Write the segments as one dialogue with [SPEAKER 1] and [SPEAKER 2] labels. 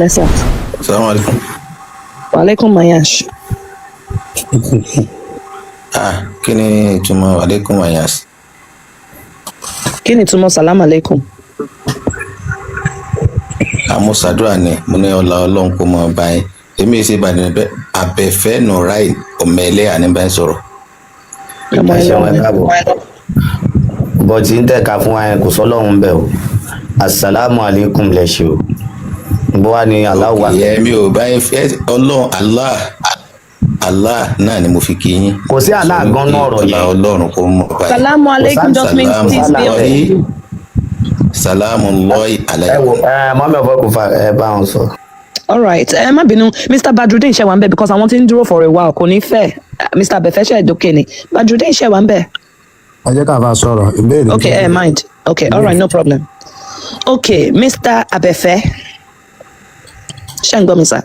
[SPEAKER 1] Lẹ́sà.
[SPEAKER 2] Salaam alaikum.
[SPEAKER 1] Wa alaikum mayash.
[SPEAKER 2] Ah, kí ni ìtumọ̀ alaikum ayas?
[SPEAKER 1] Kí ni ìtumọ̀ salam alaikum?
[SPEAKER 2] Àmúṣàdúrà ni mo ní ọlá Ọlọ́run kó mọ báyìí. Èmi ṣe Ìbàdàn bẹ abẹ́fẹ́ nùráì ọmọ ẹlẹ́yà ní báyìí sọ̀rọ̀.
[SPEAKER 1] Ọmọ
[SPEAKER 3] Ẹ ṣeun, ẹ
[SPEAKER 1] ẹlẹ́wọ̀n.
[SPEAKER 3] káàbọ̀. Bọ́tí ń tẹ̀ka fún wa yẹn, kò sọ́lọ́hún bẹ́ẹ̀ o. Asalaamu aleykum lẹ ṣe o. Bó wà ní aláwọ̀
[SPEAKER 2] Òkè ẹ̀mí ò báyìí fẹ́ Ọlọ́run, Allah Allah náà ni mo fi kí yín.
[SPEAKER 3] Kò sí Allah gan náà ọ̀rọ̀
[SPEAKER 2] Ọlá
[SPEAKER 3] yẹn.
[SPEAKER 2] Ọlọ́run kó mọ báyìí.
[SPEAKER 1] Salamu alaikum just means
[SPEAKER 2] Salamu
[SPEAKER 1] peace be upon
[SPEAKER 2] Allahi
[SPEAKER 1] you.
[SPEAKER 2] salamu Allahi
[SPEAKER 3] Ẹ wo
[SPEAKER 2] alaykum.
[SPEAKER 3] ẹ mọ́mí ọ̀fọ̀ kò fà ẹ bá wọn sọ.
[SPEAKER 1] All right. Ẹ má bínú, Mr. Badrudeen ṣe wà ń bẹ̀ because àwọn tí ń dúró for a while kò ní fẹ́. Mr. Abẹ́fẹ́ ṣe ìdókè ni. Badrudeen ṣe wà ń bẹ̀.
[SPEAKER 4] Ẹ jẹ́ ká bá a sọ̀rọ̀ ìbéèrè.
[SPEAKER 1] Okay, ẹ mind. Okay, all right, no problem. Okay, Mr. Abẹ́fẹ́. Ṣé ń gbọ́ mi sá?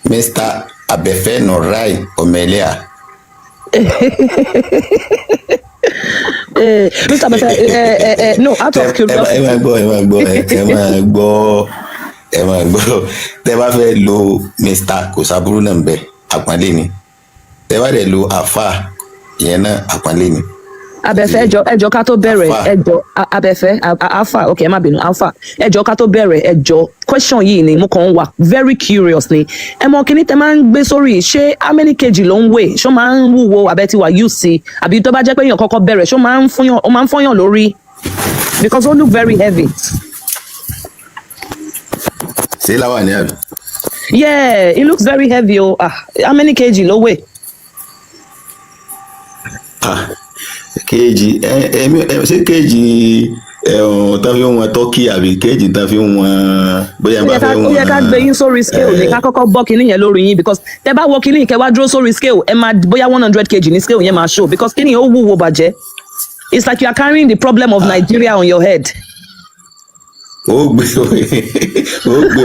[SPEAKER 2] Mr. Abẹ́fẹ́ nùráì ọmọ ẹlẹ́yà.
[SPEAKER 1] Mr. Abẹ́fẹ́, no, out of
[SPEAKER 2] Ẹ
[SPEAKER 1] curiosity.
[SPEAKER 2] Máa gbọ́, ẹ máa gbọ́, ẹ máa gbọ́, ẹ máa gbọ́. Tẹ bá fẹ́ lo Mr, kò sábúrú náà ń bẹ, àpọ́nlé ni. Tẹ bá dẹ̀ lo àfà, ìyẹn náà àpọ́nlé ni.
[SPEAKER 1] Abẹ́fẹ́, ẹjọ́, ẹjọ́, ká tó bẹ̀rẹ̀.
[SPEAKER 2] Alpha.
[SPEAKER 1] Ẹjọ́, Abẹ́fẹ́, Alpha, okay, ẹ má bínú, Alpha, ẹjọ́, ká tó bẹ̀rẹ̀, ẹjọ́, question yìí ni mo kàn ń wà very curious ni. Ẹ mọ kíní tẹ máa ń gbé sórí, ṣé how many kg ló ń weigh? Ṣó máa ń wúwo àbẹ ti wà used, àbí tó bá jẹ́ pé èèyàn kọ́kọ́ bẹ̀rẹ̀, ṣó máa ń fúnyàn, ó máa ń fọ́yàn lórí? Because ó look very heavy.
[SPEAKER 2] Ṣé láwà ní àbí?
[SPEAKER 1] Yeah, it looks very heavy o. Ah, how many kg ló weigh?
[SPEAKER 2] Ah, kg ẹ ẹ ṣé kg ẹ̀hún tán fi ń wọn tọ́kì àbí kg tán fi ń wọn bóyá
[SPEAKER 1] Ó
[SPEAKER 2] bá
[SPEAKER 1] yẹ ká
[SPEAKER 2] fẹ́
[SPEAKER 1] ó yẹ ká gbé yín sórí scale ní ká kọ́kọ́ bọ́ kinní yẹn lórí yín, because tẹ bá wọ kinní kẹ wá dúró sórí scale, ẹ máa bóyá 100 kg ní scale yẹn máa show, because kinní yẹn ó wúwo bàjẹ́. It's like you are carrying the problem of Nigeria on your head.
[SPEAKER 2] Ó gbé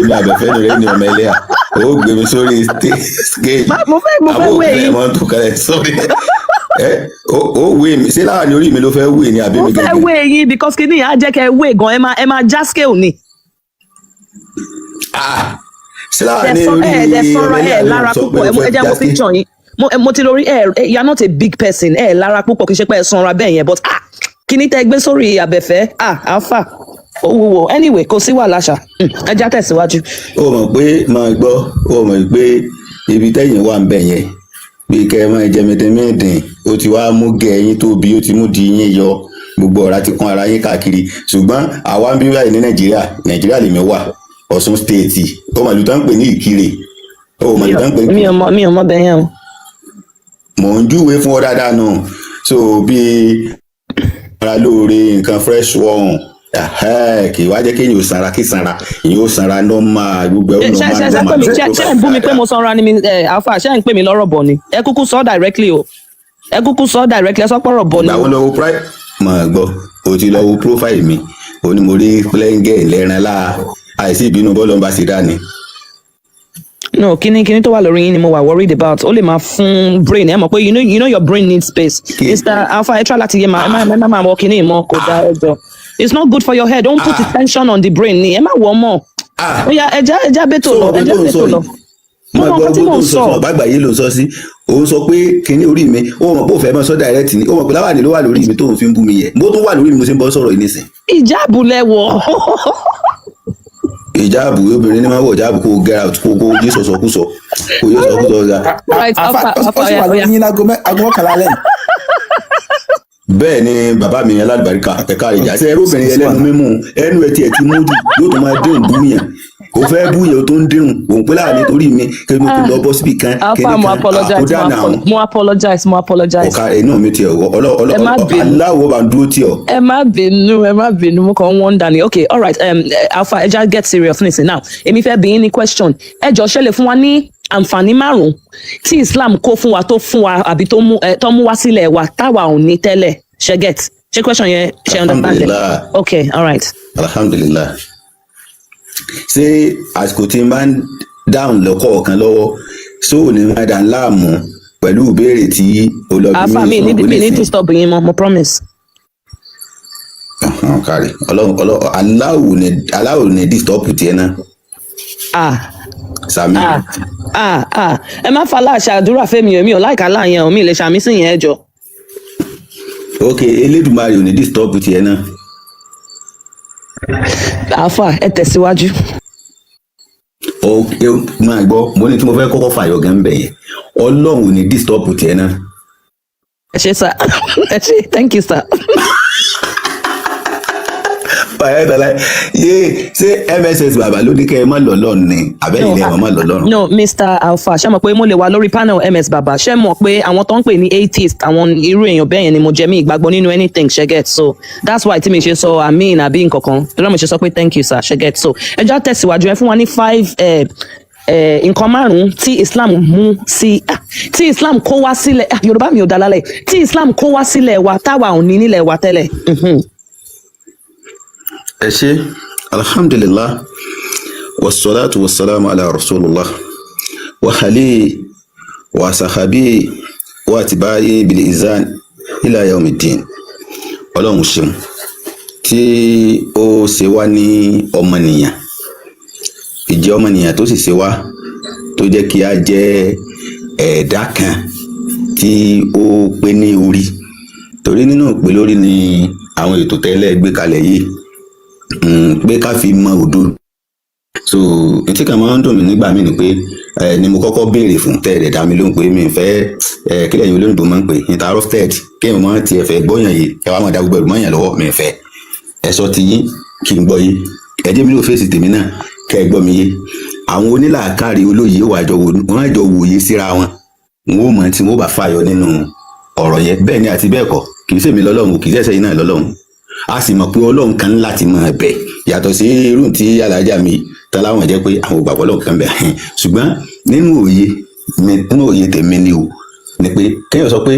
[SPEAKER 2] mi, àbẹ̀fẹ́ rẹ ní ọmọ ẹlẹ́yà, ó gbé mi sórí scale.
[SPEAKER 1] Mo fẹ́
[SPEAKER 2] Àbó
[SPEAKER 1] weigh
[SPEAKER 2] òfin
[SPEAKER 1] yín.
[SPEAKER 2] ẹ̀ mọ́ tó kalẹ̀ sórí ẹ, ó weigh mi. Ṣé láwa ní orí mi ló fẹ́ weigh ni àbí
[SPEAKER 1] Mo
[SPEAKER 2] mi
[SPEAKER 1] fẹ́
[SPEAKER 2] gẹ́gẹ́?
[SPEAKER 1] weigh yín because kinní yẹn á jẹ́ kẹ́ ẹ weigh gan, ẹ máa já scale ni.
[SPEAKER 2] Ah, ṣé láwa
[SPEAKER 1] Ẹ
[SPEAKER 2] ní
[SPEAKER 1] sọ
[SPEAKER 2] orí
[SPEAKER 1] ẹ ẹ
[SPEAKER 2] ọmọ
[SPEAKER 1] sọra
[SPEAKER 2] ẹlẹ́yà
[SPEAKER 1] ẹ
[SPEAKER 2] ló
[SPEAKER 1] lára
[SPEAKER 2] sọ pé
[SPEAKER 1] púpọ̀.
[SPEAKER 2] ó
[SPEAKER 1] Ẹ
[SPEAKER 2] fẹ́
[SPEAKER 1] ẹ jẹ́
[SPEAKER 2] já
[SPEAKER 1] mo
[SPEAKER 2] scale?
[SPEAKER 1] picture yín. Mo ti lórí ẹ, you are not a big person, ẹ lára púpọ̀, kì í ṣe pé ẹ sanra bẹ́ẹ̀ yẹn, but ah, kíní tẹ́ gbé sórí abẹ́fẹ́, ah, alpha, ó wúwo. Anyway, kò sí wàhálà ṣá. Ẹ já tẹ̀síwájú.
[SPEAKER 2] Ó mọ̀ pé máa gbọ́, ó mọ̀ pé ibi tẹ́yìn wà ń bẹ̀ yẹn, bí kẹ́ ẹ máa jẹ mẹtẹmẹdìn, ó ti wá mú gẹ ẹyin tó bí, ó ti mú di yín yọ, gbogbo ọ̀rá ti kún ara yín káàkiri. Ṣùgbọ́n àwa ń bí báyìí ní Nàìjíríà. Nàìjíríà lèmi wà, Ọ̀ṣun State. Ó mọ̀ ìlú tó ń pè ní Ìkirè? Ó mọ̀ ìlú tó ń pè ní
[SPEAKER 1] Mi ò mọ bẹ́ẹ̀ yẹn o.
[SPEAKER 2] Mò ń júwe fún ọ dáadáa nù. So bí ara lóore, nǹkan fresh one, kì í wá jẹ́ kéèyàn ò sanra, kí sanra èyàn ò sanra normal, gbogbo ẹ̀ ó
[SPEAKER 1] Ṣe ṣe
[SPEAKER 2] normal
[SPEAKER 1] ṣe pé mi
[SPEAKER 2] normal.
[SPEAKER 1] ṣe ṣe ń bú mi pé mo sanra ni mi? Ẹ alpha, ṣe ń pè mí lọ́rọ̀ bọ̀ ni? Ẹ kúkú sọ directly o, ẹ kúkú sọ directly, ẹ sọ pọ̀rọ̀ bọ̀ ni.
[SPEAKER 2] Ìgbà wo lọ wo pri mọ̀ gbọ́, o ti lọ wo profile mi, o ní mo rí plẹ́ngẹ̀ lẹ́ran láà, àìsí ìbínú bọ́ọ̀lù ọba sì dá ni.
[SPEAKER 1] No, kíní tó wà lórí yín ni mo wà worried about. Ó lè máa fún brain, ẹ mọ̀ pé you know your brain needs space. Mr. Alpha, ẹ try láti yé máa ẹ má máa wọ kíní mọ́, kò dáa, ẹ jọ. It's not good for your head. Don't put the tension on the brain ni, ẹ má wọ mọ́.
[SPEAKER 2] Ah.
[SPEAKER 1] Ó yá, ẹja ẹja bẹ́tò lọ,
[SPEAKER 2] Sọ
[SPEAKER 1] ẹja
[SPEAKER 2] tó ń sọ
[SPEAKER 1] bẹ́tò lọ.
[SPEAKER 2] yìí.
[SPEAKER 1] Mo
[SPEAKER 2] Mo
[SPEAKER 1] mọ
[SPEAKER 2] gbọ́
[SPEAKER 1] nǹkan tí
[SPEAKER 2] gbogbo
[SPEAKER 1] mò
[SPEAKER 2] tó
[SPEAKER 1] ń
[SPEAKER 2] ń sọ
[SPEAKER 1] sọ.
[SPEAKER 2] fún ọ̀bá àgbáyé ló ń sọ sí. Òun sọ pé kíní orí mi, ó mọ̀ pé ó fẹ́ mọ́ sọ direct ni. Ó mọ̀ pé láwàní ló wà lórí mi tóun fi ń bú mi yẹ, mo tún wà lórí mi, mo ṣe ń bọ́ sọ̀rọ̀ yìí nísìn.
[SPEAKER 1] Ìjáàbù lẹ wọ̀.
[SPEAKER 2] Ìjáàbù, obìnrin ní máa wọ̀ ìjáàbù. Kó get out, kó yé sọ̀sọ̀kúsọ, kó yé sọ̀sọ̀kúsọ ọ̀gá.
[SPEAKER 1] Right,
[SPEAKER 5] Àfà,
[SPEAKER 1] Alpha,
[SPEAKER 5] ó
[SPEAKER 1] Alpha,
[SPEAKER 5] sì
[SPEAKER 1] oya,
[SPEAKER 5] wà lórí
[SPEAKER 1] oya.
[SPEAKER 5] yín láago 10:45 alẹ́ yìí.
[SPEAKER 2] Bẹ́ẹ̀ ni bàbá mi alálùbáríkà, ẹ̀ka ìjà ṣe ẹrúbìnrin ẹlẹ́nu mímú ẹnu ẹ̀ tiẹ̀ ti mú jù, yóò tó máa dín búyàn, kò fẹ́ búyàn, tó ń dín òun pé láàrin torí mi kí mo tún lọ bọ́ síbì kan.
[SPEAKER 1] Alpha, mo apologize,
[SPEAKER 2] àkódà náà.
[SPEAKER 1] mo apologize, mo apologize.
[SPEAKER 2] Ọ̀ka inú mi tiẹ̀ wọ
[SPEAKER 1] Ẹ má bínú.
[SPEAKER 2] aláwọ̀ bá ń dúró tì ọ́.
[SPEAKER 1] Ẹ má bínú, ẹ má bínú, mo kàn ń wonder ni. Okay, all right, Alpha, ẹ já get serious nísìn now. Èmi fẹ́ bi yín ní question. Ẹ jọ, ṣe lè fún wa ní àǹfààní márùn tí Islam kó fún wa, tó fún wa, àbí tó mú ẹ tó mú wá sílẹ̀ wa táwa ò ní tẹ́lẹ̀? Ṣe get? Ṣe question yẹn, ṣe understand it?
[SPEAKER 2] Alhamdulillah.
[SPEAKER 1] Okay, all right.
[SPEAKER 2] Alhamdulilah. Ṣé àsìkò tí n bá ń dáhùn lọ́kọ̀ọ̀kan lọ́wọ́ sóò ní máa dà ń láàmú pẹ̀lú ìbéèrè tí o lọ bí?
[SPEAKER 1] Alpha, mi ní disturb yín mọ́, mo promise.
[SPEAKER 2] Kárí Ọlọ́run, Ọlọ́run aláwò ní, aláwò ní disturb tiẹ̀ náà.
[SPEAKER 1] Ah,
[SPEAKER 2] Sàmì.
[SPEAKER 1] Ah ah ah, ẹ má fa aláàṣà àdúrà fẹ́mi o, mi ò láìka láàyè o, mi lè ṣàmì sí yẹn, ẹ jọ.
[SPEAKER 2] Ok, Elédùmarè ò ní disturb tiẹ̀ náà.
[SPEAKER 1] Alfa, ẹ tẹ̀síwájú.
[SPEAKER 2] Ok, máa gbọ́, mo ní tí mo fẹ́ kọ́kọ́ fàyọ gan bẹ̀ yẹn, Ọlọ́run ò ní disturb tiẹ̀ náà.
[SPEAKER 1] Ẹ ṣé sir, ẹ ṣé, thank you sir.
[SPEAKER 2] Bàyá yé, ṣé MSS bàbá ló ní kẹ́ ẹ má lọ lọ́run ni, àbẹ́yìn lẹ́yìn má lọ lọ́run?
[SPEAKER 1] No, Mr Alfa, ṣé mọ̀ pé mo lè wà lórí panel MS bàbá? Ṣé mọ̀ pé àwọn tó ń pè ní atheist, àwọn irú èèyàn bẹ́ẹ̀ yẹn ni mo jẹ́. Mi ìgbàgbọ́ nínú anything, ṣe get? So that's why tí mi ṣe sọ amin àbí nkankan tí mo ṣe sọ pé thank you sir, ṣe get? So ẹ já tẹ̀síwájú. Ẹ fún wa ní five nǹkan márùn-ún tí Islam mú sí, tí Islam kó wá sílẹ̀. Yorùbá mi ò dá lálẹ́. Tí Islam kó wá sílẹ̀ wa táwa ò ní nílẹ̀ wa tẹ́lẹ̀.
[SPEAKER 2] Ẹ ṣe, alhamdulillah, wasalaatu wasalaamu ala rasulillah wa ali wa sahabi wa atibayi bil izan ila yawmiddin. Ọlọ́run ṣeun tí ó ṣe wá ní ọmọnìyàn, ìjẹ́ ọmọnìyàn tó sì ṣe wá, tó jẹ́ kí a jẹ́ ẹ̀dá kan tí ó pé ní orí, torí nínú ìpè lórí ni àwọn ètò tẹ́lẹ̀ gbé kalẹ̀ yìí, pé ká fi mọ òdodo. So etí kan máa ń dùn mí nígbà míì ni pé ẹ ni mo kọ́kọ́ béèrè fún tẹ́ ẹ̀ dá mi lóhùn pé mi ò fẹ́ ẹ kílẹ̀ yín olóyìnbó máa ń pè interrupted, kí ẹ̀ máa tiẹ̀ fẹ́ gbọ́yàn yìí, ẹ wá máa da gbogbo ẹ̀rù mọ́yàn lọ́wọ́. Mi ò fẹ́. Ẹ sọ ti yín kí n gbọ́ yé, ẹ jẹ́ mi ló fèsì tèmi náà kẹ́ ẹ gbọ́ mi yé. Àwọn onílàákàrí olóyè wà jọ wò, wọ́n á jọ wòye síra wọn, wọn ò mọ̀ tí wọ́n bá fàyọ nínú ọ̀rọ̀ yẹn. Bẹ́ẹ̀ ni àti bẹ́ẹ̀ kọ́, kì í ṣèmi lọ́lọ́run, kì í ṣẹ̀ṣẹ̀ yín náà lọ́lọ́run. A sì mọ̀ pé Ọlọ́run kan láti máa bẹ̀ yàtọ̀ sí irú tí alájà mi tán láwọn jẹ́ pé àwọn ò gbàgbọ́ Ọlọ́run kan bẹ̀. Ṣùgbọ́n nínú òye mi, nínú òye tèmi ni o, ni pé kéèyàn sọ pé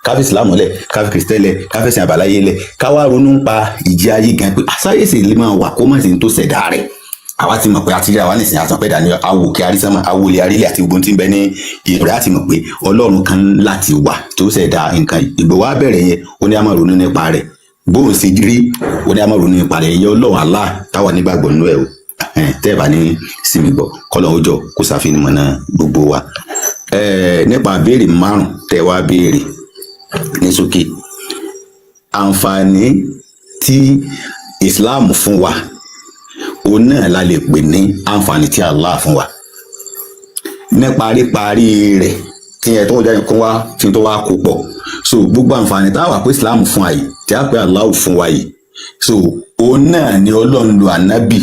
[SPEAKER 2] káfí Ìsìlámù lẹ̀, káfí Kìrìsìtẹ́nì lẹ̀, káfí ẹ̀sìn àbáláyé lẹ̀, káwá ronú pa ìjì ayé gan pé àsáyèsí lè máa wà kó má sì ń tó ṣẹ̀dá rẹ̀. Àwa ti mọ̀ pé àti rí àwa nìsín, àti pé dání awo kí arísánmà, awolé arílẹ̀ àti gbogbo tí ń bẹ ní ìrẹ́, àti mọ̀ pé Ọlọ́run kan láti wà tó ṣẹ̀dá nǹkan yìí. Ìgbò wa bẹ̀rẹ̀ yẹn, ó ní a máa ronú nípa rẹ̀, bóun ṣe rí, ó ní a máa ronú nípa rẹ̀. Ìyẹn Ọlọ́run Allah táwa nígbàgbọ́ nínú ẹ̀ o. Tẹ́ ẹ̀ bá ní sinmi gbọ́, kọ́lọ́ ó jọ kó ṣàfihàn mọ̀nà gbogbo wa. Nípa béèrè márùn tẹ́ wá béèrè ní ṣókí, àǹfààní tí Islam fún wa, òun náà la lè pè ní àǹfààní tí Allah fún wa ní paríparí rẹ̀, tí ẹ tó ń jáde kó wá tí tó wá kó pọ̀. So gbogbo àǹfààní tá a wà pé Islam fún wa yìí, tí a pé Allah fún wa yìí, so òun náà ni Ọlọ́run lo ànábì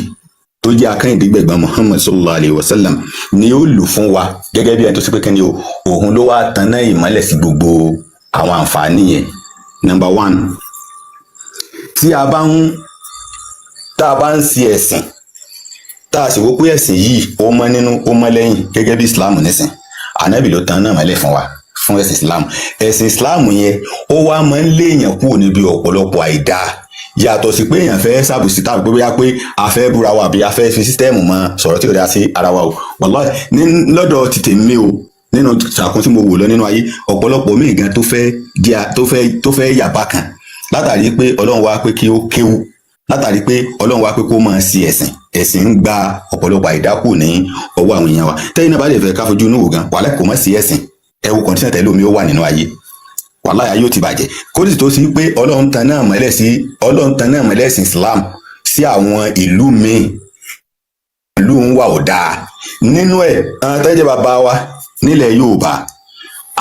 [SPEAKER 2] tó jẹ́ akẹ́yìndíngbẹ̀gbọ́n Muhammad sallallahu alayhi wa sallam ni ó lò fún wa, gẹ́gẹ́ bí ẹni tó ṣe pé kí ni o, òun ló wá taná ìmọ́lẹ̀ sí gbogbo àwọn àǹfààní yẹn. Number one, tí a bá ń tá a bá ń ṣe ẹ̀sìn, tá a sì wò pé ẹ̀sìn yìí ó mọ́ nínú, ó mọ́ lẹ́yìn, gẹ́gẹ́ bí Islam nísìn, ànábì ló tan náà mọ́lẹ̀ fún wa fún ẹ̀sìn Islam. Ẹ̀sìn Islam yẹn, ó wá máa ń léèyàn kúrò níbi ọ̀pọ̀lọpọ̀ àìdáa, yàtọ̀ sí pé èèyàn fẹ́ ṣàbùsí tàbí pé bóyá pé a fẹ́ búra wa àbí a fẹ́ fi system mọ́ sọ̀rọ̀ tí ò dáa sí ara wa o. Wàláhì, ní lọ́dọ̀ ti tèmi o, nínú sàkún tí mo wò lọ nínú ayé, ọ̀pọ̀lọpọ̀ míì gan tó fẹ́ jẹ́ tó fẹ́ yàbá kan, látàrí pé Ọlọ́run wá pé kí ó kéwú, látàrí pé Ọlọ́run wá pé kó máa ṣe ẹ̀sìn, ẹ̀sìn ń gba ọ̀pọ̀lọpọ̀ àìdákù ní ọwọ́ àwọn èèyàn wa. Tẹ́yìn náà bá lè fẹ́ ká fojú inú wò gan, wàhálà kò mọ̀ sí ẹ̀sìn. Ẹ wo condition tẹ́lẹ̀ omi ó wà nínú ayé, wàhálà ayé ó ti bàjẹ́. Kó sì tó sí pé Ọlọ́run tan náà mọ́lẹ̀ sí, Ọlọ́run tan náà mọ́lẹ̀ sí Islam sí àwọn ìlú míì, ìlú ń wà ò dáa nínú ẹ̀. Àwọn tẹ́jẹ́ bàbá wa nílẹ̀ Yorùbá,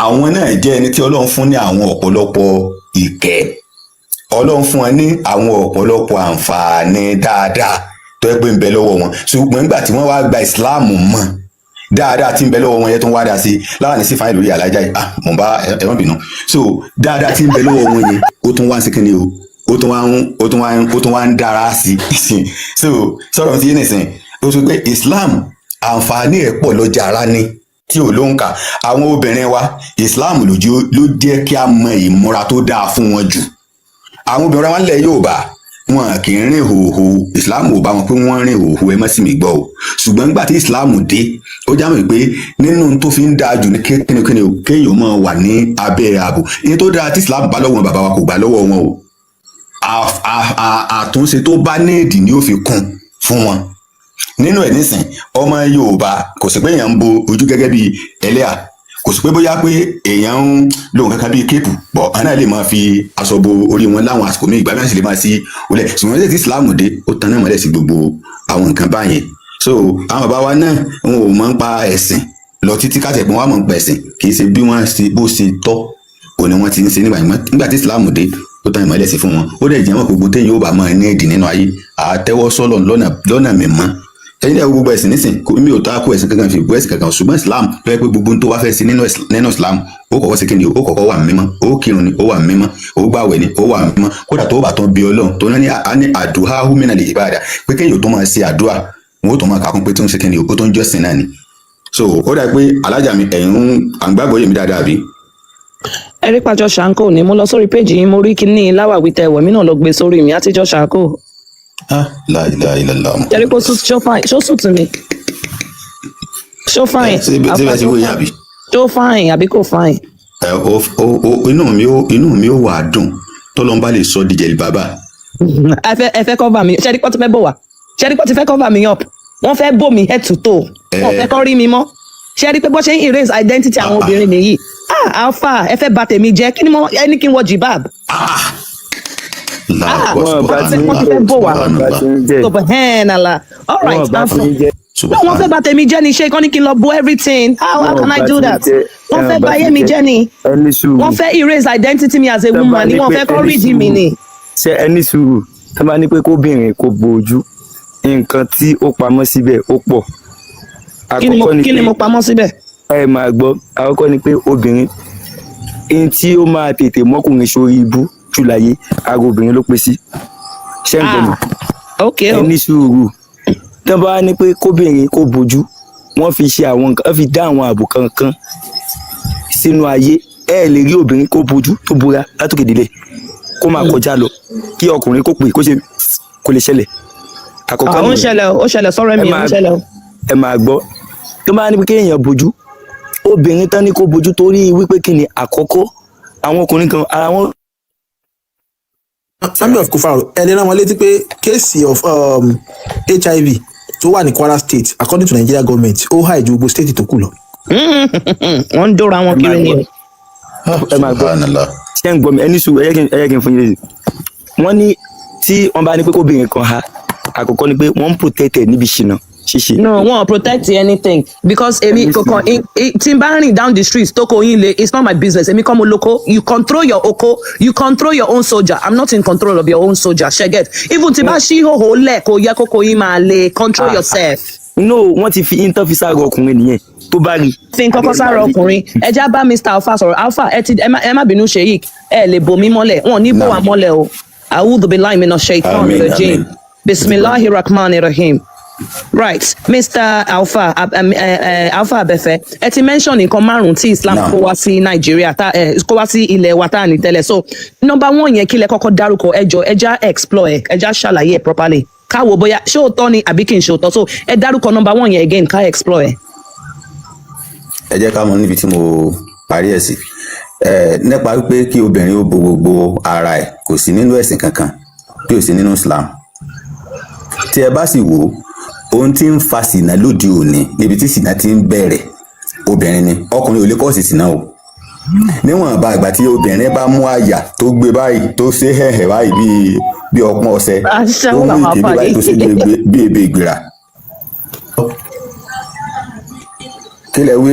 [SPEAKER 2] àwọn náà jẹ́ ẹni tí Ọlọ́run fún ní àwọn ọ̀pọ̀lọpọ̀ ìkẹ́, Ọlọ́run fún wọn ní àwọn ọ̀pọ̀lọpọ̀ àǹfààní dáadáa tó yẹ pé ń bẹ lọ́wọ́ wọn. Ṣùgbọ́n nígbà tí wọ́n wá gba Islam mọ́, dáadáa tí ń bẹ lọ́wọ́ wọn yẹn tó ń wá dáa sí láwọn ní sí fáyín lórí alájà yìí. Ah, mò ń bá ẹ má bínú. So dáadáa tí ń bẹ lọ́wọ́ wọn yẹn, ó tún wá ń sí kíni o, ó tún wá ń dára sí i. So sọ̀rọ̀ ti yé nìsín, ó sọ pé Islam, àǹfààní ẹ̀ pọ̀ lọ́jà ara ni tí ò ló ń kà. Àwọn obìnrin wa, Islam ló jẹ́ kí a mọ ìmúra tó dáa fún wọn jù. Àwọn obìnrin wa nílẹ̀ Yorùbá, wọn kì í rìn hòhò. Islam ò bá wọn pé wọ́n rìn hòhò, ẹ má sì mí gbọ́ o. Ṣùgbọ́n nígbà tí Islam dé, ó já mọ̀ pé nínú tó fi ń dáa jù ní kíni o, kéèyàn máa wà ní abẹ́ ààbò. Ní tó dáa tí Islam bá lọ́wọ́ wọn, bàbá wa kò gbà lọ́wọ́ wọn o. Àtúnṣe tó bá nídìí ni ó fi kún fún wọn. Nínú ẹ̀ nísìn, ọmọ Yorùbá, kò sí pé èèyàn ń bo ojú gẹ́gẹ́ bí ẹlẹ́à, kò sí pé bóyá pé èèyàn ń lo nǹkan kan bíi cape bọ̀, àwọn náà lè máa fi aṣọ bo orí wọn láwọn àsìkò míì, ìgbà mìíràn sì lè máa sí olè. Ṣùgbọ́n ṣe tí Islam dé, ó tan náà mọ́lẹ̀ sí gbogbo àwọn nǹkan báyẹn. So àwọn bàbá wa náà, wọn ò mọ̀ ń pa ẹ̀sìn lọ títí. Kátẹ̀gbọ́n wa mọ̀ ń pa ẹ̀sìn, kì í ṣe bí wọ́n ṣe bó ṣe tọ́ òní wọ́n ti ń ṣe nígbà yẹn. Nígbà tí Islam dé, ó tan ìmọ́lẹ̀ sí fún wọn. Ó dẹ̀ jẹ́ wọn gbogbo téèyàn ó bá máa ní ẹ̀dì nínú ayé, àtẹ́wọ́ sọ́lọ̀ lọ́nà mímọ́. Ẹ̀yin náà, gbogbo ẹ̀sìn nísìn, mi ò tá kó ẹ̀sìn kankan fi bú ẹ̀sìn kankan, ṣùgbọ́n Islam tó yẹ pé gbogbo tó bá fẹ́ ṣe nínú Islam, ó kọ́kọ́ ṣe kíni? Ó kọ́kọ́ wà mímọ́. Ó kírun ni, ó wà mímọ́. Ó gbàwẹ̀ ni, ó wà mímọ́. Kódà tó bá tán bí Ọlọ́run tó ní a ní àdúrà húmínà lè ìbáradà pé kéèyàn tó máa ṣe àdúrà, wọn ó tó máa kàkún pé tó ń ṣe kíni, ó tó ń jọ́sìn náà ni. So ó dà pé alájà mi, ẹ̀yin ń à ń gbàgbọ́ yèmí dáadáa bí.
[SPEAKER 1] Ẹ rí pàjọ ṣàǹkó ni mo lọ sórí péjì yín, mo rí kíní láwàwí tẹ ẹwẹ mi náà lọ gbé sórí mi àtijọ́ ṣàǹkó.
[SPEAKER 2] Ah, la ilaha illallah.
[SPEAKER 1] Ṣe rí pé ṣó fine? Ṣó suit mi? Ṣó fine?
[SPEAKER 2] Ṣé bẹ́ẹ̀ ṣe wòye àbí?
[SPEAKER 1] Ṣó fine àbí kò fine?
[SPEAKER 2] Ẹ o inú mi ó wà dùn tọ́lọ́n bá lè sọ di jẹ̀lì bàbá.
[SPEAKER 1] Ẹ fẹ́ cover mi. Ṣe rí pé ó ti fẹ́ bò wá? Ṣe rí pé ó ti fẹ́ cover mi up? Wọ́n fẹ́ bò mí head to toe, wọ́n fẹ́ kọ́ rí mi mọ́. Ṣe rí pé bó ṣe ń erase identity àwọn obìnrin nìyí? Ah, alpha, ẹ fẹ́ bà tèmi jẹ́. Kí ni mo ẹ ní kí n wọ jibab?
[SPEAKER 2] Ah,
[SPEAKER 1] Ah,
[SPEAKER 5] Wọn bá ti ń
[SPEAKER 1] wọ́n ti fẹ́ bò wá.
[SPEAKER 5] Wọn bá ti ń jẹ́.
[SPEAKER 1] Subhanallah. All right.
[SPEAKER 5] Wọn bá ti
[SPEAKER 1] Alpha
[SPEAKER 5] ń jẹ́.
[SPEAKER 1] No, wọ́n fẹ́ bà tèmi jẹ́ ni. Ṣé kán ní kí n lọ bo everything? How can I do that? Wọ́n fẹ́ bà ayé mi jẹ́ ni.
[SPEAKER 5] Ẹni sùúrù.
[SPEAKER 1] Wọ́n fẹ́ erase identity me as a woman ni. Wọ́n fẹ́ kọ́ rí di mi ni.
[SPEAKER 5] Ṣe ẹni sùúrù. Tó bá ní pé kóbìnrin kó bo ojú, nǹkan tí ó pamọ́ síbẹ̀ ó pọ̀.
[SPEAKER 1] Kí ni mo
[SPEAKER 5] Àkọ́kọ́ ni
[SPEAKER 1] kí ni
[SPEAKER 5] pé-
[SPEAKER 1] mo pamọ́ síbẹ̀?
[SPEAKER 5] Ẹ máa gbọ́. Àkọ́kọ́ ni pé obìnrin n tí ó máa tètè mọ́kùnrin sórí ibú jù láyé, ara obìnrin ló pé sí. Ṣé ń gbọ́ mi?
[SPEAKER 1] Ah, ok o.
[SPEAKER 5] Ẹ ní sùúrù. Tó bá ní pé kóbìnrin kó bojú, wọ́n fi ṣe àwọn nǹkan, wọ́n fi dá àwọn ààbò kankan sínú ayé. Ẹ lè rí obìnrin kó bojú, tó bora látòkè délẹ̀, kó máa kọjá lọ, kí ọkùnrin kó pè kó ṣe, kò lè ṣẹlẹ̀. Àkọ́kọ́
[SPEAKER 1] Ah, ó ń
[SPEAKER 5] nìyẹn.
[SPEAKER 1] ṣẹlẹ̀ o, ó ṣẹlẹ̀ sọ́rọ̀ mi,
[SPEAKER 5] Ẹ
[SPEAKER 1] ó ń ṣẹlẹ̀ o.
[SPEAKER 5] Ẹ máa gbọ́. Tó bá ní pé kéèyàn bojú, obìnrin tán ní kó bojú torí wípé kí ni? Àkọ́kọ́, àwọn ọkùnrin kan ara wọn
[SPEAKER 6] Family of Kufar, ẹ lè rán wọn létí pé case of HIV tó wà ní Kwara State, according to Nigeria government, ó high ju gbogbo state tó kù lọ.
[SPEAKER 1] Wọ́n ń dóra wọn kiri ni o.
[SPEAKER 5] Ẹ máa gbọ́.
[SPEAKER 2] Subhanallah.
[SPEAKER 5] Ṣé ń gbọ́ mi? Ẹni sùúrù. Ẹ yẹ kí n fún yín lésì. Wọ́n ní tí wọ́n bá ní pé kóbìnrin kan ha, àkọ́kọ́ ni pé wọ́n ń protect ẹ̀ níbi ìṣìnà ṣíṣe.
[SPEAKER 1] No, wọn ò protect anything, because èmi
[SPEAKER 5] Ẹni
[SPEAKER 1] kankan
[SPEAKER 5] sùúrù.
[SPEAKER 1] tí n bá rìn down the street tó kò yín le, it's not my business. Èmi kọ́ mo lóko. You control your oko, you control your own soldier. I'm not in control of your own soldier. Ṣé get? Even tí bá ṣí hòhò lẹ̀, kò yẹ kókó yín máa le. Control yourself.
[SPEAKER 5] No, wọ́n ti fi intan fi sára ọkùnrin nìyẹn tó bá rí.
[SPEAKER 1] Fi nǹkan kan sára ọkùnrin. Ẹ já bá Mr Alpha sọ̀rọ̀. Alpha, ẹ ti ẹ má bínú, Sheik, ẹ lè bò mí mọ́lẹ̀. Wọn ò ní bò wá
[SPEAKER 2] Naam.
[SPEAKER 1] mọ́lẹ̀ o. A'udhu billahi minash shaitan
[SPEAKER 2] Àmín,
[SPEAKER 1] rajim.
[SPEAKER 2] àmín.
[SPEAKER 1] Bisimilahi rahman rahim. Right, Mr Alpha, Alpha Abẹ́fẹ́, ẹ ti mention nǹkan márùn-ún tí Islam
[SPEAKER 2] Naam.
[SPEAKER 1] kó wá sí Nàìjíríà tá ẹ kó wá sí ilẹ̀ wa tá à ní tẹ́lẹ̀. So number one yẹn, kí lẹ kọ́kọ́ dárúkọ? Ẹ jọ, ẹ já explore ẹ, ẹ já ṣàlàyé ẹ properly, káwo bóyá ṣé òótọ́ ni àbí kì í ṣe òótọ́. So ẹ dárúkọ number one yẹn again, ká explore ẹ.
[SPEAKER 2] Ẹ jẹ́ ká mọ̀ níbi tí mo parí ẹ̀ sí ẹ, nípa wípé kí obìnrin ó bo gbogbo ara ẹ̀, kò sí nínú ẹ̀sìn kankan bí ò sí nínú Islam. Tí ẹ bá sì wò ó, ohun tí ń fa sìnà lóde òní, níbi tí sìnà ti ń bẹ̀rẹ̀, obìnrin ni. Ọkùnrin ò lè kọ́ sí sìnà o. Níwọ̀n bá ìgbà tí obìnrin bá mú àyà tó gbé báyìí, tó ṣe hẹ̀hẹ̀ báyìí bíi ọpọ́n ọṣẹ,
[SPEAKER 1] Aṣẹ́wó
[SPEAKER 2] tó mú
[SPEAKER 1] làwọn
[SPEAKER 2] ìkébé
[SPEAKER 1] àfáà
[SPEAKER 2] báyìí, tó ṣe
[SPEAKER 1] yìí.
[SPEAKER 2] bí ebè ìgbéra. Kílẹ̀ wí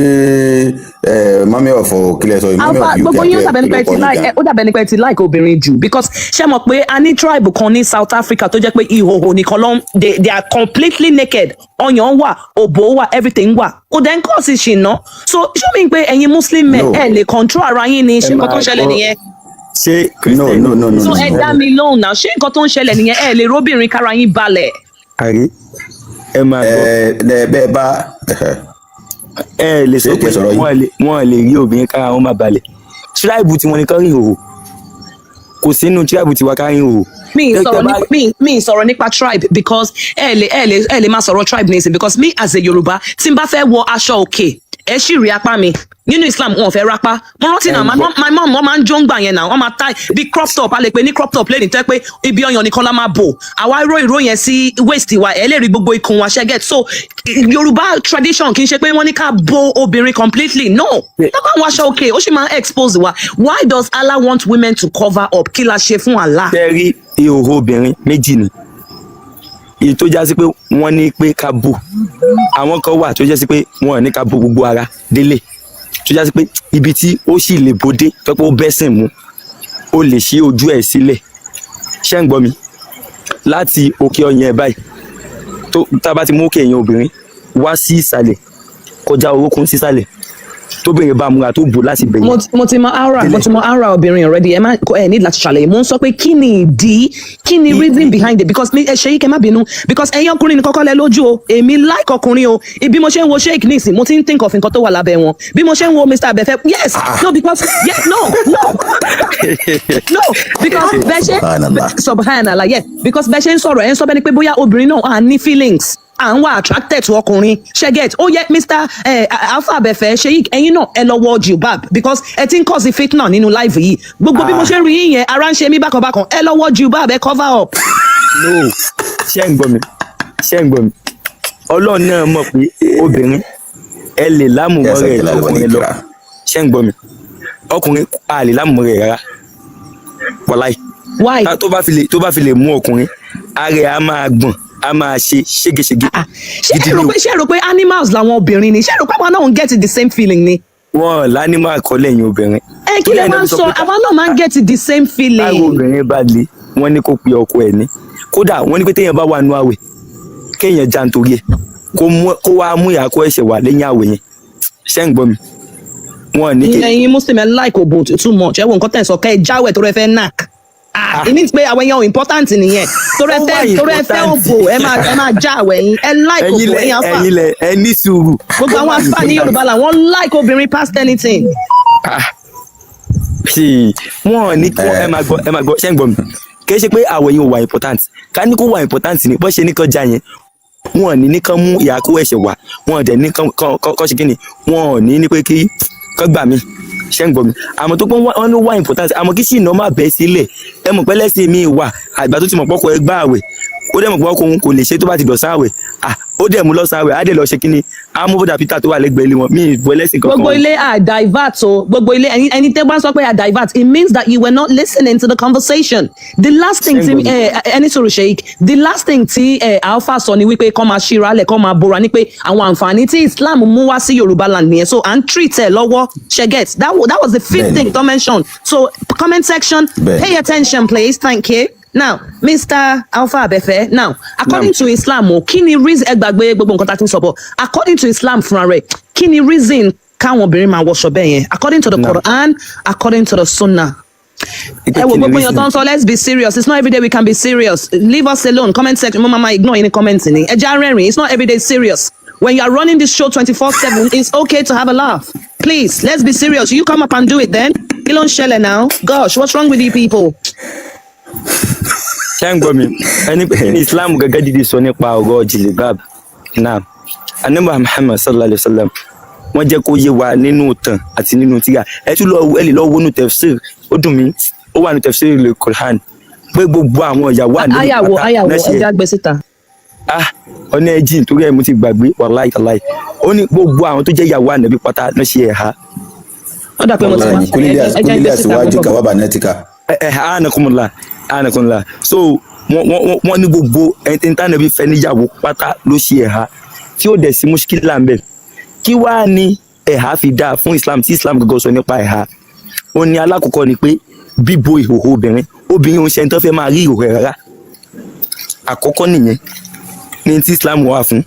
[SPEAKER 2] ẹ, mami ọ̀fọ̀, kílẹ̀ sọ yìí, mami
[SPEAKER 1] Alpha,
[SPEAKER 2] of UK.
[SPEAKER 1] Gbogbo yín, ó dàbẹ̀ nípa ẹ ti
[SPEAKER 2] Kí ló kọ́
[SPEAKER 1] like
[SPEAKER 2] yín
[SPEAKER 1] ó dàbẹ̀ nípa ẹ ti like obìnrin jù, because ṣé mọ̀ pé a ní tribe kan ní South Africa tó jẹ́ pé ìhòhò nìkan ló ń, they are completely naked. Ọyàn wà, òbò wà, everything wà, kò dẹ̀ ń kọ́ sí ṣìnà. So ṣé mi pé ẹ̀yin Muslim men
[SPEAKER 2] No.
[SPEAKER 1] ẹ lè control ara yín ni? Ṣé
[SPEAKER 5] Ẹ
[SPEAKER 1] nǹkan tó ń
[SPEAKER 5] máa
[SPEAKER 1] ṣẹlẹ̀
[SPEAKER 5] gbọ́.
[SPEAKER 1] nìyẹn?
[SPEAKER 5] Ṣé
[SPEAKER 2] No.
[SPEAKER 5] Christian
[SPEAKER 2] No, no, no.
[SPEAKER 1] So
[SPEAKER 2] No,
[SPEAKER 1] ẹ
[SPEAKER 2] no.
[SPEAKER 1] dá mi lóhùn náà, ṣé nǹkan tó ń ṣẹlẹ̀ nìyẹn? Ẹ lè róbìnrin kára yín balẹ̀?
[SPEAKER 5] Àrí, ẹ máa gbọ́.
[SPEAKER 2] Ẹ bẹ́ẹ̀ bá
[SPEAKER 5] Ẹ lè sọ
[SPEAKER 2] Ṣé
[SPEAKER 5] pé
[SPEAKER 2] kí sọ̀rọ̀ yín?
[SPEAKER 5] wọ́n lè rí obìnrin kára wọn má balẹ̀. Tribe tiwọn nìkan rí ìhòòhò, kò sínú tribe tiwa ká rí ìhòòhò.
[SPEAKER 1] Mi
[SPEAKER 5] Tẹ́-
[SPEAKER 1] sọ̀rọ̀
[SPEAKER 5] tẹ́
[SPEAKER 1] nípa mi sọ̀rọ̀ nípa tribe, because ẹ lè máa sọ̀rọ̀ tribe nísìn, because me as a Yorùbá, tí n bá fẹ́ wọ aṣọ òkè Ẹ sì rí apá mi. Nínú Islam, wọn ò fẹ́ rápá. Mo rántí náà, my mom, wọ́n máa ń jó ń gbà yẹn náà. Wọ́n máa tie bí crop top, a lè pè ní crop top lẹ́ni tó yẹ pé ibi ọyàn nìkan la máa bò. Àwa ró ìró yẹn sí waist wa, ẹ lè rí gbogbo ikùn wa, ṣẹ́ get? So Yorùbá tradition kì í ṣe pé wọ́n ní ká bo obìnrin completely, no. Tábà ń wáṣọ òkè, ó sì máa ń expose wa. Why does Allah want women to cover up? Kí la ṣe fún Allah?
[SPEAKER 5] Tẹ́ rí, ìhòòhò obìnrin méjì ni. Èyí tó já sí pé wọ́n ní pé ká bò, àwọn kan wà tó já sí pé wọ́n ò ní ká bò gbogbo ara délé, tó já sí pé ibi tí ó sì lè bòde tó pé ó bẹ́sìn mu, ó lè ṣí ojú ẹ̀ sílẹ̀. Ṣé ń gbọ́ mi? Láti òkè ọyàn ẹ̀ báyìí, tó tá a bá ti mú òkè èèyàn obìnrin wá sí ìsàlẹ̀, kọjá orókún sísàlẹ̀, tóbìnrin bá múra tó bò láti bẹ̀yẹn.
[SPEAKER 1] Mo ti mọ aura, mo ti mọ aura obìnrin already. Ẹ má ẹ ní láti ṣàlàyé. Mo ń sọ pé kí ni ìdí, kí ni reason behind it? Because mi ẹ ṣe yìí, kẹ má bínú, because ẹ̀yin ọkùnrin ní kọ́kọ́ lẹ lójú o. Èmi like ọkùnrin o. Bí mo ṣe ń wo Sheik nísìn, mo ti ń think of nǹkan tó wà lábẹ́ wọn. Bí mo ṣe ń wo Mr. Abẹ́fẹ́, yes, no, because yes, no, no, no, because bẹ́ẹ̀ ṣe
[SPEAKER 2] Subhanallah.
[SPEAKER 1] Subhanallah, yes, because bẹ́ẹ̀ ṣe ń sọ̀rọ̀, ẹ̀ ń sọ bẹ́ẹ̀ ni pé bóyá obìnrin náà à ní feelings, à ń wà attracted to ọkùnrin, ṣe get? Ó yẹ Mr. Alpha Abẹ́fẹ́, Sheik, ẹ̀yin náà ẹ lọ wọ jilbab, because ẹ ti ń cause fitna nínú live yìí. Gbogbo bí mo ṣe ń rí yín yẹn, ara ń ṣe mí bákan bákan. Ẹ lọ wọ jilbab, ẹ cover up.
[SPEAKER 5] No, ṣé ń gbọ́ mi? Ṣé ń gbọ́ mi? Ọlọ́run náà mọ̀ pé obìnrin ẹ lè lámùmọ́ rẹ̀
[SPEAKER 2] Yasa
[SPEAKER 5] ọkùnrin lọ.
[SPEAKER 2] Ikra.
[SPEAKER 5] Ṣé ń gbọ́ mi? Ọkùnrin a lè lámùmọ́ rẹ̀ rárá, wàláì.
[SPEAKER 1] Why?
[SPEAKER 5] Tó bá fi lè mú ọkùnrin, ara ẹ̀ á máa gbọ̀n, á máa ṣe ségesège.
[SPEAKER 1] Ah, ṣé
[SPEAKER 5] Gidi
[SPEAKER 1] ẹ rò
[SPEAKER 5] ni o.
[SPEAKER 1] pé, ṣé ẹ rò pé animals làwọn obìnrin ni? Ṣé ẹ rò pé àwọn náà ń get the same feeling ni?
[SPEAKER 5] Wọn lánímọ̀ àkọlẹ̀ yín obìnrin.
[SPEAKER 1] Ẹ kí lè máa ń sọ, àwọn náà máa ń get the same feeling.
[SPEAKER 5] Táwọn obìnrin bá le, wọ́n ní kó pe ọkọ ẹ̀ ní. Kódà wọ́n ní pé téèyàn bá wà nú àwẹ̀, kéèyàn já nítorí ẹ̀, kó wá mú ìyá kó ẹ̀ṣẹ̀ wà lẹ́yìn àwẹ̀ yẹn. Ṣé ń gbọ́ mi? Wọ́n ní kí
[SPEAKER 1] Ẹ̀yin Muslim, ẹ like òbò too much. Ẹ wo nǹkan tẹ̀ ń sọ, kẹ́ ẹ jáwẹ̀ tó rẹ fẹ́ knack. Ah, it means pé àwọn èèyàn important nìyẹn tó rẹ
[SPEAKER 5] Ó
[SPEAKER 1] fẹ́
[SPEAKER 5] wà
[SPEAKER 1] tó rẹ fẹ́
[SPEAKER 5] important.
[SPEAKER 1] òbò. Ẹ máa já àwẹ̀ yín. Ẹ like
[SPEAKER 5] ẹ̀yin
[SPEAKER 1] òbò,
[SPEAKER 5] lẹ
[SPEAKER 1] ẹ̀yin afa.
[SPEAKER 5] Ẹ̀yin lẹ ẹ ní sùúrù.
[SPEAKER 1] Gbogbo àwọn afa ní Yorùbá làwọn like obìnrin past anything.
[SPEAKER 5] Ah. Sí, wọn ní kí ẹ máa gbọ́, ẹ máa gbọ́. Ṣé ń gbọ́ mi? Kì í ṣe pé àwẹ̀ yẹn ò wà important. Ká ní kó wà important ni, bó ṣe ní kán já yẹn, wọn ní ní kán mú ìyá kó ẹ̀ṣẹ̀ wà, wọn dẹ̀ ní kán ṣe kí ni, wọn ní ní pé kí kán gbà mí. Ṣé ń gbọ́ mi? Àmọ́ tó pé wọ́n ló wà important, àmọ́ kí sì iná má bẹ́ sílẹ̀. Ẹ mọ̀ pé lẹ́sìn mi wà, àgbà tó ti mọ̀ pọ́kọ ẹ gbá àwẹ̀, ó dẹ̀ mọ̀ pé ọkọ òun kò lè ṣe tó bá ti dọ̀sán àwẹ̀. Ah, ó dẹ̀ mú lọ́sàn àwẹ̀, á dẹ̀ lọ ṣe kí ni, á mú bọ́dà Peter tó wà lẹ́gbẹ̀ẹ́ ilé wọn. Mí ìbò ẹlẹ́sìn kankan.
[SPEAKER 1] Gbogbo ilé, à divert o. Gbogbo ilé, ẹni tẹ́ bá sọ pé à divert, it means that you were not listening to the conversation. The last thing tí ẹni sọ̀rọ̀, Sheik, the last thing tí Alpha sọ ni wípé kọ́ máa ṣíra lẹ̀, kọ́ máa bora, ní pé àwọn àǹfààní tí Islam mú wá sí Yorùbá land nìyẹn. So à ń treat ẹ lọ́wọ́, ṣe get? That was the fifth
[SPEAKER 2] Bẹ́ẹ̀ni.
[SPEAKER 1] thing to mention. So comment section,
[SPEAKER 2] Bẹ́ẹ̀ni.
[SPEAKER 1] pay attention please, thank you. Now, Mr. Alpha Abefe, now, according to Islam o, kí ni reason? Ẹ gbàgbé gbogbo nǹkan tá a ti ń sọ bọ̀. According to Islam fúnra rẹ̀, kí ni reason káwọn obìnrin máa wọṣọ bẹ́ẹ̀ yẹn, according to the
[SPEAKER 5] Now.
[SPEAKER 1] Quran, according to the Sunnah? Ẹ wo gbogbo èèyàn tó ń sọ, let's be serious. It's not every day we can be serious. Leave us alone. Comment section, mo máa máa ignore any comment ni. Ẹ jẹ́ á rẹ́rìn. It's not every day serious. When you are running this show 24/7, it's okay to have a laugh. Please, let's be serious. You come up and do it then. Kí ló ń ṣẹlẹ̀ now? Gosh, what's wrong with you people?
[SPEAKER 5] Ṣé ń gbọ́ mi? Ẹni pé kí ni Islam gẹ́gẹ́ dídí sọ nípa ọ̀rọ̀ jìlìbáàbù náà? Anabi Muhammad sallallahu alayhi wa sallam, wọ́n jẹ́ kó yé wa nínú ìtàn àti nínú tírà. Ẹ tún lọ, ẹ lè lọ wọnú tafsir. Ó dùn mí, ó wà ní tafsir lè Quran pé gbogbo àwọn ìyàwó Ànábì
[SPEAKER 1] Ayàwó
[SPEAKER 5] pátá
[SPEAKER 1] ayàwó
[SPEAKER 5] náà ṣe
[SPEAKER 1] ẹ jẹ́ àgbẹ̀ síta.
[SPEAKER 5] Ah, ọ̀nà ẹ̀jì nítorí ẹ̀ mo ti gbàgbé, wàláì tàláì. Ó ní gbogbo àwọn tó jẹ́ ìyàwó Ànábì pátá náà ṣe ẹ̀ha.
[SPEAKER 1] Ó dà pé mo ti wá.
[SPEAKER 2] Kúlílẹ̀
[SPEAKER 1] Ẹ jẹ́
[SPEAKER 2] kúlílẹ̀
[SPEAKER 1] gbé síta.
[SPEAKER 2] àtiwájú
[SPEAKER 1] Mo bọ̀.
[SPEAKER 2] kàwábà nẹ́tìkà.
[SPEAKER 5] Ẹ ẹ, anakunla anakunla. So wọ́n ní gbogbo ẹni tí Ànábì fẹ́ níyàwó pátá ló ṣe ẹ̀ha, tí ó dẹ̀ sí mushkila ń bẹ̀. Kí wàá ní ẹ̀ha fi dáa fún Islam, tí Islam gọ́gọ́ sọ nípa ẹ̀ha? Ó ní alákọ̀ọ́kọ́ ni pé bíbo ìhòòhò obìnrin. Obìnrin òun ṣe ẹni tó fẹ́ máa rí ìhòòhò ẹ̀ rárá. Àkọ́kọ́ nìyẹn ní tí Islam wà fún,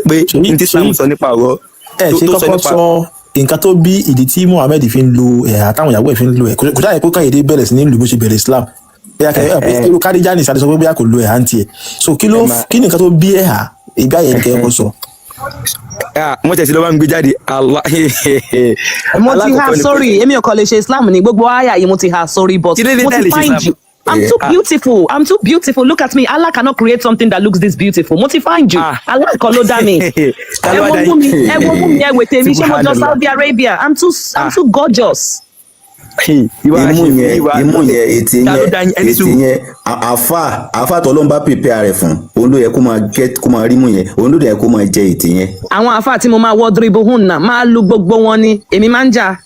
[SPEAKER 5] pé ní tí Islam sọ nípa ọ̀rọ̀
[SPEAKER 6] Ẹ ṣe
[SPEAKER 5] tó sọ
[SPEAKER 6] kọ́kọ́
[SPEAKER 5] nípa
[SPEAKER 6] sọ nǹkan tó bí ìdí tí Muhammed fi ń lo ẹ̀hà, táwọn ìyàwó ẹ̀ fi ń lo ẹ̀. Kò sáà pé káyọ̀dé bẹ̀rẹ̀ sí ní lù bó ṣe bẹ̀rẹ̀ Islam. Bóyá kẹ ẹ irú Kádíjà ní ìsàlẹ̀ sọ pé bóyá kò lo ẹ̀hà ń tiẹ̀. So kí ló
[SPEAKER 5] Ẹ máa-
[SPEAKER 6] kí ni nǹkan tó bí ẹ̀hà ìgbà yẹn kẹ́ ẹ kọ́ sọ?
[SPEAKER 5] Ah, wọ́n tẹ̀sí lọ́wọ́ ń gbé jáde Allah.
[SPEAKER 1] Mo ti ha
[SPEAKER 5] Alákọ̀ọ́kọ́ ni pé-
[SPEAKER 1] sórí. Èmi ò kàn lè ṣe Islam ní gbogbo àyà yìí, mo ti ha sórí, but
[SPEAKER 5] Kí ló dé
[SPEAKER 1] mo
[SPEAKER 5] tẹ́
[SPEAKER 1] ti
[SPEAKER 5] lè ṣe
[SPEAKER 1] find
[SPEAKER 5] Islam?
[SPEAKER 1] you. I'm too beautiful. I'm too beautiful. Look at me. Allah cannot create something that looks this beautiful. Mo ti find you.
[SPEAKER 5] Ah.
[SPEAKER 1] Allah kọ́ ló dá mi.
[SPEAKER 5] Ta
[SPEAKER 1] Ẹ
[SPEAKER 5] ló wá
[SPEAKER 1] wo
[SPEAKER 5] dá
[SPEAKER 1] mú
[SPEAKER 5] yín?
[SPEAKER 1] mi, ẹ wo mú mi, ẹ wètè mi. Ṣé mo jọ
[SPEAKER 5] Subhanallah.
[SPEAKER 1] Saudi Arabia? I'm too gorgeous.
[SPEAKER 5] Ìwà
[SPEAKER 2] Imú yẹn,
[SPEAKER 5] ìwà
[SPEAKER 2] imú yẹn, ètè
[SPEAKER 5] Ta ló
[SPEAKER 2] yẹn,
[SPEAKER 5] dá yín? Ẹni
[SPEAKER 2] ètè
[SPEAKER 5] sùúrù.
[SPEAKER 2] yẹn, àáfà tó ló ń bá prepare rẹ̀ fún, òun ló yẹ kó máa get, kó máa rí mú yẹn, òun ló yẹ kó máa jẹ ètè yẹn.
[SPEAKER 1] Àwọn àáfàá tí mo máa wọ́ dribble hun náà máa lu gbogbo wọn ni. Èmi máa ń jà.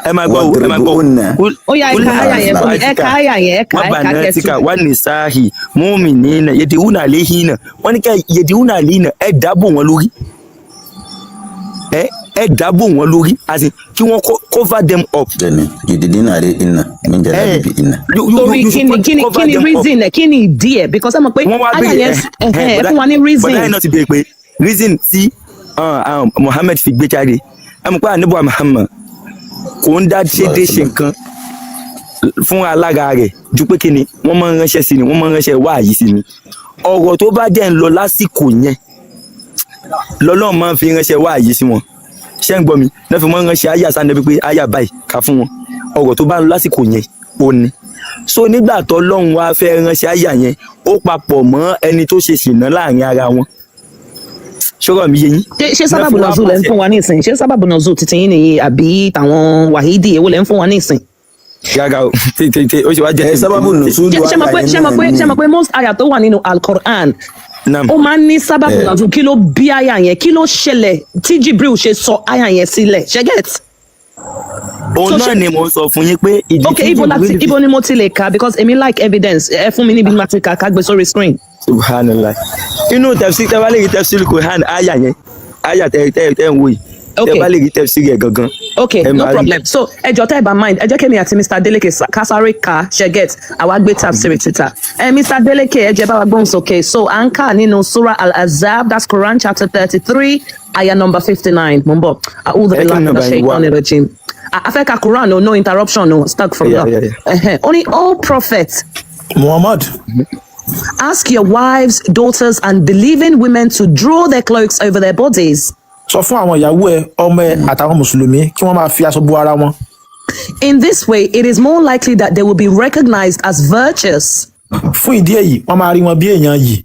[SPEAKER 5] Ẹ máa gbọ́ o, ẹ máa gbọ́ o.
[SPEAKER 2] Wadribuhunna.
[SPEAKER 1] Ó yá, ẹ ka àyà yẹn fún mi. Ẹ ka àyà yẹn, ẹ ka
[SPEAKER 5] Wọ́n
[SPEAKER 1] ẹ
[SPEAKER 5] bá
[SPEAKER 1] ka
[SPEAKER 5] náà
[SPEAKER 1] kẹ́tù.
[SPEAKER 5] tíkà wà ní sáàhì múmi nínà yẹ̀dìhúnà àléhìnà wọ́n ní ká yẹ̀dìhúnà àléhìnà ẹ dáàbò wọn lórí, ẹ dáàbò wọn lórí, as in kí wọ́n cover them up.
[SPEAKER 2] Bẹ́ẹ̀ni, yudinina alayhinna min jalabibihinna.
[SPEAKER 1] Torí
[SPEAKER 5] You
[SPEAKER 1] kí
[SPEAKER 5] should
[SPEAKER 1] ni kí ni
[SPEAKER 5] cover
[SPEAKER 1] kí ni
[SPEAKER 5] them up.
[SPEAKER 1] reason ẹ, kí ni ìdí ẹ, because ẹ mọ̀ pé
[SPEAKER 5] Wọ́n wá
[SPEAKER 1] àyà
[SPEAKER 5] béèrè
[SPEAKER 1] yẹn ẹ fún wa ní reason.
[SPEAKER 5] Bọ̀dá yẹn náà ti béèrè pé reason tí Muhammad fi gbé jáde. Ẹ mọ̀ pé àníbọ̀ Muhammad kò ń dá déédéé ṣe nǹkan fún alága rẹ̀ ju pé kí ni wọ́n máa ń ránṣẹ́ sí ni, wọ́n máa ń ránṣẹ́ wáàyí sí ni. Ọ̀rọ̀ tó bá dẹ̀ ń lọ lásìkò yẹn lọ́lọ́run máa ń fi ránṣẹ́ wáàyí sí wọn. Ṣé ń gbọ́ mi? Náà fi máa ń ránṣẹ́ àyà sáà níbi pé àyà báyìí ká fún wọn, ọ̀rọ̀ tó bá ń lọ lásìkò yẹn ó ní. So nígbà tó lọ́run wá fẹ́ ránṣẹ́ àyà yẹn, ó papọ̀ mọ́ ẹni tó ṣe ṣìnà láàrin ara wọn. Ṣọ́rọ̀ mi yé yín?
[SPEAKER 1] Ṣé sábàbù
[SPEAKER 5] Náà fi wá
[SPEAKER 1] nọ̀zù lẹ́ ń
[SPEAKER 5] pàṣẹ-
[SPEAKER 1] fún wa nísìn? Ṣé sábàbù nọ̀zù títí yín nìyí àbí tàwọn wàhídì, èwo lẹ́ ń fún wa nísìn?
[SPEAKER 5] Rárá o, tètè ó ṣe wá jẹ́
[SPEAKER 2] Ẹ sábàbù nùsùlù
[SPEAKER 1] Ṣé mọ̀ pé
[SPEAKER 2] àyà
[SPEAKER 1] ṣé mọ̀ pé
[SPEAKER 2] yẹn
[SPEAKER 1] ṣé mọ̀ pé most àyà tó wà nínú Al-Qur'an,
[SPEAKER 5] Naam.
[SPEAKER 1] ó máa ń ní sábàbù nọ̀zù. Kí ló bí àyà yẹn? Kí ló ṣẹlẹ̀ tí Jibril ṣe sọ àyà yẹn sílẹ̀? Ṣé get?
[SPEAKER 5] Òun
[SPEAKER 1] So
[SPEAKER 5] náà ni mò ń sọ fún yín pé ìdí
[SPEAKER 1] Ok,
[SPEAKER 5] tí
[SPEAKER 1] ibo láti
[SPEAKER 5] Jibril fi-
[SPEAKER 1] ibo ni mo ti lè kà? Because èmi like evidence. Ẹ fún mi níbi tí ma ti kà, ká gbé sórí screen.
[SPEAKER 5] Subhanallah, inú tafsir, tẹ́ bá lè rí tafsir Quran àyà yẹn, àyà tẹ ń wò yìí,
[SPEAKER 1] Okay.
[SPEAKER 5] tẹ́ bá lè rí tafsir yẹn gangan,
[SPEAKER 1] Ok,
[SPEAKER 5] ẹ
[SPEAKER 1] no
[SPEAKER 5] máa rí.
[SPEAKER 1] problem. So ẹ jọ̀ọ́, tẹ́ ẹ bá mind, ẹ jẹ́ kémi àti Mr. Adeleke ká sáré ka, ṣe get, àwa gbé tafsir títà. Ẹ Mr. Adeleke, ẹ jẹ́ bá wa gbóhùn sókè. So à ń kà nínú Surah Al-Ahzab, that's Quran chapter 33, ayah number 59. Mo ń bọ̀. A'udhu
[SPEAKER 5] Ẹ kí
[SPEAKER 1] billahi
[SPEAKER 5] ni
[SPEAKER 1] minash
[SPEAKER 5] nọ́mbà yín wá?
[SPEAKER 1] shaitanir rajim. A fẹ́ ka Quran o, no interruption o, astaghfirullah.
[SPEAKER 5] Yeah.
[SPEAKER 1] Ẹhẹ́n. Ó ní, "O prophet,
[SPEAKER 6] Muhammad,
[SPEAKER 1] ask your wives, daughters and believing women to draw their cloaks over their bodies.
[SPEAKER 6] Sọ fún àwọn ìyàwó ẹ, ọmọ ẹ àtàwọn mùsùlùmí kí wọ́n máa fi aṣọ bo ara wọn.
[SPEAKER 1] In this way, it is more likely that they will be recognized as virtuous
[SPEAKER 6] Fún ìdí èyí, wọ́n máa rí wọn bí èèyàn yìí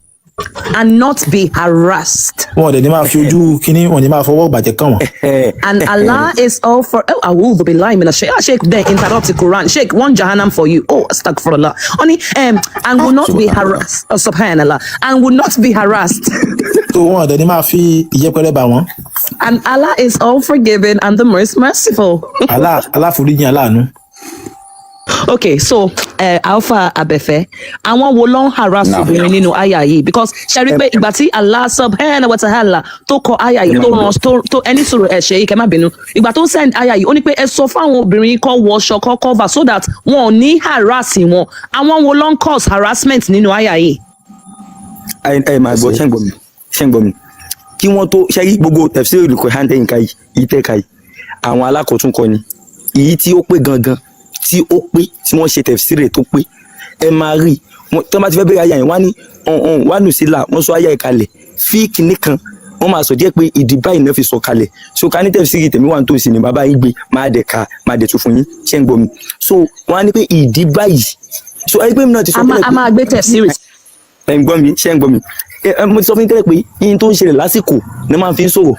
[SPEAKER 1] and not be harassed.
[SPEAKER 6] Wọn ò dẹ̀ ní máa fi ojú kínní, wọn ò ní máa fọwọ́ bàjẹ́ kàn wọ́n.
[SPEAKER 1] And Allah is all for." Oh, a'udhu billahi minash shaitan. Sheikh, then interrupt the Quran. Sheikh, one jahannam for you. Oh, astaghfirullah. Only, and will not be
[SPEAKER 2] Subhanallah.
[SPEAKER 1] harassed. Oh, subhanallah. And will not be harassed.
[SPEAKER 6] Tó wọn ò dẹ̀ ní máa fi ìyẹpẹrẹ bà wọ́n.
[SPEAKER 1] And Allah is all forgiving and the most merciful.
[SPEAKER 6] Allah aláforíjìn, aláàánú.
[SPEAKER 1] Okay, so Alpha Abefe, àwọn wo ló ń harass
[SPEAKER 2] Now.
[SPEAKER 1] obìnrin nínú àyà yìí? Because ṣe rí pé ìgbà tí Allah subhanahu wa ta'ala tó kọ àyà yìí, tó ràn tó ẹni sọ̀rọ̀ ẹ̀ ṣe yìí, kẹ́ má bínú. Ìgbà tó send àyà yìí, ó ní pé ẹ sọ fáwọn obìnrin kó wọṣọ, kó cover, so that wọn ò ní harass wọn. Àwọn wo ló ń cause harassment nínú àyà yìí?
[SPEAKER 5] Ẹ máa gbọ́, ṣé ń gbọ́ mi? Ṣé ń gbọ́ mi? Kí wọ́n tó ṣe rí gbogbo tafsir Quran tẹ́yìn ká yìí, yìí tẹ́ ká yìí, àwọn alákọ̀ọ́tún kọ ni. Èyí tí ó pé gangan, tí ó pé, tí wọ́n ṣe tafsir rẹ̀ tó pé, ẹ máa rí wọn tí wọ́n bá ti fẹ́ bẹ̀rẹ̀ àyà yẹn, wọ́n á ní ọ̀hún wọ́n á nù sílà, wọ́n sọ àyà yìí kalẹ̀ fí kinní kan, wọ́n máa sọ díẹ̀ pé ìdí báyìí náà fi sọ kalẹ̀. So ká ní tafsir tèmi wà nítòsí ni bàbá yín gbé, máa dẹ̀ ka, máa dẹ̀ tún fún yín. Ṣé ń gbọ́ mi? So wọ́n á ní pé ìdí báyìí. So ẹgbẹ́ mi náà ti sọ
[SPEAKER 1] A máa
[SPEAKER 5] tẹ́lẹ̀
[SPEAKER 1] a
[SPEAKER 5] pé
[SPEAKER 1] máa gbé tafsir.
[SPEAKER 5] Ẹ ń gbọ́ mi? Ṣé ń gbọ́ mi? Ẹ mo ti sọ fún yín tẹ́lẹ̀ pé yín tó ń ṣẹlẹ̀ lásìkò ni máa fi ń sọ̀rọ̀.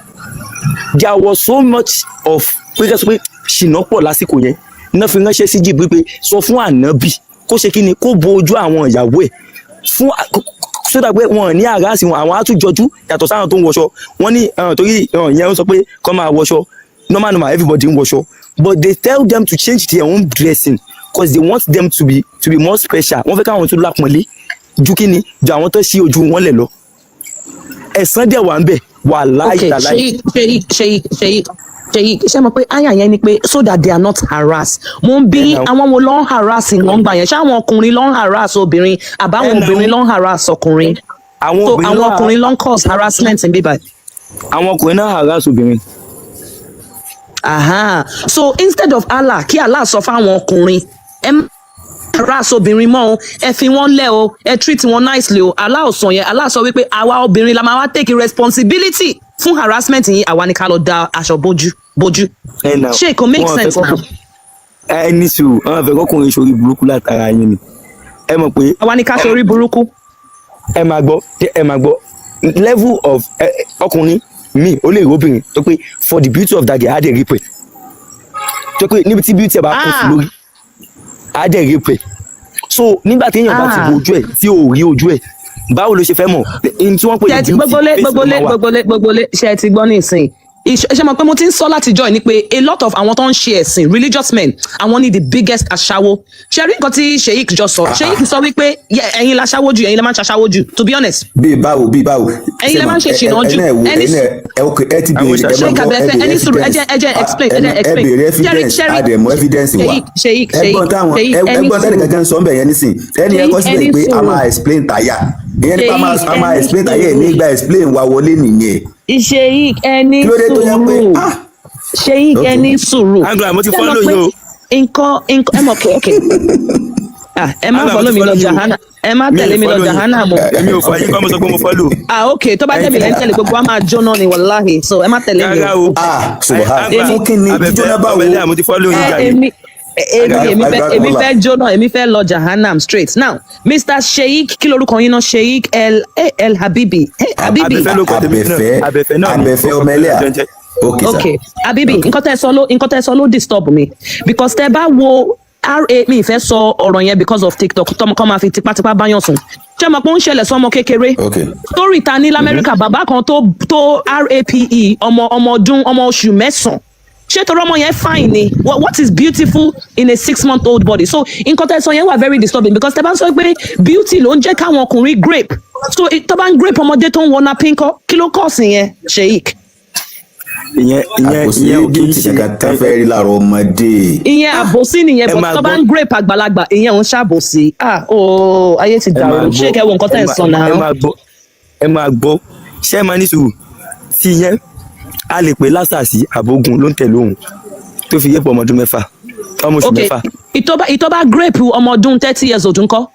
[SPEAKER 5] There was so much of pé ká sọ pé ṣìnà pọ̀ lásìkò yẹn, iná fi ránṣẹ́ sí Jibril pé sọ fún ànábì kó ṣe kí ni, kó bo ojú àwọn ìyàwó ẹ̀ fún sódà pé wọn ò ní àràsì wọn, àwọn àtúnjọjú yàtọ̀ sáwọn tó ń wọṣọ. Wọn ní torí ìyẹn ń sọ pé kọ́ máa wọṣọ normal normal, everybody ń wọṣọ, but they tell them to change their own dressing cause they want them to be more special. Wọ́n fẹ́ káwọn tún lápọ̀nlé ju kí ni, ju àwọn tó ṣí ojú wọn lẹ̀ lọ. Ẹ̀san dẹ̀ wà ń bẹ̀, wàláhì
[SPEAKER 1] Okay,
[SPEAKER 5] tàláhì.
[SPEAKER 1] Sheikh, Sheikh, Sheikh, Sheikh, Sheikh, ṣé mo pé àyà yẹn ni pé so that they are not harassed. Mo ń bí
[SPEAKER 5] Ẹ náà.
[SPEAKER 1] àwọn wo ló ń harass wọn gbà yẹn? Ṣé àwọn ọkùnrin ló ń harass obìnrin àbáwọn
[SPEAKER 5] Ẹ náà.
[SPEAKER 1] obìnrin ló ń harass ọkùnrin?
[SPEAKER 5] Àwọn
[SPEAKER 1] So
[SPEAKER 5] obìnrin
[SPEAKER 1] àwọn
[SPEAKER 5] náà
[SPEAKER 1] ọkùnrin ló ń cause harassment ń bí báyìí.
[SPEAKER 5] Àwọn ọkùnrin náà harass obìnrin.
[SPEAKER 1] Aha. So instead of Allah, kí Allah sọ fáwọn ọkùnrin, ẹ má harass obìnrin mọ́ o, ẹ fi wọ́n lẹ̀ o, ẹ treat wọn nicely o. Allah ò sọ yẹn. Allah sọ wípé àwa obìnrin la máa wá take responsibility fún harassment yìí, àwa ni ká lọ da aṣọ bójú bójú.
[SPEAKER 5] Ẹ náà.
[SPEAKER 1] Ṣé kò make
[SPEAKER 5] Wọn ò fẹ́
[SPEAKER 1] sense now?
[SPEAKER 5] Ẹ ní sùúrù, àwọn afẹ́ kọkùnrin sórí burúkú látara yín ni. Ẹ mọ̀ pé
[SPEAKER 1] Àwa ni ká ṣe orí burúkú.
[SPEAKER 5] Ẹ máa gbọ́, ẹ máa gbọ́, level of ọkùnrin mi, ó lè rí obìnrin tó pé for the beauty of that girl, á dẹ̀ rape ẹ̀, tó pé níbi tí beauty ẹ̀ bá kún sí
[SPEAKER 1] Ah.
[SPEAKER 5] lórí, á dẹ̀ rape ẹ̀. So nígbà tí èèyàn bá ti
[SPEAKER 1] Ah.
[SPEAKER 5] bo ojú ẹ̀, tí ò rí ojú ẹ̀, báwo ló ṣe fẹ́ mọ̀ ní tí wọ́n pè ní
[SPEAKER 1] Ṣé ti
[SPEAKER 5] beauty?
[SPEAKER 1] gbogbolé
[SPEAKER 5] Face ló
[SPEAKER 1] gbogbolé
[SPEAKER 5] máa wà.
[SPEAKER 1] Gbogbolé gbogbolé, ṣe ti gbọ́ nísìn? Ṣe mọ̀ pé mo ti ń sọ láti join ni pé a lot of àwọn tó ń ṣe ẹ̀sìn, religious men, àwọn ni the biggest aṣáwó. Ṣe rí nǹkan tí Sheik jọ sọ? Sheik sọ wípé ẹ̀yin la aṣáwó jù, ẹ̀yin lẹ máa ń ṣaṣáwó jù, to be honest.
[SPEAKER 2] Bíi báwo, bíi báwo?
[SPEAKER 1] Ẹ̀yin lẹ máa ń ṣe ṣìnà jù.
[SPEAKER 2] Ẹ náà wo
[SPEAKER 1] Ẹni
[SPEAKER 2] ẹ̀yin náà ẹ, ok, ẹ ti
[SPEAKER 5] Àwọn
[SPEAKER 2] béèrè, ẹ máa
[SPEAKER 1] Sheik
[SPEAKER 2] gbọ́, ẹ
[SPEAKER 1] Abẹ́fẹ́,
[SPEAKER 2] béèrè
[SPEAKER 1] ẹni sùúrù, ẹ
[SPEAKER 2] evidence.
[SPEAKER 1] jẹ́ ẹ jẹ́ explain, ẹ jẹ́
[SPEAKER 2] Ẹ
[SPEAKER 1] explain.
[SPEAKER 2] béèrè
[SPEAKER 1] Ṣẹ́rí
[SPEAKER 2] evidence,
[SPEAKER 1] ṣẹ́rí
[SPEAKER 2] a dẹ̀ mú evidence wá.
[SPEAKER 1] Sheik, Sheik, Sheik,
[SPEAKER 2] Ẹgbọ́n táwọn
[SPEAKER 1] Sheik, ẹni
[SPEAKER 2] ẹgbọ́n tẹ́lẹ̀
[SPEAKER 1] sùúrù.
[SPEAKER 2] kankan sọ ń bẹ̀ yẹn nísìn, ẹni ẹ
[SPEAKER 1] Sheik,
[SPEAKER 2] kọ́ síbẹ̀
[SPEAKER 1] ẹni
[SPEAKER 2] pé a
[SPEAKER 1] sùúrù.
[SPEAKER 2] máa explain tàyà ìyẹn nípa
[SPEAKER 1] Sheik,
[SPEAKER 2] a máa
[SPEAKER 1] ẹni
[SPEAKER 2] explain tàyà ẹ̀
[SPEAKER 1] sùúrù.
[SPEAKER 2] nígbà explain wa wọlé nìyẹn.
[SPEAKER 1] Sheik, ẹni
[SPEAKER 2] Kí ló dé tó yẹ pé
[SPEAKER 1] sùúrù.
[SPEAKER 2] ah
[SPEAKER 1] Sheik,
[SPEAKER 2] Ok.
[SPEAKER 1] ẹni sùúrù.
[SPEAKER 5] Angela, mo ti
[SPEAKER 1] Ṣé mọ̀
[SPEAKER 5] follow
[SPEAKER 1] pé
[SPEAKER 5] yín o.
[SPEAKER 1] nǹkan ẹ mọ̀ pé, ok, ah, ẹ má
[SPEAKER 5] Angela, mo
[SPEAKER 1] follow
[SPEAKER 5] ti
[SPEAKER 1] mi lọ
[SPEAKER 5] follow yín o.
[SPEAKER 1] jahannam, ẹ má
[SPEAKER 5] Mi
[SPEAKER 1] tẹ̀lé
[SPEAKER 5] ò
[SPEAKER 1] mi lọ
[SPEAKER 5] follow yín.
[SPEAKER 1] jahannam o.
[SPEAKER 5] Èmi ò fọ yín kọ́, mo sọ pé mo follow.
[SPEAKER 1] Ah, ok, tó bá jẹ́ mi lẹ́ ń tẹ̀lé, gbogbo wa máa jóná ni, wàláhì, so ẹ má tẹ̀lé mi
[SPEAKER 5] Rárá
[SPEAKER 1] o.
[SPEAKER 5] o.
[SPEAKER 2] Ah, subhan.
[SPEAKER 5] Angela,
[SPEAKER 2] Fún kí ni?
[SPEAKER 5] Abẹ́fẹ́,
[SPEAKER 2] Jíjóná báwo?
[SPEAKER 5] Abẹ́lé, mo ti follow yín
[SPEAKER 1] Ẹ
[SPEAKER 5] jàre.
[SPEAKER 1] èmi èmi èmi fẹ́
[SPEAKER 2] Agba-
[SPEAKER 1] èmi fẹ́ jóná, èmi fẹ́ lọ jahannam straight now. Mr Sheik, kí lorúkọ yín náà? Sheik El El Habibi, Habibi.
[SPEAKER 5] Abẹ́fẹ́ ló kọ tèmi náà.
[SPEAKER 2] Abẹ́fẹ́.
[SPEAKER 5] Abẹ́fẹ́ náà ni.
[SPEAKER 2] Abẹ́fẹ́ ọmọ ẹlẹ́à. Ok sir.
[SPEAKER 1] Ok, Habibi, nǹkan tẹ́ sọ ló disturb mi, because tẹ́ bá wo ra mi ìfẹ́ sọ ọ̀rọ̀ yẹn because of TikTok, tọmọ kan máa fi tipátipá báyọ̀ sùn. Ṣé mo pé ó ń ṣẹlẹ̀ sọmọ kékeré?
[SPEAKER 2] Ok.
[SPEAKER 1] Story ta ní lamẹ́ríkà, bàbá kan tó rape ọmọ ọdún, ọmọ oṣù 9. Ṣé torí ọmọ yẹn fine ni? What is beautiful in a 6 month old body? So nǹkan tẹ́ sọ yẹn wà very disturbing, because tẹ́ bá ń sọ pé beauty ló ń jẹ́ káwọn ọkùnrin rape, so tó bá ń rape ọmọdé tó ń wọná pínkọ́, kí ló kọ́ sí yẹn, Sheik?
[SPEAKER 5] Ìyẹn
[SPEAKER 2] Àkòsí
[SPEAKER 5] ìyẹn ò kì í
[SPEAKER 2] beauty
[SPEAKER 5] ṣe
[SPEAKER 2] kankan tá fẹ́ rí lára ọmọdé.
[SPEAKER 1] Ìyẹn àbòsí nìyẹn.
[SPEAKER 5] Ẹ
[SPEAKER 1] But
[SPEAKER 5] máa
[SPEAKER 1] tó bá
[SPEAKER 5] gbọ́.
[SPEAKER 1] ń rape àgbàlagbà, ìyẹn ò ń ṣàbòsí. Ah, ooo, ayé ti
[SPEAKER 5] Ẹ máa
[SPEAKER 1] dàrú.
[SPEAKER 5] gbọ́.
[SPEAKER 1] Ṣé kẹ́ wo nǹkan tẹ́ ń sọ
[SPEAKER 5] Ẹ
[SPEAKER 1] náà?
[SPEAKER 5] máa gbọ́, ẹ máa gbọ́. Ṣé ẹ máa ní sùúrù tí yẹn a lè pè lásàsí àbógun ló ń tẹ̀lé òun tó fi yẹ́pọ̀ ọmọ ọdún 6, ọmọ oṣù
[SPEAKER 1] Ok,
[SPEAKER 5] 6.
[SPEAKER 1] Ìtọ́ bá rape ọmọ ọdún 30 years old ńkọ́?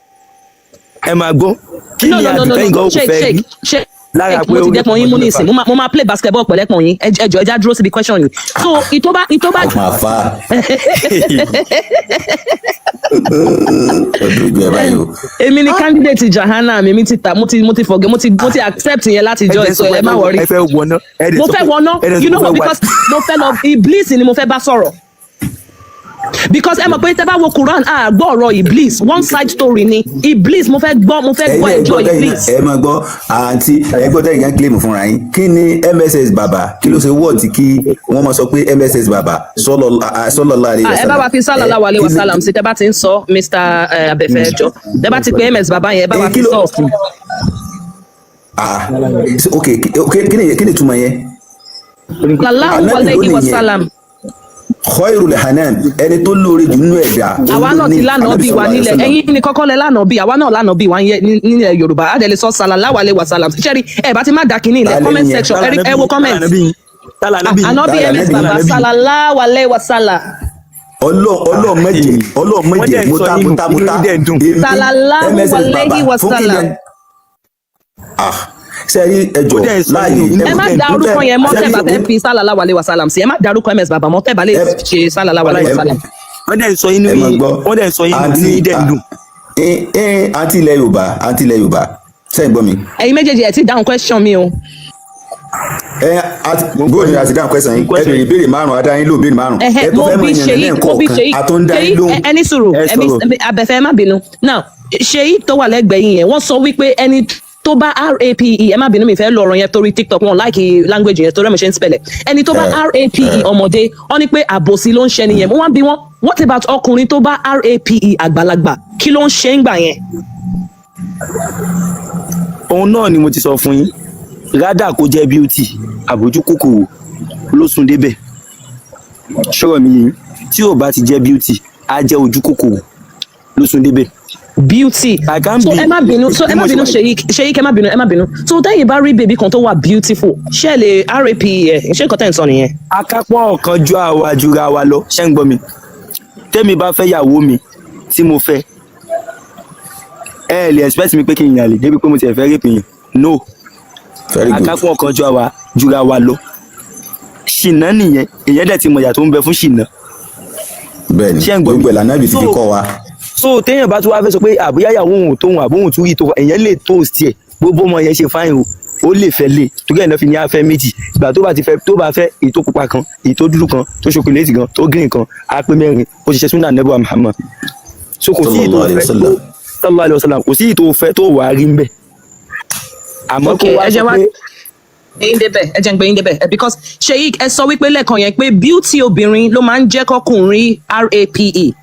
[SPEAKER 5] Ẹ máa gbọ́, kí
[SPEAKER 1] No,
[SPEAKER 5] ni
[SPEAKER 1] no, no, no,
[SPEAKER 5] àdùkẹ́yìn
[SPEAKER 1] no,
[SPEAKER 5] gan kò
[SPEAKER 1] Sheik,
[SPEAKER 5] fẹ́ rí
[SPEAKER 1] Sheik, Sheik,
[SPEAKER 5] lára
[SPEAKER 1] mo
[SPEAKER 5] pé
[SPEAKER 1] ti
[SPEAKER 5] ó rí
[SPEAKER 1] dẹ́pọ̀ yín mú
[SPEAKER 5] ọmọ ọdún
[SPEAKER 1] nísìn.
[SPEAKER 5] 6?
[SPEAKER 1] Mo máa play basketball pẹ̀lẹ́pọ̀ yín. Ẹ jọ̀ọ́, ẹ já dúró síbi question yìí. So ìtọ́ bá
[SPEAKER 2] Ọmọ àfa ọdún ìgbẹ́ báyìí o.
[SPEAKER 1] Èmi ni candidate jahannam. Èmi ti ta, mo ti forget, mo ti accept yẹn láti join, so ẹ má worry.
[SPEAKER 5] Ẹ fẹ́ wọná, ẹ dẹ̀
[SPEAKER 1] Mo
[SPEAKER 5] sọ
[SPEAKER 1] fẹ́
[SPEAKER 5] pé-
[SPEAKER 1] wọná.
[SPEAKER 5] ẹ dẹ̀ sọ
[SPEAKER 1] You know
[SPEAKER 5] pé
[SPEAKER 1] what?
[SPEAKER 5] fẹ́ wá-
[SPEAKER 1] Because mo fẹ́ lọ, Iblis ni mo fẹ́ bá sọ̀rọ̀, because ẹ mọ̀ pé tẹ́ bá wo Quran, a gbọ́ ọ̀rọ̀ Iblis, one side story ni Iblis. Mo fẹ́ gbọ́, mo fẹ́
[SPEAKER 2] Ẹ̀yin
[SPEAKER 1] gbọ́
[SPEAKER 2] náà
[SPEAKER 1] ẹjọ́
[SPEAKER 2] gbọ́ tẹ́yìn
[SPEAKER 1] Iblis.
[SPEAKER 2] náà, ẹ máa gbọ́, àǹtí, ẹ gbọ́ tẹ́yìn kan claim fúnra yín. Kí ni MSS bàbá? Kí ló ṣe wọ́ọ̀tì kí wọ́n máa sọ pé MSS bàbá sallallahu alaihi
[SPEAKER 1] Ah, ẹ bá wa fi sallallahu alaihi
[SPEAKER 2] Kí ni-
[SPEAKER 1] wasallam sí tẹ́ bá ti ń sọ, Mr Abẹ́fẹ́, ẹjọ́, tẹ́ bá ti pé ms bàbá yẹn, ẹ bá wa
[SPEAKER 2] Eh,
[SPEAKER 1] fi
[SPEAKER 2] kí ló-
[SPEAKER 1] sọ.
[SPEAKER 2] Ah, ok ok, kí ni ìtumọ̀ yẹn?
[SPEAKER 1] Sallallahu
[SPEAKER 2] Ànábì ló
[SPEAKER 1] alaihi
[SPEAKER 2] nìyẹn.
[SPEAKER 1] wasallam.
[SPEAKER 2] Khairul hanan, ẹni tó lóore jù nínú ẹ̀dá.
[SPEAKER 1] Àwa náà ti lánàá bí wa nílẹ̀, ẹ̀yin ní kọ́kọ́ lẹ lánàá bí àwa náà lánàá bí wa nílẹ̀ Yorùbá. Á dẹ̀ lè sọ sallallahu alaihi wasallam. Ṣẹ́rí ẹ bá ti má dà kínní ilẹ̀
[SPEAKER 2] Tálẹ́
[SPEAKER 1] comment
[SPEAKER 2] nìyẹn?
[SPEAKER 1] section, ẹ wo comment.
[SPEAKER 5] Tálà nábì yín?
[SPEAKER 1] Ànábì
[SPEAKER 2] Tálà
[SPEAKER 1] ms
[SPEAKER 2] nábì?
[SPEAKER 1] bàbá, sallallahu alaihi wasallam.
[SPEAKER 2] Ọlọ́ọ̀ mẹ́jẹ, ọlọ́ọ̀
[SPEAKER 5] Wọ́n
[SPEAKER 2] mẹ́jẹ.
[SPEAKER 5] dẹ̀ ń sọ
[SPEAKER 2] Mo ta mo ta mo
[SPEAKER 5] inú
[SPEAKER 2] ta
[SPEAKER 5] yín dẹ̀ ń dùn.
[SPEAKER 2] Èmi,
[SPEAKER 1] Sallallahu
[SPEAKER 2] MSS
[SPEAKER 1] alaihi
[SPEAKER 2] bàbá, fún kí
[SPEAKER 1] wasallam.
[SPEAKER 2] ni? Ah, sẹ́rí, ẹjọ́
[SPEAKER 5] Ó dẹ̀ ń sọ
[SPEAKER 2] láàyè.
[SPEAKER 5] inú-
[SPEAKER 1] Ẹ má da orúkọ yẹn mọ́ tẹ́ bá fẹ́ fi sallallahu alaihi wasallam sí. Ẹ má darúkọ ms bàbá mọ́ tẹ́ bá lè ṣe sallallahu alaihi wasallam.
[SPEAKER 5] Wọ́n dẹ̀ ń sọ inú
[SPEAKER 2] Ẹ máa
[SPEAKER 5] yín,
[SPEAKER 2] gbọ́.
[SPEAKER 5] wọ́n dẹ̀ ń sọ inú
[SPEAKER 2] Àǹtí
[SPEAKER 5] yín dẹ̀ ń dùn.
[SPEAKER 2] Àǹtí ilẹ̀ Yorùbá, àǹtí ilẹ̀ Yorùbá, sẹ́yìn gbọ́ mi?
[SPEAKER 1] Ẹ̀yin méjèèjì, ẹ ti dáhùn question mi o.
[SPEAKER 2] Ẹ àti bóyá àti dáhùn question yín, ẹ béèrè ìbéèrè márùn, adá yín ló béèrè márùn.
[SPEAKER 1] Ẹhẹ,
[SPEAKER 2] Ẹ tó
[SPEAKER 1] mo
[SPEAKER 2] fẹ́ mọ
[SPEAKER 1] bí
[SPEAKER 2] ìyànnà
[SPEAKER 1] Ṣèyí, mo bí
[SPEAKER 2] lẹ́ẹ̀kọ̀ọ̀kan,
[SPEAKER 1] Ṣèyí,
[SPEAKER 2] a tó ń dá yín
[SPEAKER 1] Ṣèyí,
[SPEAKER 2] lóhùn.
[SPEAKER 1] ẹni sùúrù.
[SPEAKER 5] Ẹ
[SPEAKER 1] Ẹmi
[SPEAKER 5] sọ̀rọ̀.
[SPEAKER 1] Abẹ́fẹ́, ẹ má bínú. Now, Ṣèyí tó wà lẹ́gbẹ̀ẹ́ yín yẹn, wọ́n sọ wípé ẹni tó bá rape, ẹ má bínú, mi fẹ́ lọ ọ̀rọ̀ yẹn torí TikTok, wọn like language yẹn, torí ẹ̀ mo ṣe ń spell ẹ̀. Ẹni tó bá rape ọmọdé, wọ́n ní pé àbòsí ló ń ṣe nìyẹn. Mo wá ń bi wọ́n, what about ọkùnrin tó bá rape àgbàlagbà? Kí ló ń ṣe ń gbà yẹn?
[SPEAKER 5] Òun náà ni mo ti sọ fún yín, rádà kó jẹ́ beauty, àbójú kòkòrò ló sún débẹ̀. Ṣọ́rọ̀ mi yìí, tí ò bá ti jẹ́ beauty, á jẹ́ ojú kòkòrò ló sún débẹ̀.
[SPEAKER 1] Beauty.
[SPEAKER 5] I can't
[SPEAKER 1] So
[SPEAKER 5] be-
[SPEAKER 1] ẹ má bínú, so ẹ má
[SPEAKER 5] bí mo ṣe
[SPEAKER 1] bínú.
[SPEAKER 5] wà yìí.
[SPEAKER 1] Ṣèyí, Ṣèyí, ẹ má bínú, ẹ má bínú. So tẹ́yìn bá rí baby kan tó wà beautiful, ṣé ẹ lè rape ẹ? Ṣé nǹkan tẹ́ ń sọ nìyẹn?
[SPEAKER 5] Akápọ̀ ọ̀kan ju àwa jura wa lọ. Ṣé ń gbọ́ mi? Tẹ́mi bá fẹ́ yàwó mi tí mo fẹ́, ẹ lè expect mi pé kí n yàn lè débi pé mo ti ẹ̀ fẹ́ rape yẹn, no.
[SPEAKER 2] Very good.
[SPEAKER 5] Akápọ̀ ọ̀kan ju àwa jura wa lọ. Ṣìnà nìyẹn, èyàn dẹ̀ ti mọ̀ ìyà tó ń bẹ fún ṣìnà.
[SPEAKER 2] Bẹ́ẹ̀ ni.
[SPEAKER 5] Ṣé ń gbọ́ mi?
[SPEAKER 2] Gbogbo ẹ̀ lànà ibi ti fi kọ́ wa.
[SPEAKER 5] So téèyàn bá tún wá fẹ́ sọ pé àbúyá ìyàwó òun tóun àbóhùn tún rí tó, èèyàn lè toast ẹ̀. Gbogbo ọmọ yẹn ṣe fáyìn o, ó lè fẹ́ lè torí ẹ̀ náà fi ní afẹ́ méjì. Ìgbà tó bá ti fẹ́, tó bá fẹ́ èyí tó pupa kan, èyí tó dúdú kan, tó ṣokoléètì kan, tó green kan, á pé mẹ́rin. Ó ṣiṣẹ́ súnà nẹ́bù Muhammad. So kò sí èyí tó
[SPEAKER 2] Sallallahu alayhi wa
[SPEAKER 5] fẹ́ tó
[SPEAKER 2] sallam.
[SPEAKER 5] Sallallahu alayhi wa sallam. Kò sí èyí tó fẹ́ tó wà á rí ń bẹ̀, àmọ́ kó
[SPEAKER 1] Okay,
[SPEAKER 5] wá
[SPEAKER 1] ẹ jẹ́
[SPEAKER 5] sọ
[SPEAKER 1] wá
[SPEAKER 5] pé
[SPEAKER 1] gbé yín débẹ̀, ẹ jẹ́ ń gbé yín débẹ̀. Because Sheik, ẹ sọ wípé lẹ́ẹ̀kan yẹn pé beauty obìnrin ló máa ń jẹ́ kọkùnrin rape.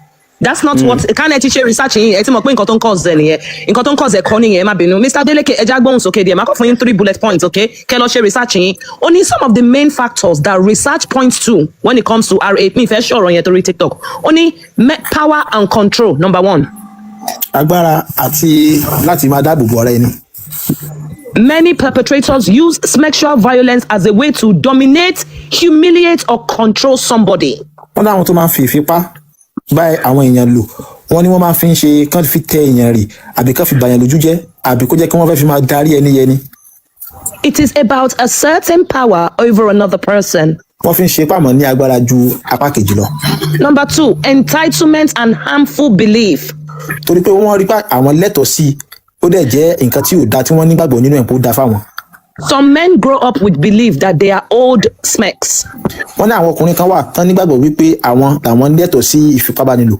[SPEAKER 1] That's not what kan. Ẹ ti ṣe research yín, ẹ ti mọ̀ pé nǹkan tó ń cause ẹ nìyẹn. Nǹkan tó ń cause ẹ kọ́ nìyẹn. Ẹ má bínú, Mr. Adeleke, ẹ já gbóhùn sókè díẹ̀. Má kọ́ fún yín three bullet points, okay? Kẹ́ lọ ṣe research yín. Ó ní some of the main factors that research points to when it comes to rape. Mi fẹ́ ṣọ̀rọ̀ yẹn torí TikTok. Ó ní power and control, number one.
[SPEAKER 6] Agbára àti láti máa dáàbò bo ara ẹni.
[SPEAKER 1] Many perpetrators use sexual violence as a way to dominate, humiliate, or control somebody.
[SPEAKER 6] Wọ́n láwọn tó máa ń fi ìfipá bá àwọn èèyàn lò, wọ́n ní wọ́n máa fi ń ṣe kán fi tẹ èèyàn rì, àbí kán fi bàyàn lójú jẹ́, àbí kó jẹ́ kí wọ́n fẹ́ fi máa darí ẹni yẹni.
[SPEAKER 1] It is about asserting power over another person.
[SPEAKER 6] Wọ́n fi ń ṣe pàmò ní agbára ju apá kejì lọ.
[SPEAKER 1] Number two, entitlement and harmful belief.
[SPEAKER 6] Torí pé wọ́n rí pé àwọn lẹ́tọ̀ọ́ sí i, ó dẹ̀ jẹ́ nǹkan tí ò da tí wọ́n nígbàgbọ́ nínú ẹ̀ pé ó da fáwọn.
[SPEAKER 1] Some men grow up with belief that they are owed smacks
[SPEAKER 6] Wọ́n ní àwọn ọkùnrin kan wà tán nígbàgbọ́ wípé àwọn làwọn lẹ́tọ̀ọ́ sí ìfipábánilò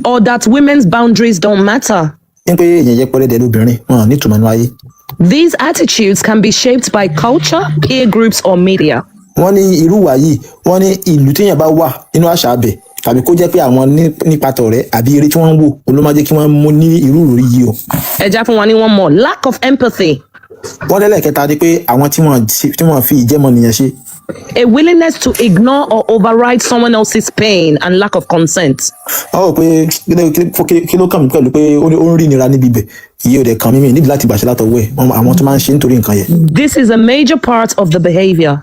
[SPEAKER 1] or that women's boundaries don't matter.
[SPEAKER 6] Ní pé èèyàn yẹpẹrẹ dẹ̀ lóbìnrin, wọn ò ní ìtumọ̀ nínú ayé.
[SPEAKER 1] These attitudes can be shaped by culture, peer groups, or media.
[SPEAKER 6] Wọ́n ní irú ìwà yìí, wọ́n ní ìlú téèyàn bá wà nínú àṣà abẹ, tàbí kó jẹ́ pé àwọn nípa tọ̀rẹ́ àbí eré tí wọ́n ń wò, òun ló máa jẹ́ kí wọ́n mú ní irú ìrírí yìí o.
[SPEAKER 1] Ẹ já fún wa ní one more. Lack of empathy.
[SPEAKER 6] Wọ́n lẹ́lẹ́kẹta ni pé àwọn tí wọ́n fi ìjẹ́mọnìyàn ṣe.
[SPEAKER 1] A willingness to ignore or override someone else's pain and lack of consent.
[SPEAKER 6] Wọ́n rò pé kí ló kàn mí pẹ̀lú pé ó ń rí ìnira níbi ibẹ̀, ìyẹn ò dẹ̀ kàn mí, mi níbi láti gbàṣẹ látọwọ́ ẹ̀. Àwọn tó máa ń ṣe nítorí nǹkan yẹn.
[SPEAKER 1] This is a major part of the behavior.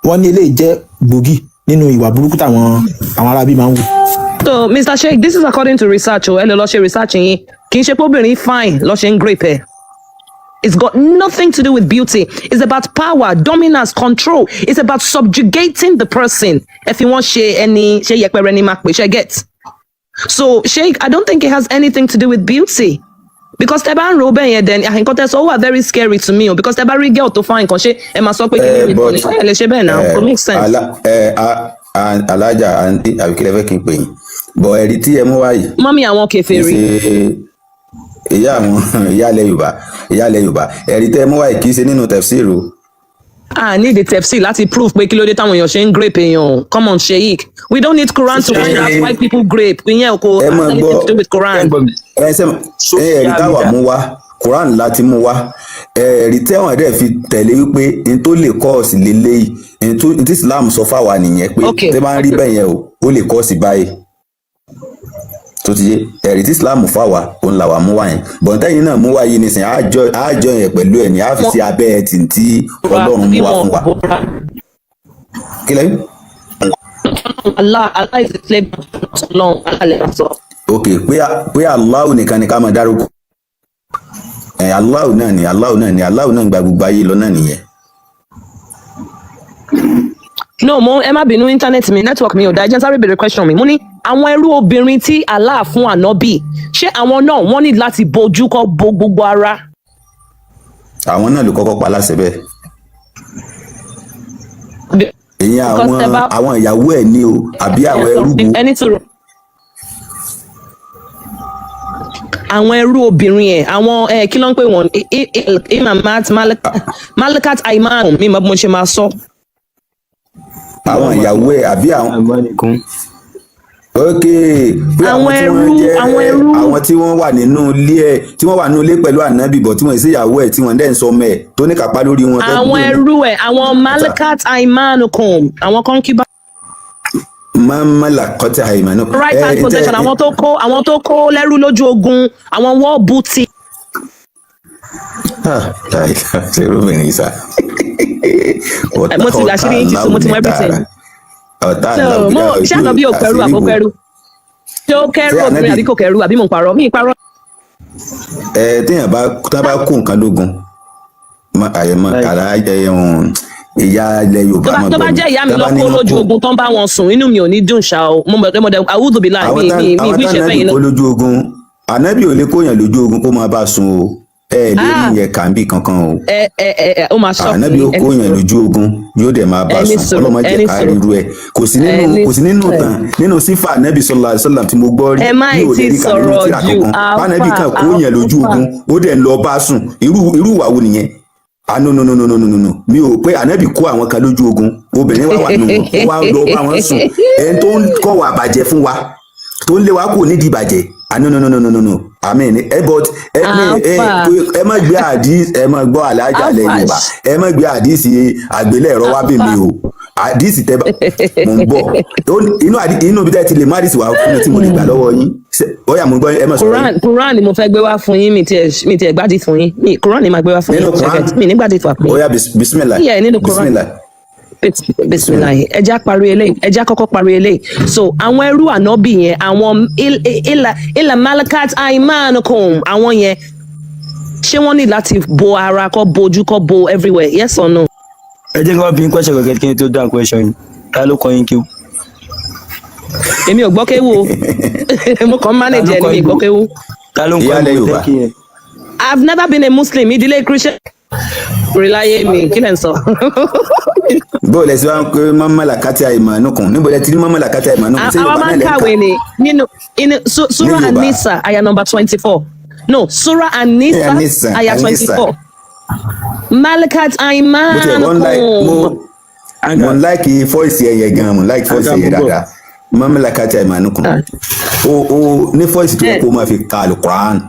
[SPEAKER 6] Wọ́n ní eléyìí jẹ́ gbòógì nínú ìwà burúkú táwọn àwọn aráabí máa ń wù.
[SPEAKER 1] So, Mr. Sheikh, this is according to research. O, ẹ lè lọ ṣe research yín. Kì í ṣe pé obìnrin fine lọ ṣe ń grape ẹ̀. It's got nothing to do with beauty. It's about power, dominance, control. It's about subjugating the person. Ẹ fi wọ́n ṣe ẹni ṣe yẹpẹrẹ ni máa pè ṣe get. So, Sheikh, I don't think it has anything to do with beauty. Because tẹ bá ń ro bẹ́ẹ̀ yẹn, then nǹkan tẹ sọ ó wà very scary to me o, because tẹ bá rí girl tó fine kan, ṣé ẹ máa sọ pé kí ni
[SPEAKER 2] But
[SPEAKER 1] ẹ lè ṣe bẹ́ẹ̀ náà? Kò make sense.
[SPEAKER 2] Alájà, àǹtí, àbí kí lẹ fẹ́ kí n pè yín bọ̀, ẹ̀rí tí ẹ mú wá yìí
[SPEAKER 1] Mummy àwọn
[SPEAKER 2] kì í
[SPEAKER 1] kèfèrí.
[SPEAKER 2] ṣe ìyá àwọn ìyá ilẹ̀ Yorùbá, ìyá ilẹ̀ Yorùbá. Ẹ̀rí tẹ́ ẹ mú wá yìí kì í ṣe nínú tafsir o.
[SPEAKER 1] I need the tafsir láti prove pé kí ló dé táwọn èèyàn ṣe ń grape èèyàn. Come on, Sheikh. We don't need Quran to find out why people grape. Ìyẹn kò
[SPEAKER 2] Ẹ
[SPEAKER 1] has
[SPEAKER 2] máa
[SPEAKER 1] anything
[SPEAKER 2] gbọ́.
[SPEAKER 1] to do with Quran.
[SPEAKER 2] Ẹ ṣe ẹ ẹ̀rí táwa mú wá, Quran láti mú wá. Ẹ̀rí tẹ́wọ̀n dẹ̀ fi tẹ̀lé wípé n tó lè cause lélẹ́yìí, n tí Islam sọ fáwa nìyẹn pé tẹ́ bá ń rí bẹ́ẹ̀ yẹn o, ó lè cause báyìí. Tó ti yé, ẹ̀rí tí Islam fáwa òun làwa mú wá yẹn. Bọ̀ǹtẹ́yìn náà mú wá yìí nísìnyí, àjọ yẹn pẹ̀lú ẹ̀ ní á fi sí abẹ́ ẹ̀ tì tí Ọlọ́run mú wá fún wa. Kí lẹ́yìn.
[SPEAKER 1] Allah, Allah is the slave of Ọlọ́run. Allah lè máa sọ.
[SPEAKER 2] Ok, pé Allahu nìkan ni ká máa dárúkọ ẹ. Allahu náà ni, Allahu náà ni, Allahu náà ń gba gbogbo ayé lọ náà nìyẹn.
[SPEAKER 1] No, mo ẹ má bínú, internet mi, network mi ò dá. Ẹ jẹ́ n sáré béèrè question mi. Mo ní àwọn ẹrú obìnrin tí Allah fún ànábì, ṣé àwọn náà wọ́n ní láti bojú kọ́ bo gbogbo ara?
[SPEAKER 2] Àwọn náà ló kọ́kọ́ pa láṣẹ bẹ́ẹ̀. Ìyẹn
[SPEAKER 1] Because
[SPEAKER 2] àwọn
[SPEAKER 1] tẹ bá-
[SPEAKER 2] àwọn ìyàwó ẹ̀ ní o, àbí àwọn ẹrú wo?
[SPEAKER 1] Ẹni tó àwọn ẹrú obìnrin ẹ, àwọn ẹ, kí ló ń pè wọn? Imamat malakat aiman, mi mọ bí mo ṣe máa sọ.
[SPEAKER 2] Àwọn ìyàwó ẹ̀ àbí àwọn?
[SPEAKER 5] Àmọ́nìkún.
[SPEAKER 2] Ok, pé àwọn
[SPEAKER 1] Àwọn
[SPEAKER 2] tí wọ́n
[SPEAKER 1] ẹrú,
[SPEAKER 2] jẹ́
[SPEAKER 1] àwọn ẹrú.
[SPEAKER 2] Àwọn tí wọ́n wà nínú ilé ẹ̀, tí wọ́n wà nínú ilé pẹ̀lú ànábì bọ̀, tí wọ́n sì ìyàwó ẹ̀, tí wọ́n dẹ̀ ń sọ ọmọ ẹ̀, tó ní kápá lórí wọn.
[SPEAKER 1] Àwọn ẹrú ẹ, àwọn malakat aimanukum, àwọn concubine.
[SPEAKER 2] Máa làkọ́tà àìmọ̀ náà.
[SPEAKER 1] Right hand possession, àwọn tó kó lẹ́rú lójú ogun, àwọn war booty.
[SPEAKER 2] Ṣe róbìnrin yìí sá.
[SPEAKER 1] Mo ti àṣírí yín ti tú, mo ti mọ everything.
[SPEAKER 2] Ọ̀tá
[SPEAKER 1] So mo ṣé ànábì ò kẹrù àbó kẹrù? Ṣé ó kẹrù
[SPEAKER 2] Ṣé
[SPEAKER 1] obìnrin
[SPEAKER 2] ànábì-
[SPEAKER 1] àbí kò kẹrù, àbí mò ń parọ́? Mi ì parọ́.
[SPEAKER 2] Ẹ téèyàn bá tá bá kó nǹkan lógun àyẹmọ àrà ẹhùn. Ìyá ilẹ̀ Yorùbá,
[SPEAKER 1] Tó bá
[SPEAKER 2] máa
[SPEAKER 1] tó
[SPEAKER 2] gbọ́
[SPEAKER 1] bá
[SPEAKER 2] mi.
[SPEAKER 1] jẹ́ ìyá mi
[SPEAKER 2] Tán bá
[SPEAKER 1] lọ
[SPEAKER 2] ní
[SPEAKER 1] kó
[SPEAKER 2] wọ́n
[SPEAKER 1] lójú
[SPEAKER 2] kó
[SPEAKER 1] ogun tán bá wọn sùn, inú mi ò ní dùn ṣá o. Mo mọ̀ pé mo dẹ̀ àwùjọ bí láì
[SPEAKER 2] àwọn
[SPEAKER 1] mi
[SPEAKER 2] tán
[SPEAKER 1] mi mi
[SPEAKER 2] àwọn
[SPEAKER 1] wíṣẹ́
[SPEAKER 2] tán
[SPEAKER 1] fẹ́yìn
[SPEAKER 2] nábì
[SPEAKER 1] náà.
[SPEAKER 2] kó lójú ogun, ànábì ò lè kóyàn lójú ogun kó máa bá a sùn o. Ẹ lè rí
[SPEAKER 1] Ah,
[SPEAKER 2] yẹn kàńbì kankan o.
[SPEAKER 1] Ẹ ẹ ẹ ẹ, ó máa shock
[SPEAKER 2] Ànábì
[SPEAKER 1] mi.
[SPEAKER 2] ó
[SPEAKER 1] Ẹni
[SPEAKER 2] kóyàn
[SPEAKER 1] sùúrù,
[SPEAKER 2] lójú ogun, yóò dẹ̀ máa bá a
[SPEAKER 1] ẹni
[SPEAKER 2] sùn.
[SPEAKER 1] sùúrù,
[SPEAKER 2] Ọlọ́mọ jẹ́
[SPEAKER 1] ẹni
[SPEAKER 2] ká
[SPEAKER 1] sùúrù,
[SPEAKER 2] ríru ẹ̀. Kò sí nínú
[SPEAKER 1] ẹni
[SPEAKER 2] kò sí nínú
[SPEAKER 1] sùúrù.
[SPEAKER 2] tàn nínú sífà ànábì sallallahu alaihi wasallam tí mo gbọ́ rí.
[SPEAKER 1] Ẹ má
[SPEAKER 2] Mi ò
[SPEAKER 1] tí
[SPEAKER 2] lè rí kà nínú
[SPEAKER 1] sọ̀rọ̀
[SPEAKER 2] tírà
[SPEAKER 1] jù,
[SPEAKER 2] kankan bánábì
[SPEAKER 1] alfa
[SPEAKER 2] kan kóyàn lójú
[SPEAKER 1] alfa.
[SPEAKER 2] ogun, ó dẹ̀ ń lọ bá a sùn. Irú ìwà wo nìyẹn? Ah, no, no, no, no, no, no, no, no, mi ò pé ànábì kó àwọn kan lójú ogun, obìnrin wà nù wọn, ó wá lọ bá wọn sùn. Ẹni tó ń kọ́ wa bàjẹ́ fún wa, tó ń lé wa kúrò nídìí ìbàjẹ́. Ah, no, no, no, no, no, no, no, àmín ẹ, but ẹ ní ẹ
[SPEAKER 1] Alfa
[SPEAKER 2] ẹ má gbé àdí, ẹ má gbọ́ àlájà lẹ
[SPEAKER 1] alfa
[SPEAKER 2] Yorùbá, ẹ má gbé àdísì àgbélẹ̀rọ wá bí mi
[SPEAKER 1] alfa.
[SPEAKER 2] o. Àdísì tẹ bá mò ń bọ̀. Inú ibi tẹ́ ti lè má àdísì wá fún mi tí mo lè gbà lọ́wọ́ yín. Ó yá, mo gbọ́, ẹ má sọ̀rọ̀ yín.
[SPEAKER 1] Quran ni mo fẹ́ gbé wá fún yín. Mi tiẹ̀ gbádìí fún yín. Mi Quran ni màá gbé wá fún
[SPEAKER 2] Nínú
[SPEAKER 1] yín.
[SPEAKER 2] Quran?
[SPEAKER 1] Ṣẹ̀kẹ̀t mi ní gbádìí fún
[SPEAKER 2] Ó
[SPEAKER 1] àpè
[SPEAKER 2] yá, bismillah.
[SPEAKER 1] yíyẹ nínú Quran.
[SPEAKER 2] Bismillah.
[SPEAKER 1] Bisimilahi. Ẹja parí eléyìí, ẹja kọ́kọ́ parí eléyìí. So àwọn ẹrú ànábì yẹn, àwọn ilà malakat aimanukum, àwọn yẹn, ṣé wọ́n ní láti bo ara, kọ́ bojú, kọ́ bo everywhere, yes or no?
[SPEAKER 5] Ẹ jẹ́ kí wọ́n bí question kẹ̀kẹ́ kí n tó dáhùn question yìí. Ta ló kọ́ yín kí o?
[SPEAKER 1] Èmi ò gbọ́ kéwú o. Mo kàn ń
[SPEAKER 5] Ta
[SPEAKER 1] manage
[SPEAKER 5] ló
[SPEAKER 1] ẹni
[SPEAKER 5] kọ́
[SPEAKER 1] mi
[SPEAKER 5] yín
[SPEAKER 1] gbọ́ kéwú.
[SPEAKER 5] Ta ló ń kọ́
[SPEAKER 2] Ìyá
[SPEAKER 5] yín
[SPEAKER 2] ilẹ̀
[SPEAKER 5] gbogbo
[SPEAKER 2] Yorùbá.
[SPEAKER 5] tẹ́kì yẹn?
[SPEAKER 1] I've never been a Muslim. Ìdílé Christian rí láyé mi. Kí lẹ̀ ń sọ?
[SPEAKER 2] Bó lẹ sí wá ń pé mọ́mọ́lá kátí àìmọ̀nùkùn, níbo lẹ ti rí mọ́mọ́lá kátí àìmọ̀nùkùn? Ṣé
[SPEAKER 1] Àwa
[SPEAKER 2] Yorùbá
[SPEAKER 1] máa
[SPEAKER 2] náà
[SPEAKER 1] ń
[SPEAKER 2] lẹ ń kà?
[SPEAKER 1] kàwé ni nínú inú
[SPEAKER 2] Ní
[SPEAKER 1] Surah
[SPEAKER 2] Yorùbá.
[SPEAKER 1] Anisa aya number 24, no, Surah Anisa
[SPEAKER 2] Anisa,
[SPEAKER 1] aya twenty
[SPEAKER 2] Anisa.
[SPEAKER 1] four malakat
[SPEAKER 2] Mo tiẹ̀ wọ́n like mo
[SPEAKER 1] aimanukum.
[SPEAKER 2] mo ń like voice ẹ̀yẹ gan, mo ń like voice
[SPEAKER 4] Aga,
[SPEAKER 2] ẹ̀yẹ
[SPEAKER 4] mo gbọ́.
[SPEAKER 2] dáadáa. Mọ́mọ́lá kátí àìmọ̀nùkùn. O ní voice tó yẹ kó máa fi ka alukur'an,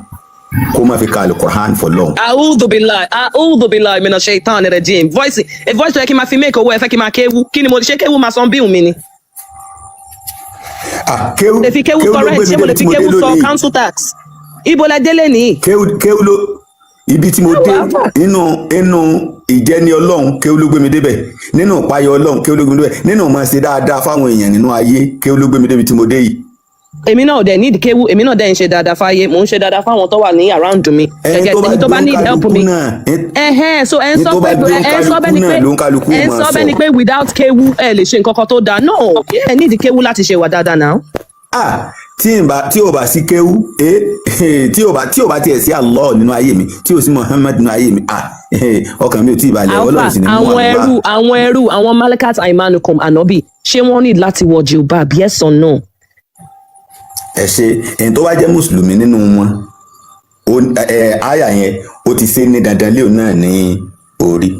[SPEAKER 2] kó máa fi ka alukur'an for long.
[SPEAKER 1] A'udhu billahi, a'udhu billahi mina shaitan rajim. Voice, a voice tó yẹ kí n máa fi make owó, ẹ fẹ́ kí n máa kéwú. Kí ni mo ṣe kéwú máa san bíhùn mi ni?
[SPEAKER 2] Ah, kéwú.
[SPEAKER 1] Lè fi kéwú
[SPEAKER 2] Kéwú
[SPEAKER 1] sọ
[SPEAKER 2] ló
[SPEAKER 1] rent,
[SPEAKER 2] gbé mi
[SPEAKER 1] ṣé mo
[SPEAKER 2] débi
[SPEAKER 1] lè
[SPEAKER 2] tí
[SPEAKER 1] fi
[SPEAKER 2] mo dé
[SPEAKER 1] kéwú sọ
[SPEAKER 2] lónìí.
[SPEAKER 1] council tax? Ibo lẹ délé nìyí?
[SPEAKER 2] Kéwú ló ibi tí mo dé nínú ìjẹni Ọlọ́run, kéwú ló gbé mi débẹ̀. Nínú ìpayọ Ọlọ́run, kéwú ló gbé mi débẹ̀. Nínú máa ṣe dáadáa fáwọn èèyàn nínú ayé, kéwú ló gbé mi débi tí mo dé yìí.
[SPEAKER 1] Èmi náà ò dẹ̀ need kéwú, èmi náà dẹ̀ ń ṣe dáadáa fáyé, mò ń ṣe dáadáa fáwọn tó wà ní around mi.
[SPEAKER 2] Ẹni tó bá
[SPEAKER 1] Ẹni tó bá
[SPEAKER 2] gbé
[SPEAKER 1] need help
[SPEAKER 2] kálukú
[SPEAKER 1] mi.
[SPEAKER 2] náà
[SPEAKER 1] Ẹhẹ́n, so ẹ ń
[SPEAKER 2] ní
[SPEAKER 1] sọ
[SPEAKER 2] tó bá
[SPEAKER 1] pé
[SPEAKER 2] gbé
[SPEAKER 1] ẹ ń sọ
[SPEAKER 2] kálukú
[SPEAKER 1] bẹ́ẹ̀ ni
[SPEAKER 2] náà
[SPEAKER 1] pé
[SPEAKER 2] ló ń kálukú
[SPEAKER 1] ẹ ń
[SPEAKER 2] máa
[SPEAKER 1] sọ bẹ́ẹ̀ ni
[SPEAKER 2] sọ.
[SPEAKER 1] pé without kéwú ẹ lè ṣe nǹkan kan tó dáa. No, ẹ need kéwú láti ṣe wà dáadáa náà.
[SPEAKER 2] Ah, tí n bá tí ò bá sí kéwú, tí ò bá tiẹ̀ sí Allah nínú ayé mi, tí ò sí Muhammad nínú ayé mi, ah, ọkàn mi ò tí ì balẹ̀. Ọlọ́run
[SPEAKER 1] Alpha,
[SPEAKER 2] sì ni mú
[SPEAKER 1] àwọn
[SPEAKER 2] Allah.
[SPEAKER 1] ẹrú àwọn malakat aimanukum ànábì, ṣé wọ́n ní láti wọ jilbab, yes or no?
[SPEAKER 2] Ẹ ṣe, ẹni tó bá jẹ́ mùsùlùmí nínú wọn, àyà yẹn ó ti ṣe ní dandan léo náà ní orí,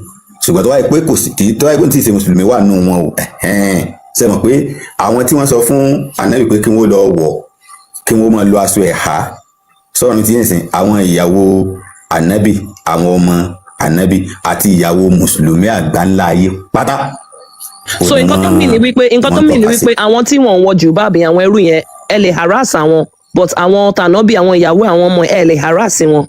[SPEAKER 2] ṣùgbọ́n tó wáyé pé kò sí tí tó wáyé pé tí ì ṣe mùsùlùmí wà nínú wọn o, ẹ̀hẹ́n, ṣe mọ̀ pé àwọn tí wọ́n sọ fún ànábì pé kí wọ́n lọ wọ̀, kí wọ́n máa lo aṣọ ẹ̀há, sọ̀rọ̀ mi ti yẹn sìn, àwọn ìyàwó ànábì, àwọn ọmọ ànábì àti ìyàwó mùsùlùmí àgbáńlá ayé pátá.
[SPEAKER 1] So nǹkan tó mì ní wípé, nǹkan tó
[SPEAKER 2] wọ́n
[SPEAKER 1] mì ní
[SPEAKER 2] tọ́ka sí.
[SPEAKER 1] wípé àwọn tí wọ́n ń wọ jilbab yẹn, àwọn ẹrú yẹn, ẹ lè harass àwọn, but àwọn tànábì, àwọn ìyàwó, àwọn ọmọ, ẹ lè harass wọn.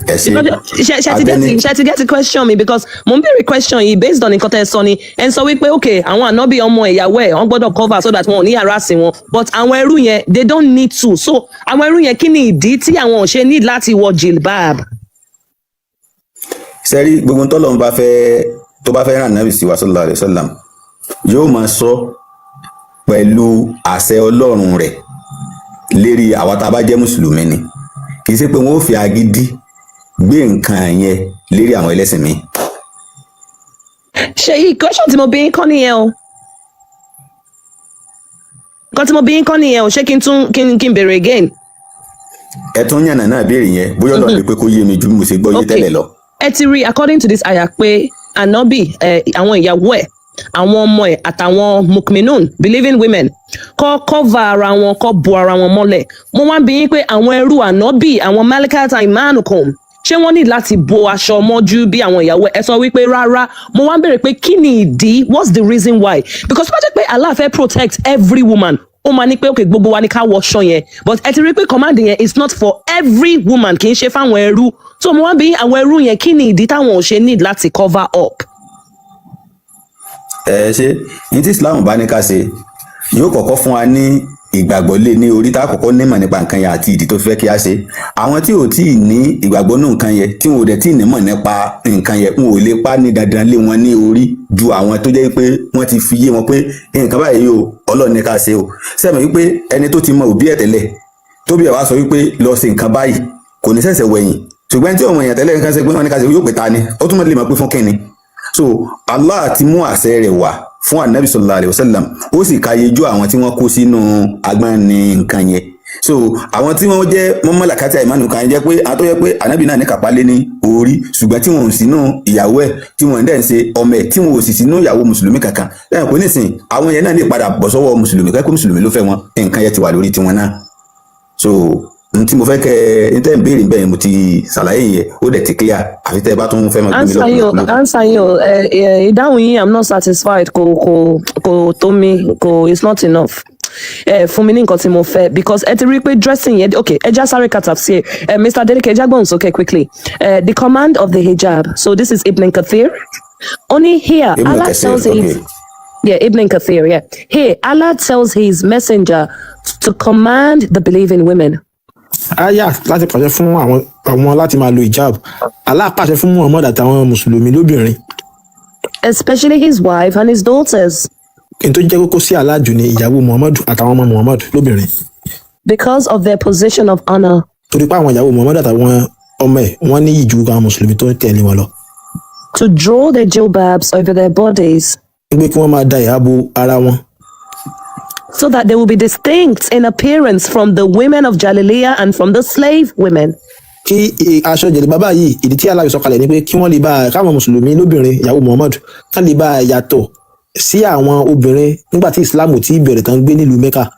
[SPEAKER 2] Ẹ ṣe.
[SPEAKER 1] Ṣe ti get
[SPEAKER 2] Abẹ́ni.
[SPEAKER 1] Ṣe ti get question mi? Because mo ń béèrè question yìí based on nǹkan tẹ́ ẹ sọ ni. Ẹ ń sọ wípé ok, àwọn ànábì, ọmọ, ìyàwó ẹ̀, wọ́n gbọ́dọ̀ cover so that wọn ò ní harass wọn, but àwọn ẹrú yẹn, they don't need to. So àwọn ẹrú yẹn, kí ni ìdí tí àwọn ò ṣe need láti wọ jilbab?
[SPEAKER 2] Sẹ́rí, gbogbo tọ́lọ́run bá fẹ́, tó bá fẹ́ rán nàbì sí wa sallallahu alaihi wasallam, yóò máa sọ pẹ̀lú àṣẹ Ọlọ́run rẹ̀ lérí àwa tá a bá jẹ́ mùsùlùmí ni. Kì í ṣe pé wọ́n ó fi agídí gbé nǹkan yẹn lérí àwọn ẹlẹ́sìn mi.
[SPEAKER 1] Ṣe yìí, question tí mo bí yín kọ́ nìyẹn o. Nǹkan tí mo bí yín kọ́ nìyẹn o. Ṣé kí n tún kí n béèrè again?
[SPEAKER 2] Ẹ tún yànnà náà béèrè yẹn, bóyá Ọlọ́run lè pé kó yé mi ju bí mo ṣe gbọ́ yé tẹ́lẹ̀ lọ.
[SPEAKER 1] Ẹ ti rí, according to this aya, pé ànábì ẹ, àwọn ìyàwó ẹ, àwọn ọmọ ẹ àtàwọn mukminun, believing women, kọ́ cover ara wọn, kọ́ bo ara wọn mọ́lẹ̀. Mo wá ń bi yín pé àwọn ẹrú ànábì, àwọn malakat aimanukum, ṣé wọ́n ní láti bo aṣọ mọ́jú bí àwọn ìyàwó ẹ? Sọ wípé rárá. Mo wá ń béèrè pé kí ni ìdí? What's the reason why? Because tó bá jẹ́ pé Allah fẹ́ protect every woman, ó máa ní pé okay, gbogbo wa ní ká wọṣọ yẹn, but ẹ ti rí pé command yẹn is not for every woman, kì í ṣe fáwọn ẹrú. So mo wá ń bi àwọn ẹrú yẹn, kí ni ìdí táwọn ò ṣe need láti cover up?
[SPEAKER 2] Ẹ ṣe, ní tí Islam bá ní ká ṣe, yóò kọ́kọ́ fún wa ní ìgbàgbọ́ lé ní orí, tá a kọ́kọ́ nímọ̀ nípa nǹkan yẹn àti ìdí tó fẹ́ kí a ṣe. Àwọn tí ò tí ì ní ìgbàgbọ́ nínú nǹkan yẹn, tí wọn ò dẹ̀ tí ì nímọ̀ nípa nǹkan yẹn, wọn ò lè pa ní dandan lé wọn ní orí ju àwọn tó jẹ́ pé wọ́n ti fi yé wọn pé nǹkan báyìí o, Ọlọ́run ní ká ṣe o. Sẹ́mi wípé ẹni tó ti mọ òbí ẹ̀ tẹ́lẹ̀, tóbi ẹ̀ wá sọ wípé lọ ṣe nǹkan báyìí, kò ní ṣẹ̀ṣẹ̀ wẹ̀yìn. Ṣùgbọ́n tí òun èèyàn tẹ́lẹ̀ nǹkan ṣe pé wọ́n ní ká ṣe, yóò pè ta ni ó túnmọ̀ lè mọ̀ pé fún kínni. So Allah ti mú àṣẹ rẹ̀ wá fún anabi sallallahu alayhi wa sallam, ó sì ka yejú àwọn tí wọ́n kó sínú agbọ́n ní nǹkan yẹn. So àwọn tí wọ́n jẹ́ mọ́mọ́làkátì àìmánu kan jẹ́ pé àwọn tó yẹ pé anabi náà ní kápá lé ní orí, ṣùgbọ́n tí wọn ò sínú ìyàwó ẹ̀, tí wọ́n dẹ̀ ń ṣe ọmọ ẹ̀, tí wọn ò sì sínú ìyàwó mùsùlùmí kankan lẹ́yìn pé nísìn àwọn yẹn náà lè padà bọ̀ sọ́wọ́ mùsùlùmí, kẹ́kọ̀ọ́ mùsùlùmí ló fẹ́ wọn, nǹkan yẹn ti wà lórí tiwọn náà. So n tí mo fẹ́ kẹ́ ẹ n tẹ́ ń béèrè bẹ́ẹ̀, mo ti ṣàlàyé yẹn, ó dẹ̀ ti clear, àfi tẹ́ ẹ bá tún fẹ́ máa gbé mi
[SPEAKER 1] Answer yín o.
[SPEAKER 2] lọ́kùnrin.
[SPEAKER 1] Answer yín o. Ìdáhùn yín, I'm not satisfied. Kò tó mi, kò, it's not enough. Ẹ fún mi ní nǹkan tí mo fẹ́, because ẹ ti rí i pé dressing yẹn, okay, ẹ já sáré cut off sí ẹ. Mr. Adeleke, ẹ já gbóhùn sókè quickly. The command of the hijab. So this is Ibn Kathir only here.
[SPEAKER 2] Ibn
[SPEAKER 1] Allah
[SPEAKER 2] Kathir,
[SPEAKER 1] tells his Yeah, Ibn Kathir, yeah. Here, Allah tells his messenger to command the believing women.
[SPEAKER 6] Aya láti pàṣẹ fún àwọn láti máa lo hijab, Allah pàṣẹ fún Muhammad àtàwọn mùsùlùmí lóbìnrin,
[SPEAKER 1] especially his wife and his daughters,
[SPEAKER 6] kí n tó jẹ́ kókó sí Allah jù ní ìyàwó Muhammad àtàwọn ọmọ Muhammad lóbìnrin,
[SPEAKER 1] because of their position of honor,
[SPEAKER 6] torí pé àwọn ìyàwó Muhammad àtàwọn ọmọ ẹ̀, wọ́n ní ìjù àwọn mùsùlùmí tó ń tẹ̀lé wọn lọ,
[SPEAKER 1] to draw their jilbabs over their bodies
[SPEAKER 6] pé kí wọ́n máa da ẹ̀há bo ara wọn,
[SPEAKER 1] so that they will be distinct in appearance from the women of Jahiliyyah and from the slave women.
[SPEAKER 6] Kí aṣọ jẹ̀lẹ̀ bàbá yìí, ìdí tí Allah fi sọ̀kalẹ̀ ni pé kí wọ́n lè bá káwọn mùsùlùmí lóbìnrin, ìyàwó Muhammad, kán lè bá a yàtọ̀ sí àwọn obìnrin nígbà tí Islam ò tí ì bẹ̀rẹ̀ tán gbé nílùú Mecca,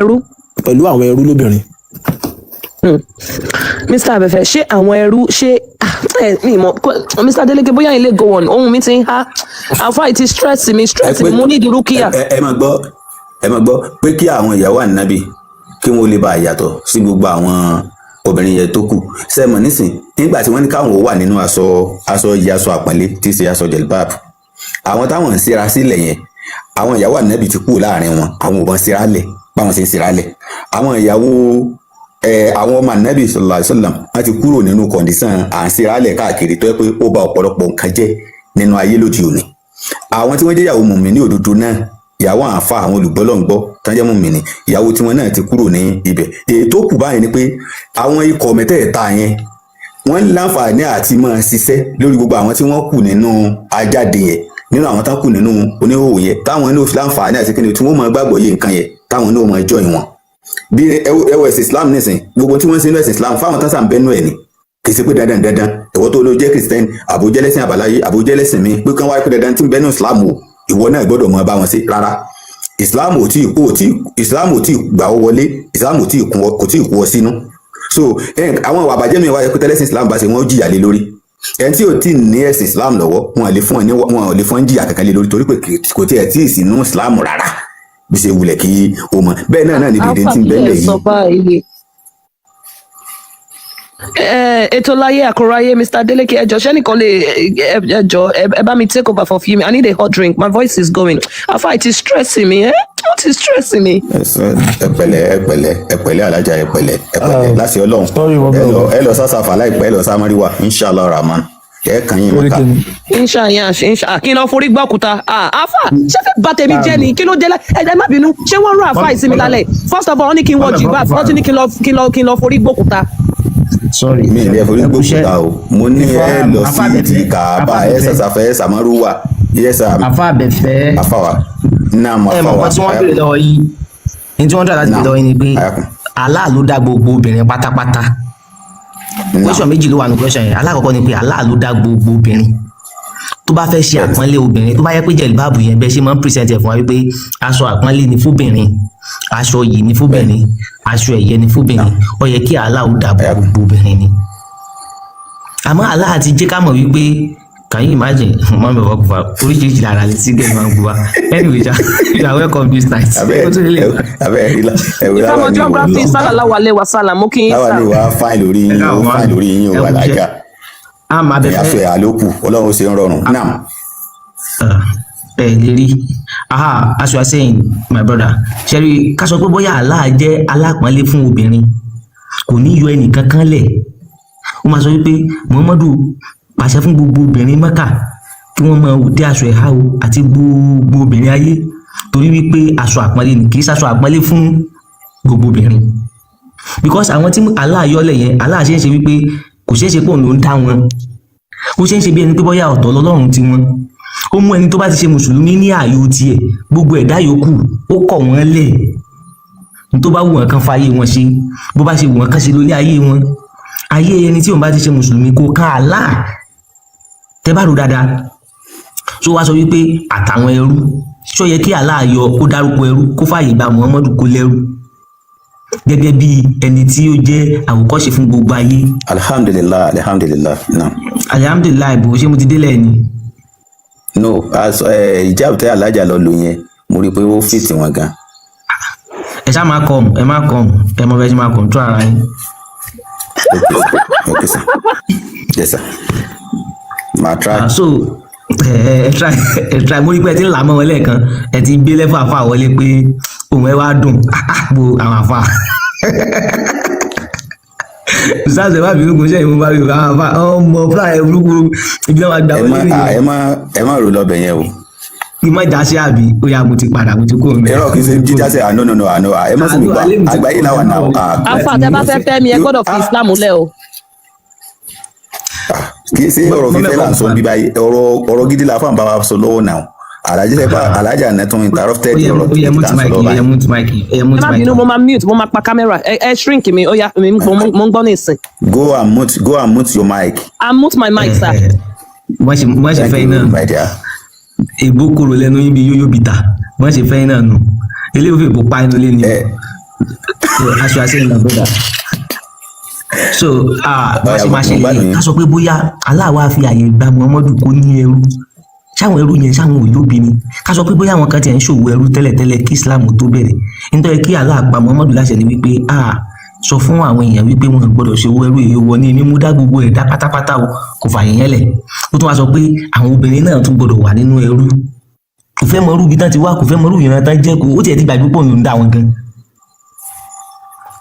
[SPEAKER 1] Ẹrú.
[SPEAKER 6] Pẹ̀lú àwọn ẹrú lóbìnrin.
[SPEAKER 1] Mr. Abefe, ṣé àwọn ẹrú ṣé mi mọ̀ Mr. Adeleke, bóyá ilé go on, ohun mi ti ń há. Àfa, it is stress mi, stress mi, mo ní ìdúró kíyà.
[SPEAKER 2] Ẹ máa gbọ́, ẹ máa gbọ́ pé kí àwọn ìyàwó ànábì, kí wọ́n lè bá a yàtọ̀ sí gbogbo àwọn obìnrin yẹn tó kù. Sẹ́mọ̀ nísìn, nígbà tí wọ́n ní káwọn ó wà nínú aṣọ yìí, aṣọ àpọ́nlé tí í ṣe aṣọ jẹ̀lbáàb, àwọn táwọn ń síra sílẹ̀ yẹn, àwọn ìyàwó ànábì ti kúrò láàrin wọn, àwọn ò bọ́n síra lẹ̀ báwọn ṣe ń síra lẹ̀. Àwọn ìyàwó ẹ, àwọn ọmọ ànábì sallallahu alaihi wasallam, wọ́n ti kúrò nínú condition à ń síra lẹ̀ káàkiri tó yẹ pé ó ba ọ̀pọ̀lọpọ̀ nǹkan jẹ́ nínú ayé lóde òní. Àwọn tí wọ́n jẹ́ ìyàwó mùmíní òdodo náà, ìyàwó àáfà, àwọn olùgbọ́lọ́ngbọ́ tán jẹ́ mùmíní, ìyàwó tiwọn náà ti kúrò ní ibẹ̀. Èyí tó kù báyìí ni pé àwọn ikọ̀ mẹ́tẹ̀ẹ̀ta yẹn, wọ́n ń láǹfààní àti máa ṣiṣẹ́ lórí gbogbo àwọn tí wọ́n kù nínú ajáde yẹn, nínú àwọn tán kù nínú oníhòòhò yẹn, táwọn náà fi láǹfààní àti kíni tí wọ́n máa gbàgbọ́ yé nǹkan yẹn, táwọn náà máa join wọn. Bí ẹ wo ẹ̀sìn Islam nísìn, gbogbo tí wọ́n ń ṣe nínú ẹ̀sìn Islam fáwọn tán sàn bẹ́nu ẹ̀ ni, kì í ṣe pé dandan dandan ìwọ tó ló jẹ́ Christian, àbójẹ́lẹ́sìn àbáláyé, àbójẹ́lẹ́sìn mi, pé kán wáyé pé dandan tí ń bẹ́nu Islam o, ìwọ náà gbọ́dọ̀ mọ bá wọn ṣe. Rárá, Islam ò tí ò tí Islam ò tí gbà ó wọlé, Islam ò tí kún ọ, kò tí kú ọ sínú. So àwọn ìwà àbàjẹ́ mi wáyé pé tẹ́lẹ̀sìn Islam bá ṣe, wọ́n jìyà lé lórí. Ẹni tí ò tí ní ẹ̀sìn Islam lọ́wọ́, wọn ò lè fún ọ ní, wọn ò lè fún ọ ní jìyà kankan lé lórí, torí pé kò tiẹ̀ tí ì sínú Islam rárá bí ṣe wulẹ̀ kí o mọ̀ bẹ́ẹ̀ náà náà ni dèdè tí ń bẹ́ẹ̀ lẹ̀
[SPEAKER 1] Sọ
[SPEAKER 2] yìí.
[SPEAKER 1] Báyìí. Ètò láyé àkóráyé, Mr. Adeleke, ẹjọ, ṣẹ́nìkan lè ẹjọ, ẹ bá mi take over for few minutes. I need a hot drink, my voice is going. Afa, it is stressing me, eh? It is stressing me.
[SPEAKER 2] Ẹ pẹ̀lẹ́, ẹ pẹ̀lẹ́, ẹ pẹ̀lẹ́ alájà, ẹ pẹ̀lẹ́, ẹ pẹ̀lẹ́ láti Ọlọ́run.
[SPEAKER 4] Sorry, wọ́n
[SPEAKER 2] Ẹ lọ
[SPEAKER 4] bẹ̀rẹ̀.
[SPEAKER 2] ẹ lọ sásàfà láìpẹ́, ẹ lọ sámáríwá, inshallah rahman, ẹ kàn yín
[SPEAKER 4] Lórí
[SPEAKER 2] mọ́ká.
[SPEAKER 4] kìíní.
[SPEAKER 1] Insha yansh insha, kí n lọ forí gbọ́kúta. Ah, afa, ṣé fẹ́ bà tèmi jẹ́ ni? Kí ló dé? Ẹ má bínú, ṣé wọ́n rán afa ìsinmi lálẹ́? First of all, wọ́n ní kí n wọ jìbá, wọ́n tún ní kí n lọ forí gbọ́kúta.
[SPEAKER 4] Sorry.
[SPEAKER 2] Mi ì lè forí
[SPEAKER 3] Ẹ kú iṣẹ́.
[SPEAKER 2] gbókúta o, mo ní ẹ lọ sí ti Kàábà, ẹ sàṣàfẹ́, ẹ sàmárùwà, yẹ sà.
[SPEAKER 3] Afa Abẹ́fẹ́.
[SPEAKER 2] Àfàwà náà mo.
[SPEAKER 3] Ẹ mọ̀
[SPEAKER 2] Àfàwà.
[SPEAKER 3] nǹkan tí wọ́n béèrè lọ́wọ́ yín ní, tí wọ́n dà láti béèrè lọ́wọ́ yín ni pé
[SPEAKER 2] Ayakun.
[SPEAKER 3] Allah ló dá gbogbo obìnrin pátápátá. Question méjì ló wà ní question yẹn. Alákọ̀ọ́kọ́ ni pé Allah ló dá gbogbo obìnrin, tó bá fẹ́ ṣe àpọ́nlé obìnrin, tó bá yẹ pé jẹ̀lúbáàbù yẹn bẹ́ẹ̀ ṣe máa ń present ẹ̀ fún wa wípé aṣọ àpọ́nlé ni fóbìnrin, aṣọ yìí ni fóbìnrin, aṣọ ẹ̀yẹ ni fóbìnrin, ó yẹ kí Allah ó dá gbogbo obìnrin ni. Àmọ́ Allah ti jẹ́ ká mọ̀ wípé, can you imagine, mọ́mí ọkọ̀ fà oríṣiríṣi lára lè sí gẹ̀ẹ́ máa ń gbọ́ wa. Anyway ja, you are welcome this night.
[SPEAKER 2] Abẹ́
[SPEAKER 3] Ó tún lè
[SPEAKER 2] abẹ́ ẹ̀rí láwa
[SPEAKER 1] Ìfàmọ́
[SPEAKER 2] ní ìwọ
[SPEAKER 1] geography
[SPEAKER 2] lọ
[SPEAKER 1] sallallahu alaihi wasallam, mo kí yín
[SPEAKER 2] láwa
[SPEAKER 1] sà.
[SPEAKER 2] ní ìwà fáìn lórí yín o, fáìn lórí yín o.
[SPEAKER 3] Ẹ kú iṣẹ́.
[SPEAKER 2] Alájà.
[SPEAKER 3] Àmọ́
[SPEAKER 2] Ẹ̀yà
[SPEAKER 3] Abẹ́fẹ́.
[SPEAKER 2] sọ ẹ̀ àlòkù, Ọlọ́run ṣe ń rọrùn náà.
[SPEAKER 3] Ẹ lè rí Aha, as you are saying, my brother, ṣẹ́rí ká sọ pé bóyá Allah jẹ́ alápọ̀nlé fún obìnrin, kò ní yọ ẹnìkan kan lẹ̀. Ó máa sọ wípé Muhammadu pàṣẹ fún gbogbo obìnrin Mẹ́kà kí wọ́n máa dé aṣọ ẹ̀há o, àti gbogbo obìnrin ayé, torí wípé aṣọ àpọ́nlé ni. Kì í ṣaṣọ àpọ́nlé fún gbogbo obìnrin, because àwọn tí Allah yọlẹ̀ yẹn, Allah ṣe ń ṣe wípé kò ṣeé ṣe pé òun ló ń dá wọn. Ó ṣe ń ṣe bí ẹni pé bóyá ọ̀tọ̀ lọ́lọ́run ti wọn. Ó mú ẹni tó bá ti ṣe mùsùlùmí ní ààyò tiẹ̀, gbogbo ẹ̀dá yòókù ó kọ̀ wọ́n lẹ̀. Ní tó bá wù wọ́n kán fàyè wọn ṣe, bó bá ṣe wù wọ́n kán ṣe lórí ayé wọn. Ayé ẹni tí òun bá ti ṣe mùsùlùmí kò kan Allah. Tẹ bá rò dáadáa, tó wá sọ wípé àtàwọn ẹrú, ṣó yẹ kí Allah yọ kó dárúkọ ẹrú, kó fààyè gba Muhammadu kó lẹ́rú gẹ́gẹ́ bí ẹni tí ó jẹ́ àwòkọ́ṣe fún gbogbo ayé?
[SPEAKER 2] Alhamdulilah, alhamdulilah, naam.
[SPEAKER 3] Alhamdulilayi bò, ṣé mo ti délẹ̀ ni?
[SPEAKER 2] No, as ìjáàbù tẹ alájà lọ lò yẹn, mo rí i pé ó fit wọn gan.
[SPEAKER 3] Ẹ ṣáà máa kọm, ẹ máa kọm, ẹ mọ bẹ ṣe máa control ara yín.
[SPEAKER 2] Okay sir, yes sir, màá try.
[SPEAKER 3] Ah, so ẹ try, ẹ try. Mo rí pé ẹ ti ń là mọ́ wọn lẹ́ẹ̀kan, ẹ ti gbé lẹ́fọ̀ àfa wọlé pé òun ẹ wá dùn. Ah, ah, bo àwọn àfa sáàsì, ẹ má bínú, kò ṣe ìmú bá mi àwọn àfa ọmọ fúlàní ẹ burúkú ibi náà máa gbà
[SPEAKER 2] Ẹ
[SPEAKER 3] wọlé
[SPEAKER 2] má
[SPEAKER 3] nìyẹn.
[SPEAKER 2] ẹ má, ẹ má rò lọbẹ yẹn o.
[SPEAKER 3] Kí n má já sí àbí? Ó yá, mo ti padà, mo ti kó mi.
[SPEAKER 2] Ẹ̀rọ kì í ṣe jíjá sí. Ah, no, no, no, ah, no, ah, ẹ má sì mí gbà. Àgbáyé làwà náà, ah.
[SPEAKER 1] Alfa, tẹ bá fẹ́ fẹ́ mi, ẹ gbọ́dọ̀ fi Islam lẹ̀ o.
[SPEAKER 2] Kì í ṣe ọ̀rọ̀ fífẹ́ là ń sọ bí báyìí. Ọ̀rọ̀ gidi la fún bàbá sọ lọ́wọ́ náà. Alájà sẹ́pà, alájà náà tún interrupted
[SPEAKER 3] Ó yẹ
[SPEAKER 2] ọ̀rọ̀
[SPEAKER 3] ó yẹ
[SPEAKER 2] gidi
[SPEAKER 3] mute
[SPEAKER 2] là ń sọ
[SPEAKER 3] mic.
[SPEAKER 2] lọ́wọ́
[SPEAKER 3] Ó yẹ
[SPEAKER 2] báyìí.
[SPEAKER 3] mute mic, ó yẹ
[SPEAKER 1] Ẹ
[SPEAKER 3] mute
[SPEAKER 1] má
[SPEAKER 3] mic.
[SPEAKER 1] bínú, mo máa mute, mo máa pa camera. Ẹ shrink mi. Ó yá, mi mo ń gbọ́ ní ìsìn.
[SPEAKER 2] Go and mute your mic.
[SPEAKER 1] I mute my mic, sir.
[SPEAKER 3] Wọ́n ṣe
[SPEAKER 2] Thank
[SPEAKER 3] fẹ́
[SPEAKER 2] you,
[SPEAKER 3] iná
[SPEAKER 2] my dear.
[SPEAKER 3] Èbó kúrò lẹ́nu yín bí yóyó bìtà. Wọ́n ṣe fẹ́ iná nù, eléyìí fi èbó pa inú lé ni.
[SPEAKER 2] Ẹ
[SPEAKER 3] Aṣọ àṣẹ ìlànà brother. So ah, bá ṣe máa ṣe
[SPEAKER 2] Mo gbádùn
[SPEAKER 3] lè
[SPEAKER 2] yín.
[SPEAKER 3] ká sọ pé bóyá Allah wá fi àyè gba Muhammadu kó ní ẹrú, ṣáwọn ẹrú yẹn, ṣáwọn òyòbí ni? Ká sọ pé bóyá àwọn kan tiẹ̀ ń ṣòwò ẹrú tẹ́lẹ̀tẹ́lẹ̀ kí Islam tó bẹ̀rẹ̀, nítorí kí Allah pa Muhammadu láṣẹ ni wípé ah, sọ fún àwọn èèyàn wípé wọn gbọ́dọ̀ ṣe owó ẹrú, èyí wọ ní mímú dá gbogbo ẹ̀dá pátápátá o. Kò fààyè yẹn lẹ̀. Ó tún wá sọ pé àwọn obìnrin náà tún gbọ́dọ̀ wà nínú ẹrú. Kò fẹ́ mọrú ibi tán ti wá, kò fẹ́ mọrú ìran tán jẹ́, kò ó tiẹ̀ ti gbàgbé pọ̀ ń dá wọn gan.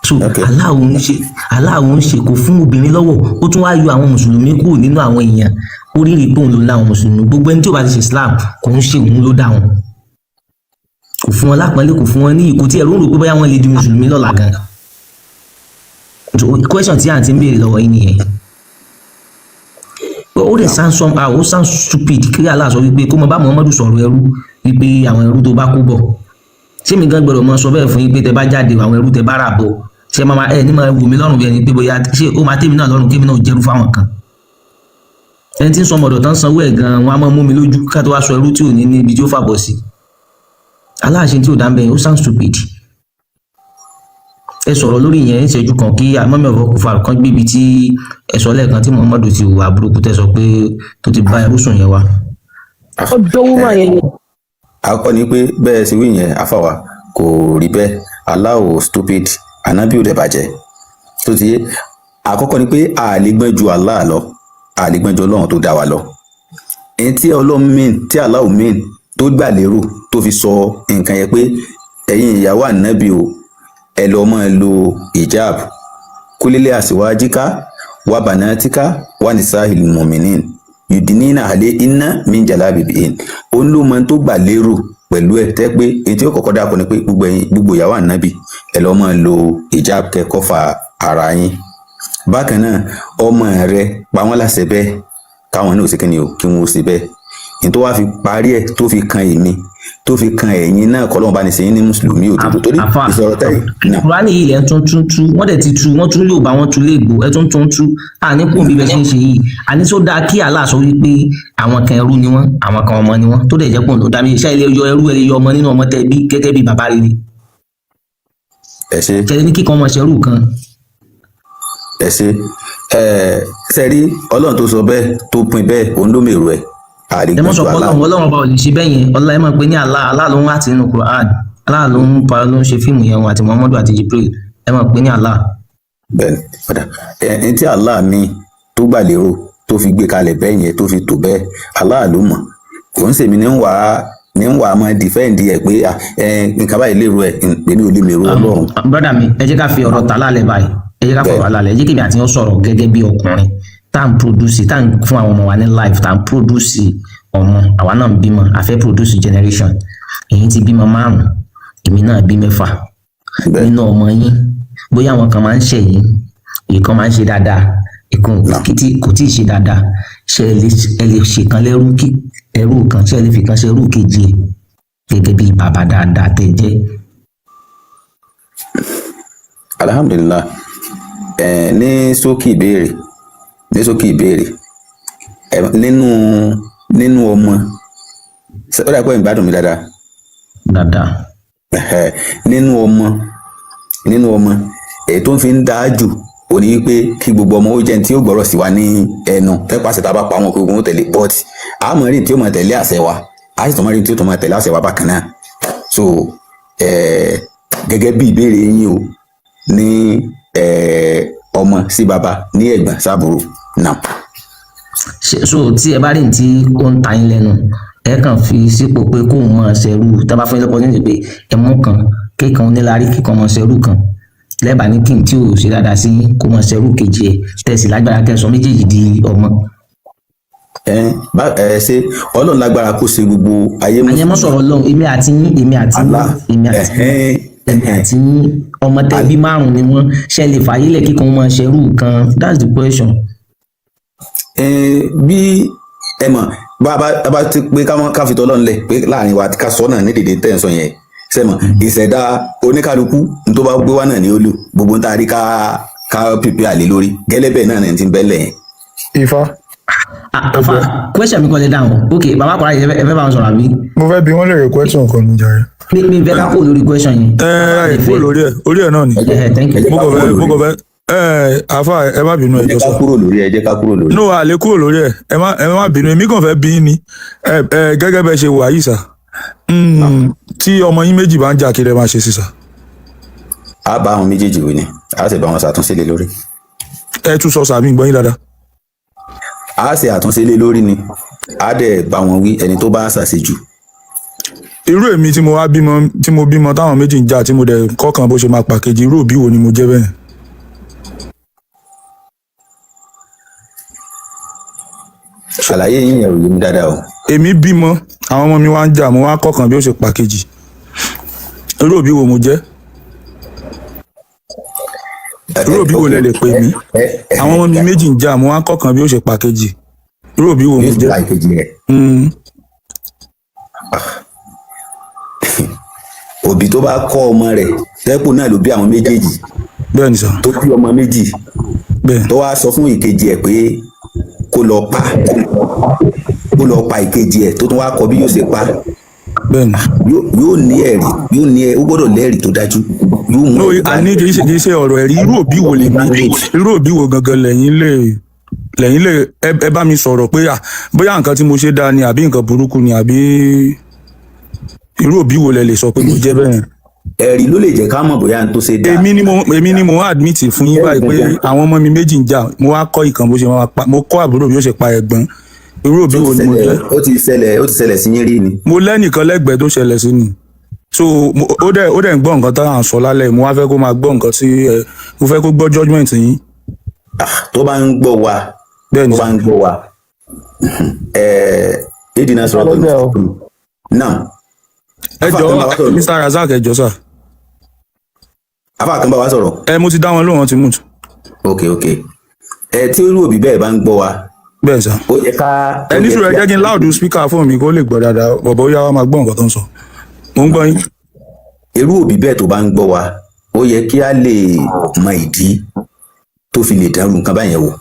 [SPEAKER 3] So Allah ń ṣe, Allah ń ṣe, kò fún obìnrin lọ́wọ́. Ó tún wá yọ àwọn mùsùlùmí kúrò nínú àwọn èèyàn. Ó rí rí pé òun ló dá àwọn mùsùlùmí. Gbogbo ẹni tí ó bá ti ṣe Islam, kò ń ṣe òun ló dá wọn. Kò fún wọn lápọ́nlé, kò fún wọn ní ìkó tí ẹ̀rú ń rò pé bóyá wọ́n lè di mùsùlùmí lọ́la gan. So question tí àǹtí ń béèrè lọ́wọ́ yín nìyẹn. Ó dẹ̀ sound somehow, ó sound stupid kí Allah sọ wípé kó mọ bá Muhammadu sọ̀rọ̀ ẹrú, wípé àwọn ẹrú tó bá kó bọ̀. Ṣé mi gan gbọ́dọ̀ mọ sọ bẹ́ẹ̀ fún yín pé tẹ bá jáde, àwọn ẹrú tẹ bá rà bọ̀, ṣé máa ẹ ní máa wù mí lọ́rùn bí ẹni pé bóyá ṣé ó máa tèmi náà lọ́rùn kémi náà jẹ́rú fáwọn kan? Ẹni tí ń sọ ọmọdọ̀ tán sanwó ẹ̀ gan, wọn á máa mú mi lójú ká tó wá sọ ẹrú tí ò ní ní ibi tí ó fàbọ̀ sí. Aláàṣẹ tí ò dá ń bẹ̀, ó sound stupid. Ẹ sọ̀rọ̀ lórí ìyẹn ìṣẹ́jú kan, kí amọ́mí ọ̀fọ̀ kò fa kan gbébi tí ẹ sọ lẹ́ẹ̀kan tí Muhammadu ti hùwà burúkú, tẹ́ sọ pé tó ti bá ẹrú sùn yẹn wá.
[SPEAKER 1] Ó dówó mọ̀ yẹn ni.
[SPEAKER 2] Àkọ́kọ́ ni pé bẹ́ẹ̀ ṣe wí yẹn, àfàwà, kò rí bẹ́ẹ̀. Allah ò stupid, ànábì ò dẹ̀ bàjẹ́ tó ti yé. Àkọ́kọ́ ni pé a lè gbọ́n ju Allah lọ, a lè gbọ́n ju Ọlọ́run tó dá wa lọ. Ẹni tí Ọlọ́run mean, tí Allah mean, tó gbà lérò tó fi sọ nǹkan yẹn pé ẹ̀yin ìyàwó ànábì o, ẹ lọ máa lo hijab, kúlélẹ̀ àsìwájíká wà bànátíká wà nisahil muminin yudinina alẹ́ iná min jalabibihin. Òun ló mọ tó gbà lérò pẹ̀lú ẹ̀ tẹ́ pé èyí tí ó kọ́kọ́ dákọ̀ ni pé gbogbo ẹ̀yin, gbogbo ìyàwó ànábì, ẹ lọ máa lo hijab kẹ́ kọ́fà ara yín. Bákan náà, ọmọ rẹ, pa wọ́n láṣẹ bẹ́ẹ̀, káwọn náà ò sí kí ni o, kí wọ́n ó ṣe bẹ́ẹ̀. Ní tó wá fi parí ẹ̀, tó fi kan èmi, tó fi kan ẹ̀yin náà, kọ́ lọ́wọ́ bá ní sẹ́yìn ní mùsùlùmí òdodo, torí
[SPEAKER 3] Àfà,
[SPEAKER 2] ìsọ̀rọ̀ tẹ́yìn náà.
[SPEAKER 3] Kùránì yìí lẹ̀ ń tún tún tú. Wọ́n dẹ̀ ti tú, wọ́n tún yóò bá wọn tú léègbò, ẹ tún tún tú. Àní kùn bí bẹ́ẹ̀ ṣe ń ṣe yìí. Àní tó dáa kí Allah sọ wípé àwọn kan ẹrú ni wọ́n, àwọn kan ọmọ ni wọ́n, tó dẹ̀ jẹ́ pọ̀ ló dá mi. Iṣẹ́ ilé yọ ẹrú, ẹ lè yọ ọmọ nínú ọmọ tẹ bí gẹ́gẹ́ bí bàbá rere?
[SPEAKER 2] Ẹ ṣe.
[SPEAKER 3] Ṣẹlẹ̀ ní kíkan ọmọ ṣẹrú kan.
[SPEAKER 2] Ẹ ṣe. Ẹ sẹ́rí, Ọlọ́run tó sọ bẹ́ẹ̀, tó pin bẹ́ẹ̀, òun ló mèrò ẹ̀.
[SPEAKER 3] Ẹ mọ̀ sọ pé
[SPEAKER 2] àlè
[SPEAKER 3] Ọlọ́run, Ọlọ́run ọba ò lè ṣe bẹ́ẹ̀ yẹn. Ọlá, ẹ mọ̀ pé ní Allah. Allah ló ń wá àti nínú Quran. Allah ló ń pa, ló ń ṣe fíìmù yẹn wọn àti Muhammadu àti Jibril. Ẹ mọ̀ pé ní Allah.
[SPEAKER 2] Bẹ́ẹ̀ni, padà ẹ ní tí Allah mi tó gbà lérò tó fi gbé kalẹ̀ bẹ́ẹ̀ yẹn, tó fi tò bẹ́ẹ̀, Allah ló mọ̀. Kò ń sèmi ní ń wà á. Ní ń wà á máa defend ẹ̀ pé ah, ẹ, nǹkan báyìí lérò ẹ̀, èmi ò lè mèrò Ọlọ́run.
[SPEAKER 3] Brother mi, ẹ jẹ́ ká fi ọ̀rọ̀ tà lálẹ́ báyìí. Ẹ jẹ́ ká fọ̀rọ̀ lálẹ́. Ẹ jẹ́ kí èmi àti yín sọ̀rọ̀ gẹ́gẹ́ bí ọkùnrin tá à ń produce, tá à ń fún àwọn ọmọ wa ní life, tá à ń produce ọmọ. Àwa náà ń bímọ, a fẹ́ produce generation. Èyí ti bímọ márùn, èmi náà bí mẹ́fà. Nínú ọmọ yín, bóyá àwọn kan máa ń ṣẹ̀ yín, ìkan máa ń ṣe dáadáa, ìkan kò tí ì ṣe dáadáa. Ṣé ẹ lè ṣèkan lẹ́rú, kí ẹrú kan, ṣé ẹ lè fi kan ṣe ẹrú kejì ẹ̀ gẹ́gẹ́ bí bàbá dáadáa tẹ́ jẹ́?
[SPEAKER 2] Alhamdulilah. Ẹ ní ṣókí ìbéèrè, ní ṣókí ìbéèrè, ẹ nínú ọmọ, ó dà pé ìgbádùn mi dáadáa?
[SPEAKER 3] Dáadáa.
[SPEAKER 2] Ẹhẹ́, nínú ọmọ èyí tó ń fi ń dáa jù ò ní pé kí gbogbo ọmọ ó jẹ́ ní tí ó gbọ́rọ̀ sí wa ní ẹnu, tẹ́pàṣẹ tá a bá pa wọn, kí gbogbo wọn tẹ̀lé, but a mọ̀ rí tí ó máa tẹ̀lé àṣẹ wa, a sì tún mọ̀ rí tí ó tún máa tẹ̀lé àṣẹ wa bákan náà. So gẹ́gẹ́ bí ìbéèrè yín o, ní ọmọ sí baba, ní ẹ̀gbọ́n sábúrò náà.
[SPEAKER 3] So tí ẹ bá rí ní tí ó ń ta yín lẹ́nu, ẹ kàn fi sípò pé kóun máa ṣẹrú, tá a bá fún yín lọ́pọ̀ nínú pé ẹ mú kan kékan onílárí, kíkan máa ṣẹrú kan, lẹ́bàá ní kí n tí ò ṣe dáadáa sí yín kó máa ṣẹrú kejì ẹ̀, tẹ̀sí lágbára kẹsàn méjèèjì di ọmọ?
[SPEAKER 2] Ẹ bá ẹ ṣe, Ọlọ́run lágbára kó ṣe gbogbo ayé.
[SPEAKER 3] Àyẹ̀ mọ́ sọ̀rọ̀ lọ́hùn. Èmi àti yín, èmi àti yín, èmi àti yín, èmi àti yín, ọmọ tẹ́bí márùn ni wọ́n, ṣe lè fàyè lẹ̀ kíkan máa ṣẹrú kan? That's the question.
[SPEAKER 2] Ẹ bí ẹ mọ̀, bá ti pé ká fi tọ́lọ́run lẹ̀ pé láàrin wa, ká sọ náà ní dèdè tẹ́ ń sọ yẹn, ṣe mọ̀, ìṣẹ̀dá oníkálukú ní tó bá gbé wá náà ní ó lò gbogbo ń tá a rí ká pípé àlè lórí gẹ́lẹ́ bẹ́ẹ̀ náà ní ti ń bẹ́lẹ̀ yẹn.
[SPEAKER 7] Ifá.
[SPEAKER 3] Àfà, question mi kọ́ lè dáhùn. Ok, bàbá kọ́ra yìí, ẹ fẹ́ bá wọn sọ̀rọ̀ àbí?
[SPEAKER 7] Mo fẹ́ bi wọ́n lè rè question kan ní jàre.
[SPEAKER 3] Mi fẹ́ ká kó lórí question yẹn.
[SPEAKER 7] Ẹ kúrò lórí ẹ, orí ẹ náà ni.
[SPEAKER 3] Thank you.
[SPEAKER 7] Mo kàn fẹ́ ẹ, àfà, ẹ má bínú, ẹ
[SPEAKER 2] ẹ
[SPEAKER 7] jọ̀ọ́
[SPEAKER 2] jẹ́ ká
[SPEAKER 7] sọ.
[SPEAKER 2] kúrò lórí ẹ, jẹ́ ká kúrò lórí.
[SPEAKER 7] No, a lè kúrò lórí ẹ, ẹ má bínú. Èmi kàn fẹ́ bí yín ni, ẹ ẹ gẹ́gẹ́ bẹ ṣe wà yìí sà, tí ọmọ yín méjì bá ń jà, kí lẹ máa ṣe sí sà?
[SPEAKER 2] A bá àwọn méjèèjì wí ni, a sì bá wọn ṣàtúnṣe lé lórí.
[SPEAKER 7] Ẹ tún sọ sàmì gbọ́yìn dáadáa.
[SPEAKER 2] A ṣe àtúnṣe lé lórí ni, a dẹ̀ bá wọn wí ẹni tó bá ṣàṣejù.
[SPEAKER 7] Irú èmi tí mo wá bímọ, tí mo bímọ táwọn méjì ń jà, tí mo dẹ̀ kọ́kàn bó ṣe máa pàkejì, irú òbí wo ni mo jẹ́ bẹ́ẹ̀?
[SPEAKER 2] Àlàyé yín yẹn ò yé mi dáadáa o.
[SPEAKER 7] Èmi bímọ, àwọn ọmọ mi wá ń jà, mo wá kọ́kàn bí ó ṣe pàkejì, irú òbí wo mo jẹ́? Irú òbí wo lẹ lè pè mí? Àwọn ọmọ mi méjì ń jà, mo wá kọ́kàn bí ó ṣe pàkejì, irú òbí wo mo
[SPEAKER 2] Yóò sì
[SPEAKER 7] jẹ́?
[SPEAKER 2] pa ìkejì rẹ̀. Òbí tó bá kọ́ ọmọ rẹ̀ tẹ́pù náà ló bí àwọn méjèèjì,
[SPEAKER 7] Bẹ́ẹ̀ ni sà.
[SPEAKER 2] tó bí ọmọ méjì,
[SPEAKER 7] Bẹ́ẹ̀.
[SPEAKER 2] tó wá sọ fún ìkejì ẹ̀ pé kó lọ pa ìkejì ẹ̀, tó tún wá kọ́ bí yóò ṣe pa.
[SPEAKER 7] Bẹ́ẹ̀ ni.
[SPEAKER 2] Yóò ní ẹ̀rí, yóò ní ẹ, ó gbọ́dọ̀ lẹ́rìí tó dájú, yóò mú
[SPEAKER 7] No,
[SPEAKER 2] ẹ̀rí dání.
[SPEAKER 7] àní kì í ṣe ọ̀rọ̀ ẹ̀rí. Irú òbí wo lèmi, irú òbí wo gangan lẹ́yìn lè ẹ bá mi sọ̀rọ̀ pé à bóyá nǹkan tí mo ṣe dáa ni àbí nǹkan burúkú ni, àbí irú òbí wo lẹ lè sọ pé mo jẹ́ bẹ́ẹ̀?
[SPEAKER 2] Ẹ̀rí ló lè jẹ́ ká mọ̀ bóyá n tó ṣe dáa.
[SPEAKER 7] Èmi ni mo admit fún yín báyìí pé àwọn ọmọ mi méjì ń jà, mo wá kọ́ ìkan bó ṣe máa pa, mo kọ́ àbúrò bí ó ṣe pa ẹ̀gbọ́n. Irú òbí wo ni mo jẹ́?
[SPEAKER 2] Ó ti ṣẹlẹ̀ sí yín rí ni?
[SPEAKER 7] Mo lẹ́nìkan lẹ́gbẹ̀ẹ́ tó ṣẹlẹ̀ sí ni. So ó dẹ̀ ń gbọ́ nǹkan tá à ń sọ lálẹ́. Mo wá fẹ́ kó máa gbọ́ nǹkan tí ẹ, mo fẹ́ kó gbọ́ judgement yín.
[SPEAKER 2] Tó bá ń gbọ́ wa,
[SPEAKER 7] Bẹ́ẹ̀ ni.
[SPEAKER 2] tó bá ń gbọ́ wa, ìdínà sọ̀rọ̀ tó náà.
[SPEAKER 7] Ẹ
[SPEAKER 2] Àfáà kan bá wa
[SPEAKER 7] jọ̀ọ́,
[SPEAKER 2] sọ̀rọ̀.
[SPEAKER 7] Mr Razak, ẹ jọ̀ọ́ sà.
[SPEAKER 2] Àfáà kan bá wa sọ̀rọ̀.
[SPEAKER 7] Ẹ, mo ti dá wọn lóhùn, wọn ti mute.
[SPEAKER 2] Ok, ẹ tí irú òbí bẹ́ẹ̀ bá ń gbọ́ wa,
[SPEAKER 7] Bẹ́ẹ̀ sà.
[SPEAKER 2] ó yẹ ká.
[SPEAKER 7] Ẹ ní sùúrù, ẹ jẹ́ kí n loud speaker fún mi kó lè gbọ́ dáadáa. Bọ̀bọ̀, ó yá, wa máa gbọ́ nǹkan tó ń sọ. Mo ń gbọ́ yín.
[SPEAKER 2] Irú òbí bẹ́ẹ̀ tó bá ń gbọ́ wa, ó yẹ kí a lè mọ ìdí tó fi lè dárú nǹkan báyẹn wò.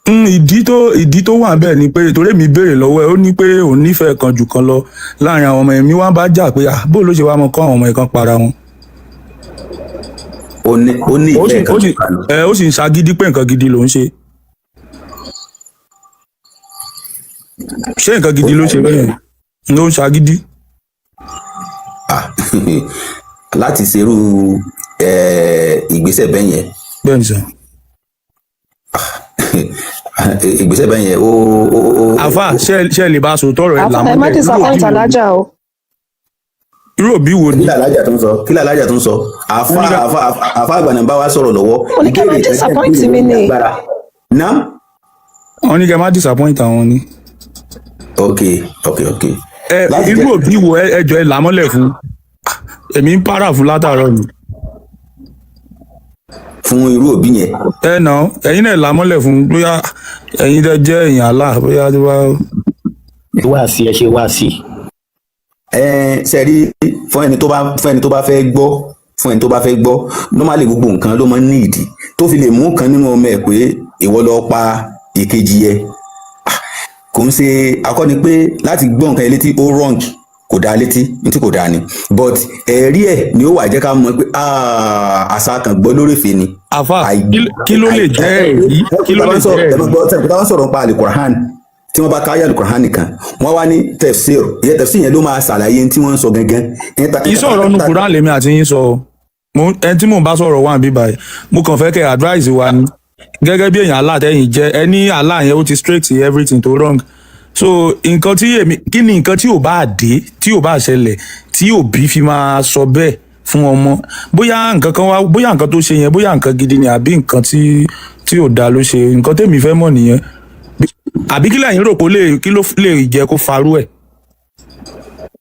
[SPEAKER 7] Ìdí tó wà bẹ́ẹ̀ ni pé torí mi béèrè lọ́wọ́ ẹ̀, ó ní pé òun nífẹ̀ẹ́ kan jù kan lọ láàrin àwọn ọmọ ẹ̀mí wá bá jà pé ah, bó ló ṣe wá mọ kọ́ àwọn ọmọ ẹ̀ kan para wọn.
[SPEAKER 2] Ó ní
[SPEAKER 7] Ó sì
[SPEAKER 2] ìfẹ́ kan
[SPEAKER 7] ó sì
[SPEAKER 2] jù kan lọ.
[SPEAKER 7] Ẹ ó sì ń ṣagídí pé nǹkan gidi ló ń ṣe. Ṣé nǹkan gidi ló ṣe bẹ́ẹ̀ ló ń ṣagídí?
[SPEAKER 2] Ah, láti ṣerú ìgbésẹ̀ bẹ́ẹ̀ yẹn.
[SPEAKER 7] Bẹ́ẹ̀ ni sà.
[SPEAKER 2] Ìgbésẹ̀ bẹ́ẹ̀ yẹn ó
[SPEAKER 7] Àfà, ṣe lè bá sòótọ́ ọ̀rọ̀ ẹ
[SPEAKER 1] Alfa, ẹ má
[SPEAKER 7] làmọ́lẹ̀, irú
[SPEAKER 1] disappoint
[SPEAKER 7] òbí wo ni?
[SPEAKER 1] alájà o.
[SPEAKER 7] Irú òbí wo
[SPEAKER 2] Kí
[SPEAKER 7] ni?
[SPEAKER 2] làlájà tó ń sọ? Kí làlájà tó ń sọ? Àfa
[SPEAKER 7] Wọ́n ní ká-
[SPEAKER 2] àfa àfa àgbàna bá wa sọ̀rọ̀ lọ́wọ́.
[SPEAKER 1] Mo ní kẹ́ má
[SPEAKER 2] Ìbéèrè tẹ́tẹ́
[SPEAKER 1] disappoint
[SPEAKER 2] béèrè
[SPEAKER 1] mi
[SPEAKER 2] ní
[SPEAKER 1] ni.
[SPEAKER 2] agbára nam.
[SPEAKER 7] Wọ́n ní kẹ́ má disappoint àwọn ni.
[SPEAKER 2] Ok.
[SPEAKER 7] Ẹ
[SPEAKER 2] Láti
[SPEAKER 7] irú
[SPEAKER 2] jẹ́
[SPEAKER 7] òbí wo? Ẹ jọ, ẹ làmọ́lẹ̀ fún èmi ń para fún látàárọ̀ ni.
[SPEAKER 2] Fún irú òbí yẹn.
[SPEAKER 7] Ẹ nà ó, ẹ̀yin náà làmọ́lẹ̀ fún, bóyá ẹ̀yin tẹ́ jẹ́ èèyàn àlá, bóyá tó bá.
[SPEAKER 8] Wá sí, ẹ ṣe wá sí.
[SPEAKER 2] Ẹ ṣe rí, fún ẹni tó bá fẹ́ gbọ́, fún ẹni tó bá fẹ́ gbọ́, normally gbogbo nǹkan ló máa ń ní ìdí tó fi lè mú kan nínú ọmọ ẹ̀ pé ìwọ lọ pa ìkejì ẹ. Ah, kò ń ṣe akọni pé láti gbọ́ nǹkan yẹn létí, ó wrong, kò dáa létí, ní tí kò dáa ni, but ẹ̀rí ẹ̀ ni ó wà jẹ́ ká mọ̀ pé ah, àṣà kan gbọ́ lórèfé ni.
[SPEAKER 7] Àfà, kí ló lè jẹ́ ẹ̀rí? Kí ló lè jẹ́ ẹ̀rí?
[SPEAKER 2] Tí wọ́n sọ̀rọ̀ nípa alukur'an, tí wọ́n bá káyà alukur'an nìkan, wọ́n wá ní tafsir ìyẹn, tafsir yẹn ló máa ṣàlàyé tí wọ́n ń sọ gangan.
[SPEAKER 7] Ìsọ̀rọ̀ nu Quran lèmi àti yín sọ o. Ẹni tí mò ń bá sọ̀rọ̀ wà níbí báyìí, mo kàn fẹ́ kẹ́ advice wa ni gẹ́gẹ́ bí èèyàn Allah tẹ́yìn jẹ́. Ẹ ní Allah yẹn ó ti straight everything tó wrong, so nǹkan tí èmi, kí ni nǹkan tí ò bá dé, tí ò bá ṣẹlẹ̀, tí òbí fi máa sọ bẹ́ẹ̀ fún ọmọ? Bóyá nǹkan kan wá, bóyá nǹkan tó ṣe yẹn, bóyá nǹkan gidi ni àbí nǹkan tí ò dáa ló ṣe. Nǹkan tèmi fẹ́ mọ̀ nìyẹn. Àbí kí lẹ́yìn rò pé ó lè, kí ló lè jẹ́ kó farú ẹ̀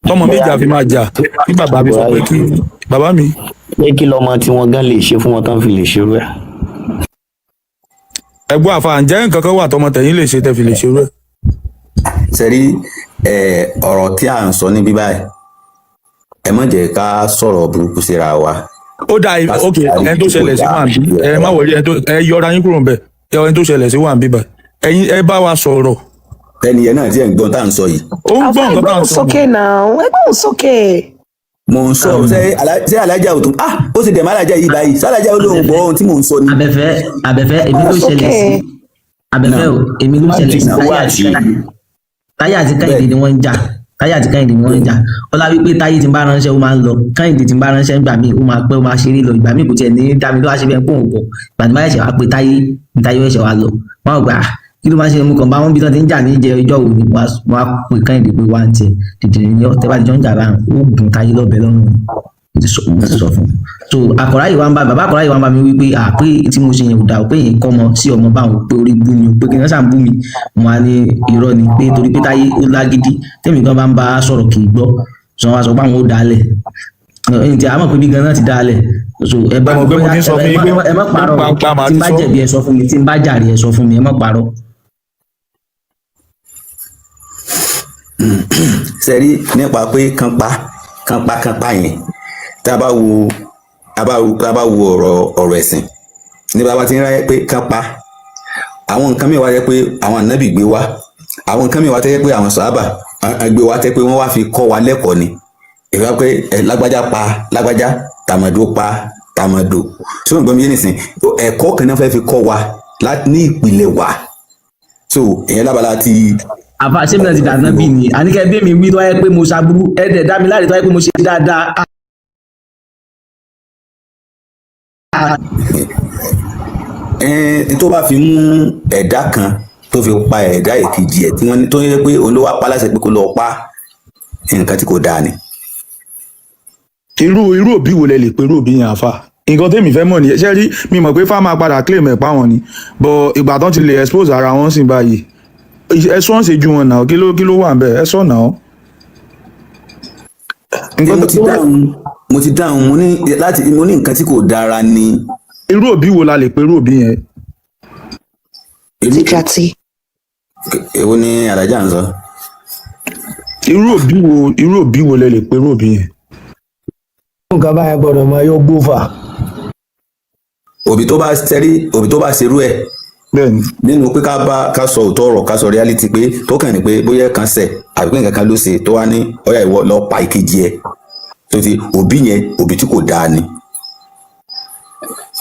[SPEAKER 7] tọmọ méjì àfi máa jà, kí bàbá mi sọ pé kí bàbá mi.
[SPEAKER 8] Pé kí lọmọ tí wọn gan lè ṣe fún wọn tán fi lè ṣerú ẹ?
[SPEAKER 7] Ẹgbọ́n àfa, ǹjẹ́ nǹkan kan wà tọmọ tẹ̀yìn lè ṣe tẹ́ fi lè ṣerú ẹ̀?
[SPEAKER 2] Sẹ́rí ọ̀rọ̀ tí à ń sọ níbí báyìí, ẹ má jẹ́ ká sọ̀rọ̀ burúkú síra wa.
[SPEAKER 7] Ó dà, ok, ẹni tó ṣẹlẹ̀ sí wà ń bí, ẹ má wọlé, ẹni tó ẹ yọra yín kúrò ń bẹ̀, ẹni tó ṣẹlẹ̀ sí wà ń bí báyìí, ẹ̀yin ẹ bá wa sọ̀rọ̀.
[SPEAKER 2] Ẹni yẹn náà tí ẹ̀ ń gbọ́n tá à ń sọ yìí.
[SPEAKER 7] Ó ń
[SPEAKER 1] Alfa,
[SPEAKER 7] gbọ́ nǹkan tá à
[SPEAKER 1] ẹgbọ́n
[SPEAKER 7] ń sọ.
[SPEAKER 1] sókè náà, ẹgbọ́n sókè.
[SPEAKER 2] Mò ń sọ, ṣé alájà ò tún, ah, ó sì dẹ̀ mọ́ alájà yìí báyìí, ṣé alájà ó lóun gbọ́ ohun tí mò ń sọ ni?
[SPEAKER 3] Abẹ́fẹ́, abẹ́fẹ́, èmi ló ṣẹlẹ̀ sí. Abẹ́fẹ́ o, èmi ló ṣẹlẹ̀ sí. Táyé àti Kẹ́hìndé ni wọ́n ń jà. Táyé àti Kẹ́hìndé ni wọ́n ń jà. Ọlá wípé Táyé tí ń bá ránṣẹ́, ó máa ń lọ. Kẹ́hìndé tí ń bá ránṣẹ́, ìgbà míì ó máa pẹ́, ó máa ṣeré lọ. Ìgbà míì kò tiẹ̀ ní dá mi ló wá ṣe bẹ́ẹ̀ kó òun bọ̀. Ìgbà tí máa ṣẹ̀ṣẹ̀ wá pé Táyé ní, Táyé ó ṣẹ̀ṣẹ̀ wá lọ. Wọ́n á gbà á, kí ló máa ń ṣe? Mú kàn bá wọn bí tán ti ń jà ní ìjẹ ìjọ òní. Wọ́n á pè Kẹ́hìndé pé wá ń tiẹ̀ dìdìrín ní tẹ́ bá ti jọ ń jà báyìí, ó gùn Táyé lọ́bẹ lọ́rùn ni. Mo ti sọ fún un. So àkọ́rá yìí wá ń bá bàbá, àkọ́rá yìí wá ń bá mi wípé à pé tí mo ṣe yẹn ò dà o, pé yẹn kọ́ ọmọ sí ọmọ báwọn, pé orí bú mi o, pé kí n sàn bú mi. Mo á ní irọ́ ni, pé torí pé Táyé ó lágídí, tèmi gan bá ń bá a sọ̀rọ̀ kì í gbọ́. Sọ wá sọ pé àwọn ò dálẹ̀ ẹ̀yìn tí a mọ̀ pé bí gan náà ti dálẹ̀. So ẹ bá
[SPEAKER 7] Ẹ mọ̀ pé mo ti ń sọ fún yín pé
[SPEAKER 3] ẹ má parọ́ o.
[SPEAKER 7] gbangba màá
[SPEAKER 3] Tí n
[SPEAKER 7] ti
[SPEAKER 3] bá
[SPEAKER 7] sọ.
[SPEAKER 3] jẹ̀bi, ẹ sọ fún mi. Tí n bá jàre, ẹ sọ fún mi. Ẹ má parọ́.
[SPEAKER 2] Sẹ́rí nípa pé kánpá kánpá kánpá yẹn, tá a bá wo ọ̀rọ̀ ẹ̀sìn nípa bá ti ń ráyẹ pé kánpá, àwọn nǹkan mìíràn wá jẹ́ pé àwọn ànábì gbé wá, àwọn nǹkan mìíràn wá tẹ́ pé àwọn sàhábà gbé wá, tẹ́ pé wọ́n wá fi kọ́ wa lẹ́kọ̀ọ́ ni. Ìfẹ́ pé ẹ lágbájá pa lágbájá, tàmọ̀dó pa tàmọ̀dó, sóhun gbọ́n mi yé nìsín, ẹ̀kọ́ kan náà fẹ́ fi kọ́ wa ní ìpìlẹ̀ wa. So ìyẹn lábala ti.
[SPEAKER 3] Àfa, ṣé mi náà ti dàná bí ni? Àníkẹ́ bí mi wí tó wáyé pé mo ṣàbúrú, ẹ dẹ̀ dá mi láre tó wáyé pé mo ṣe dáadáa.
[SPEAKER 2] Ẹn tó bá fi mú ẹ̀dá kan tó fi pa ẹ̀dá èkejì ẹ̀, tí wọ́n ní tó yẹ pé òun ló wá pa láṣẹ pé kó lọ pa, nǹkan tí kò dáa ni.
[SPEAKER 7] Irú òbí wo lẹ lè pe irú òbí yẹn, àfà? Nǹkan tèmi fẹ́ mọ̀ nìyẹn. Ṣé rí mi mọ̀ pé fá máa padà claim ẹ̀ pa wọn ni, but ìgbà tán ti lè expose ara wọn sì báyìí, ẹ sọ́n ṣe ju wọn náà. Kí ló wà ń bẹ̀? Ẹ sọ náà.
[SPEAKER 2] Nǹkan mo ti dáhùn, mo ní láti mo ní nǹkan tí kò dára ni.
[SPEAKER 7] Irú òbí wo la lè pe irú òbí yẹn?
[SPEAKER 1] Tìkàtì.
[SPEAKER 2] Èwo ni alájà ń sọ?
[SPEAKER 7] Irú òbí wo lẹ lè pe irú òbí yẹn?
[SPEAKER 4] Nǹkan báyẹn gbọ́dọ̀ máa yọ gbófà.
[SPEAKER 2] Òbí tó bá sẹ́rí, òbí tó bá ṣerú ẹ̀,
[SPEAKER 7] Bẹ́ẹ̀ni.
[SPEAKER 2] nínú pé ká bá ká sọ òótọ́ ọ̀rọ̀, ká sọ reality, pé tó kàn ní pé bóyá kan ṣẹ̀ àbí pé nǹkan kan ló ṣe tó wá ní ọ̀yà ìwọ lọ pa ìkejì ẹ̀, tó ti òbí yẹn, òbí tí kò dáa ni.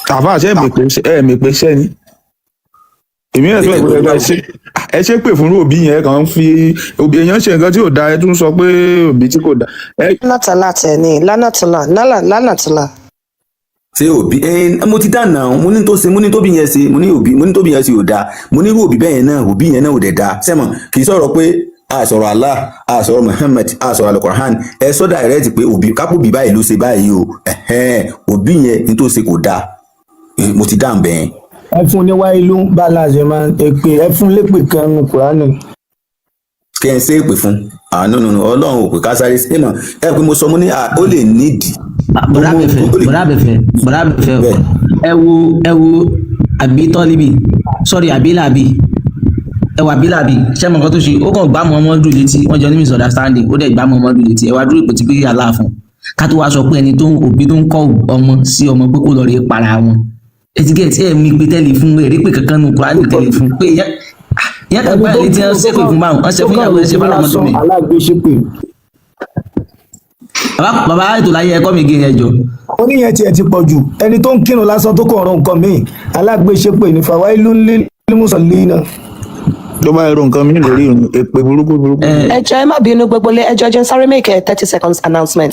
[SPEAKER 7] Àfà, ṣe ẹ mè pé ṣẹ́ ni èmi ẹ̀ tó ẹ̀ ṣe ẹ ṣe pè fún irú òbí yẹn kàn ń fi òbí èèyàn ṣe nǹkan tí ò dáa, ẹ tún sọ pé òbí tí kò dáa.
[SPEAKER 1] Lánàtàlá tẹ̀ ni lánàtàlá nálà lánàtàlá.
[SPEAKER 2] Ṣé òbí ẹ mo ti dáná, mo ní tó ṣe, mo ní tóbi yẹn ṣe, mo ní òbí, mo ní tóbi yẹn ṣe ò dáa, mo ní irú òbí bẹ́ẹ̀ yẹn náà, òbí yẹn náà ò dẹ̀ dáa. Sẹ́mọ̀ kì í sọ̀rọ̀ pé a sọ̀rọ̀ Allah, a sọ̀rọ̀ Muhammad, a sọ̀rọ̀ Al-Qur'an. Ẹ sọ direct pé òbí kápò bí báyìí ló ṣe báyìí o, ẹ̀hẹ́n, òbí yẹn ní tó ṣe kò dáa. Mo ti dáhùn bẹ́ẹ̀.
[SPEAKER 4] Ẹ fún ní wáyé ló ń bá láṣẹ máa ń pè, ẹ fún lépè kan nu Kùránì.
[SPEAKER 2] Kí ẹ ṣe é pè fún àánú nínú Ọlọ́run ò pé ká sáré sí ẹ mọ̀ ẹ pé mo sọ, mo ní ó lè nídìí.
[SPEAKER 3] Bọ̀dá Abẹ́fẹ́, bọ̀dá Abẹ́fẹ́, bọ̀dá Abẹ́fẹ́, ẹ wo, ẹ wo àbí tọ́líbì, sorry, àbílàbí, ẹ wà àbílàbí. Ṣé mo nǹkan tó ṣe? Ó kàn gbá Muhammadu létí, wọ́n jọ ní misunderstanding, ó dẹ̀ gbá Muhammadu létí. Ẹ wá dúró ipò tí pé Allah fún ká tó wá sọ pé ẹni tó ń òbí tó ń kọ́ ọmọ sí ọmọ pé kó lọ rí para wọn. Ẹ ti gẹ̀ tí ẹ mi pé tẹ́lẹ̀ fún èrè pé kankan nù Kúránì tẹ́lẹ̀ fún pé ìyá kan gbá létí ẹ ṣépè fún báwọn, wọ́n ṣe fún ìyàwó ẹ ṣe fún àwọn ọmọdé mi.
[SPEAKER 4] Alágbèsèpè.
[SPEAKER 3] Bàbá, bàbá ètò láyé, ẹkọ mi gé yẹn jọ.
[SPEAKER 4] Oníyẹn tiẹ̀ ti pọ̀ jù. Ẹni tó ń kírun lásán tó kàn ọ̀rọ̀ nǹkan míì, alágbèsèpè ní fàwáìlú lílùmùsọ̀lì náà.
[SPEAKER 7] Tó bá ro nǹkan mi lórí ìrun, èpè burúkú burúkú.
[SPEAKER 1] Ẹ jọ̀ọ́, ẹ má bínú gbogbo lé. Ẹ jọ̀ọ́, jẹ́ n sáré make a 30 seconds announcement.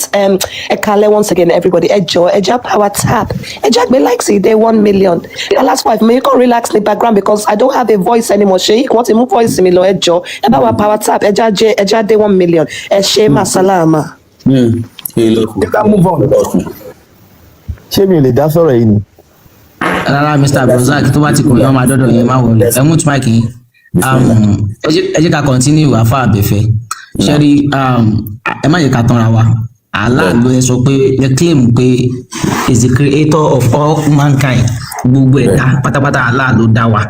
[SPEAKER 1] Ẹ kálẹ́ once again, everybody. Ẹ jọ̀ọ́, ẹ jẹ́ power tap, ẹ jẹ́ gbé likes dé 1 million. The last five mi kàn relax ní background because I don't have a voice anymore. Ṣé wọ́n ti mú voice mi lọ? Ẹ jọ̀ọ́, ẹ bá wa power tap, ẹ jẹ́ ẹ jẹ́ dé 1 million. Ẹ ṣe masalama.
[SPEAKER 4] Ká move on.
[SPEAKER 9] Ṣé mi ò lè dá sọ̀rọ̀ yìí ni?
[SPEAKER 3] Rárá, Mr Abdulrasaq, tó bá ti kò yán máa dọ́dọ̀ yẹn, má wọlé, ẹ mú mic yín. Ẹ jẹ́ ká continue. Àfa Àbẹ̀fẹ́, ṣẹ́rí, ẹ má jẹ́ ká tanra wa. Allah ló ẹ sọ pé ẹ claim pé is the creator of all mankind, gbogbo ẹ̀dá pátápátá, Allah ló dá wa.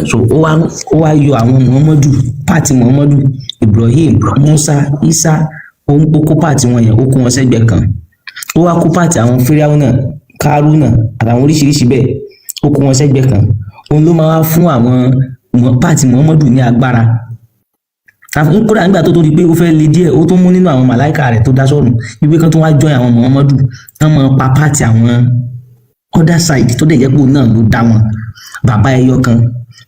[SPEAKER 3] So ó wá yọ àwọn Muhammadu, part Muhammadu, Ibrahim, Musa, Isa, ó kó part wọn yẹn, ó kó wọn sẹ́gbẹ̀ẹ́ kan. Ó wá kó part àwọn Fíráúnà, Kárúnà àtàwọn oríṣiríṣi bẹ́ẹ̀, ó kó wọn sẹ́gbẹ̀ẹ́ kan. Òun ló máa wá fún àwọn part Muhammadu ní agbára. Kódà nígbà tó tó di pé ó fẹ́ le díẹ̀, ó tún mú nínú àwọn màláìka rẹ̀ tó dá sọ́run wípé kán tó wá join àwọn Muhammadu, kán máa pa part àwọn other side tó dẹ̀ jẹ́ pé òun náà ló dá wọn. Bàbá ẹyọ kan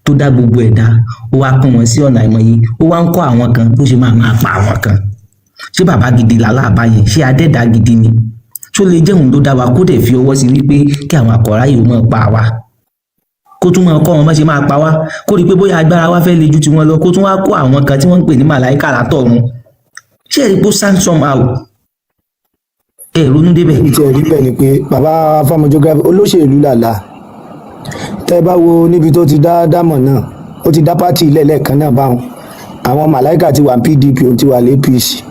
[SPEAKER 3] tó dá gbogbo ẹ̀dá, ó wá pín wọn sí ọ̀nà àìmọye, ó wá ń kọ́ àwọn kan bó ṣe máa máa pa àwọn kan. Ṣé bàbá gidi làlábà yẹn? Ṣé adẹ́dá gidi ni? Ṣó lè jẹ́ òun ló dá wa kó dẹ̀ fi ọwọ́ sí wípé kí àwọn àkọ́rá yìí ó máa pa wá, kó tún máa kọ́ wọn bá ṣe máa pa wá, kó rí i pé bóyá agbára wa fẹ́ le ju tiwọn lọ, kó tún wá kó àwọn kan tí wọ́n ń pè ní màláìkà látọ̀run? Ṣé ẹ̀rí pé ó sound somehow? Ẹ ronú débẹ̀.
[SPEAKER 4] Ìtì ẹ̀rí bẹ́ẹ̀ ni pé bàbá fáwọn geography olóṣèlú làlá. Tẹ́ bá wo níbi tó ti dá dámọ̀ náà, ó ti dá party ilẹ̀ lẹ́ẹ̀kan náà báwọn àwọn màláìkà ti wà ní PDP, òun ti wà ní APC,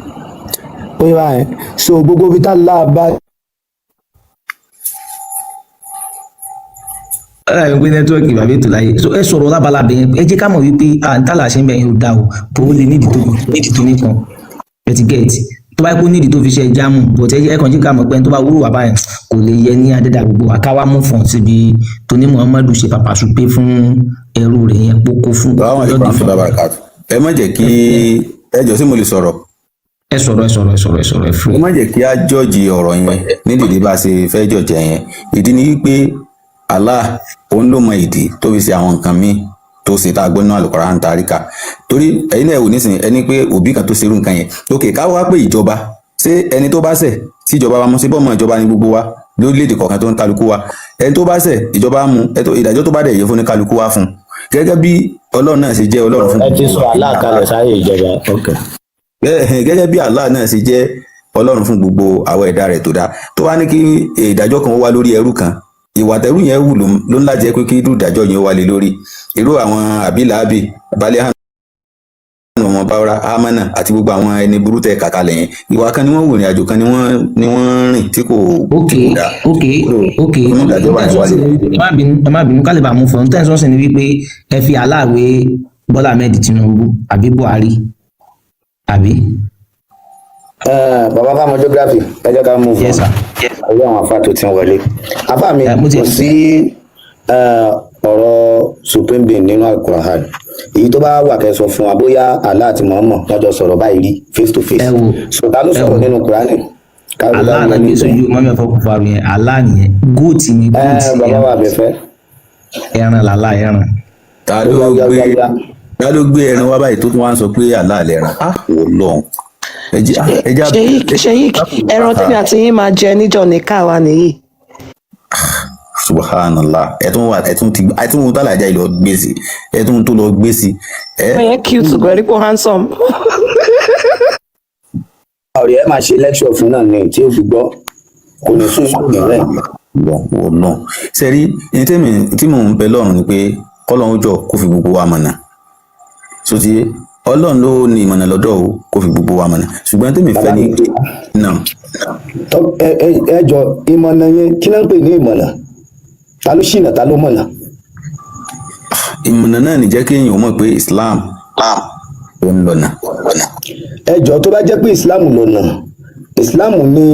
[SPEAKER 4] ó yẹ báyẹn. So gbogbo ibi tá a bá
[SPEAKER 3] Ẹ gbé network bàbá ètò láyé. So ẹ sọ̀rọ̀ lábalábẹ̀ yẹn, ẹ jẹ́ ká mọ̀ wípé à ń tàlà ṣe ń bẹ̀ yẹn ò dáa o, bó o lè nídìí tó nìkan ẹ ti get tó bá kó nídìí tó fi ṣe jáàmù, but ẹ kàn jẹ́ ká mọ̀ pé ẹni tó bá wúrò wà báyẹn kò lè yẹ ní adẹ́dà gbogbo àkáwá mú fọ̀n síbi tó ní Muhammadu ṣe pàpàṣù pé fún ẹrú rẹ̀ yẹn kókó fún.
[SPEAKER 2] Báwọn àti pàǹfì bàbá kàtó, ẹ má jẹ́ kí ẹ jọ sí mo lè sọ̀rọ̀.
[SPEAKER 3] Ẹ sọ̀rọ̀, ẹ sọ̀rọ̀, ẹ sọ̀rọ̀, ẹ sọ̀rọ̀, ẹ fún.
[SPEAKER 2] Ẹ má jẹ́ kí á jọ́ọ̀jì ọ̀rọ̀ yẹn ní dèdè bá a ṣe fẹ́ jọ̀jẹ̀ yẹn. Ìdí ni wípé Allah òun ló mọ ìdí tó fi ṣe àwọn nǹkan míì tó ṣe tá a gbọ́ nínú Al-Qur'an tàríkà. Torí ẹ̀yin náà wò nísìnyí, ẹni pé òbí kan tó ṣerú nǹkan yẹn, ok, ká wá pé ìjọba ṣé ẹni tó bá ṣẹ̀ tí ìjọba wa mú sí bọ́ọ̀mù ìjọba ní gbogbo wa lórílẹ̀‐èdè kọ̀ọ̀kan tó ń kálukú wa. Ẹni tó bá ṣẹ̀, ìjọba mú ìdájọ́ tó bá dẹ̀ yẹ fún ní kálukú wa fún gẹ́gẹ́ bí Ọlọ́run náà ṣe jẹ́ Ọlọ́run fún.
[SPEAKER 8] Ẹ ti sọ aláàkalẹ̀ sáyé ìjọba, ok.
[SPEAKER 2] Gẹ́gẹ́ bí Allah náà ṣe jẹ́ Ọlọ́run fún gbogbo àwọn ẹ̀dá rẹ̀ tó dá, tó wá ní kí ìdájọ́ kan wá lórí ẹrú kan, ìwà tẹrú yẹn wù ló ń lájẹ pé kí irú ìdájọ́ yẹn wá lé lórí irú àwọn àbílàábì balẹ̀ hàn ọmọ báwọra amánà àti gbogbo àwọn ẹni burú tẹ kàkálẹ̀ yẹn. Ìwà kan ni wọ́n wù, ní àjò kan ni wọ́n rìn tí kò dáa.
[SPEAKER 3] Ok, ẹ má bínú, ẹ má bínú, ká lè bá mú fún tẹ́sán sí ni wípé ẹ fi aláàwé Bọ́lá Ahmed Tinubu àbí Buhari àbí.
[SPEAKER 8] Bàbá fáwọn geography, ẹ jẹ́ ká move on pẹ̀lú àwọn afa tó ti ń wọlé. Afa mi, kò sí ọ̀rọ̀ supreme being nínú Al-Qur'an. Èyí tó bá wà, kẹ́ sọ fún wa bóyá Allah àti Muhammad wọ́n jọ sọ̀rọ̀ báyìí rí face to face. So ta ló sọ̀rọ̀ nínú Kùránì?
[SPEAKER 3] Allah náà gbé sójú mọ́mí ọ̀fọ̀ kò faru yẹn. Allah nìyẹn, góòtì ni, góòtì.
[SPEAKER 8] Bàbá wa bẹ̀ fẹ́.
[SPEAKER 3] Ẹran làlá, ẹran.
[SPEAKER 2] Ta ló gbé ẹran wá báyìí tó tún wá ń sọ pé Allah lẹ́ran? Á wò lọ́hùn.
[SPEAKER 1] Sheik, Sheik, ẹran tèmi àti yín máa jẹ níjọ ní káwa nìyí.
[SPEAKER 2] Subhanallah, ẹ tún wà, ẹ tún ti, ẹ tún tàlàjà ìlọ gbé sí, ẹ tún tó lọ gbé sí ẹ.
[SPEAKER 1] Ọmọ yẹn cute gan, ẹ rí pé ó handsome.
[SPEAKER 8] Ọ̀rẹ́ ẹ máa ṣe lecture fún náà ni tí ó fi gbọ́, kò ní sún sóògùn rẹ̀.
[SPEAKER 2] Wọ́n náà sẹ́rí ní tèmi tí mò ń bẹ lọ́rùn ni pé kọ́lọ́run jọ kó fi gbogbo wa mọ̀nà sotí. Ọlọ́run ló ní ìmọ̀nà lọ́dọ̀ o, kó fi gbogbo wa mọ̀nà. Ṣùgbọ́n tèmi fẹ́ ni náà.
[SPEAKER 8] Ẹ jọ, ìmọ̀nà yẹn, kí náà ń pè ní ìmọ̀nà? Ta ló ṣìnà, ta ló mọ̀nà?
[SPEAKER 2] Ìmọ̀nà náà ní jẹ́ kí èèyàn mọ̀ pé Islam ò ń lọ́nà.
[SPEAKER 8] Ẹ jọ, tó bá jẹ́ pé Islam lọ́nà, Islam ní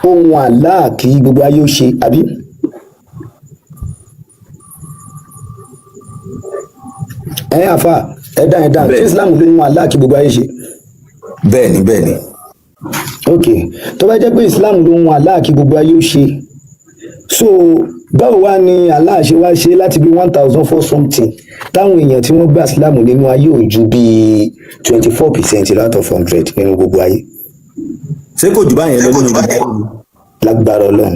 [SPEAKER 8] ohun Allah kí gbogbo ayé ó ṣe, àbí? Ẹ àfa, ẹ dá, ẹ dá, ṣé Islam ló ohun Allah kí gbogbo ayé ṣe?
[SPEAKER 2] Bẹ́ẹ̀ni, bẹ́ẹ̀ni.
[SPEAKER 8] Ok, tó bá jẹ́ pé Islam ló ohun Allah kí gbogbo ayé ó ṣe, so báwo wá ni Allah ṣe wá ṣe láti bí 1,004 something táwọn èèyàn tí wọ́n gba Islam nínú ayé ò ju bíi 24% out of 100 nínú gbogbo ayé?
[SPEAKER 2] Ṣé kò jù báyẹn lọ nínú gbogbo?
[SPEAKER 8] Lágbára Ọlọ́run.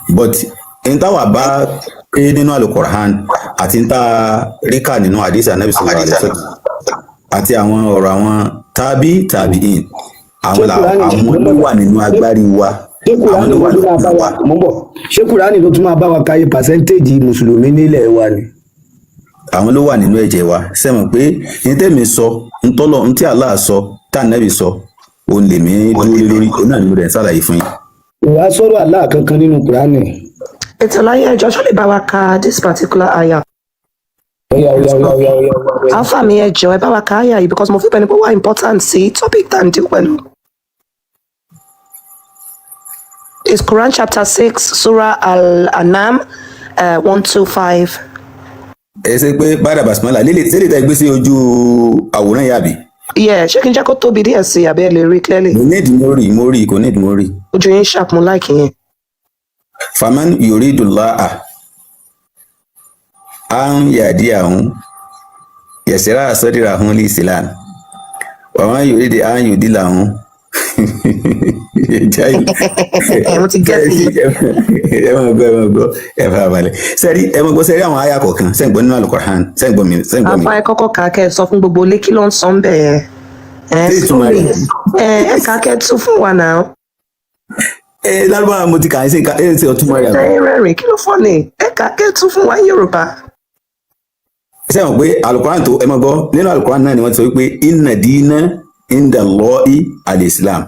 [SPEAKER 2] But n táwa bá pé nínú Alukoran àti n tá ríkà nínú hadith Anabi sallallahu alaihi wasallam àti àwọn ọ̀rọ̀ àwọn tábí tàbí in àwọn àwọn ló wà nínú agbárí wa.
[SPEAKER 4] Ṣé Kùránì ló tún máa bá wa mọ́ bọ̀? Ṣé Kùránì ló tún máa bá wa káyé percentage mùsùlùmí nílẹ̀ wa ni?
[SPEAKER 2] Àwọn ló wà nínú ẹ̀jẹ̀ wa. Sẹ́mi pé ní tẹ́mi sọ ntọ́lọ̀ ntí Allah sọ tá Ànábì sọ, òun lèmi dúró lé lórí, òun náà ni mo dẹ̀ ń ṣàlàyé fún yín.
[SPEAKER 4] Ìwà sọ̀rọ̀ Allah kankan nínú Kùránì.
[SPEAKER 1] Ètò láyé, ẹjọ́, ṣó lè bá wa ka this particular aya?
[SPEAKER 4] Oya, oya, oya, oya, oya, oya.
[SPEAKER 1] Alpha mi, ẹjọ́, ẹ bá wa ka aya yìí because mo fi pẹ̀lú pé wà important sí topic tá à ń deal pẹ̀lú. It's Quran chapter 6, Surah Al-An'am, 125.
[SPEAKER 2] Ẹ ṣe pé bàdà basmala lílè sílè tẹ gbé sí ojú àwòrán yìí, àbí?
[SPEAKER 1] Yeah, ṣé kí n jẹ́ kó tóbi díẹ̀ sí i àbí ẹ lè rí clearly?
[SPEAKER 2] Mo ní ìdí, mo rí, mo rí, kò ní ìdí, mo rí.
[SPEAKER 1] Ojú yín sharp, mo like yẹn.
[SPEAKER 2] Faman yuridullaha an yahdiyahu yashrah sadrahu lil islam wa man yuridu an yudillahu.
[SPEAKER 1] Mo ti get it.
[SPEAKER 2] Ẹ máa gbọ́, ẹ máa gbọ́, ẹ fara balẹ̀. Sẹ́rí, ẹ máa gbọ́, sẹ́rí àwọn àyà kọ̀ọ̀kan sẹ́ǹgbọ́n nínú Alukoran, sẹ́ǹgbọ́n mi, sẹ́ǹgbọ́n mi.
[SPEAKER 1] Àfa, ẹ kọ́kọ́ kà á kẹ́ ẹ sọ fún gbogbo ilé kí ló ń sọ ń bẹ̀ yẹn. Ẹ
[SPEAKER 2] Ṣé ìtumọ̀ rẹ̀?
[SPEAKER 1] Ẹ ẹ kà á kẹ́ ẹ tún fún wa náà.
[SPEAKER 2] Ẹ lárúbáwá mo ti kà á, ṣe ẹ ṣe ọtúmọ̀ rẹ̀?
[SPEAKER 1] Ẹ rẹ́rìn, kí ló fọ́ ni? Ẹ kà á kẹ́ ẹ tún fún wa ní Yorùbá.
[SPEAKER 2] Sẹ́wọ̀n pé Alukoran tó, ẹ máa gbọ́, nínú Alukoran náà ni wọ́n ti sọ wípé inna dina inda Allahi al-Islam.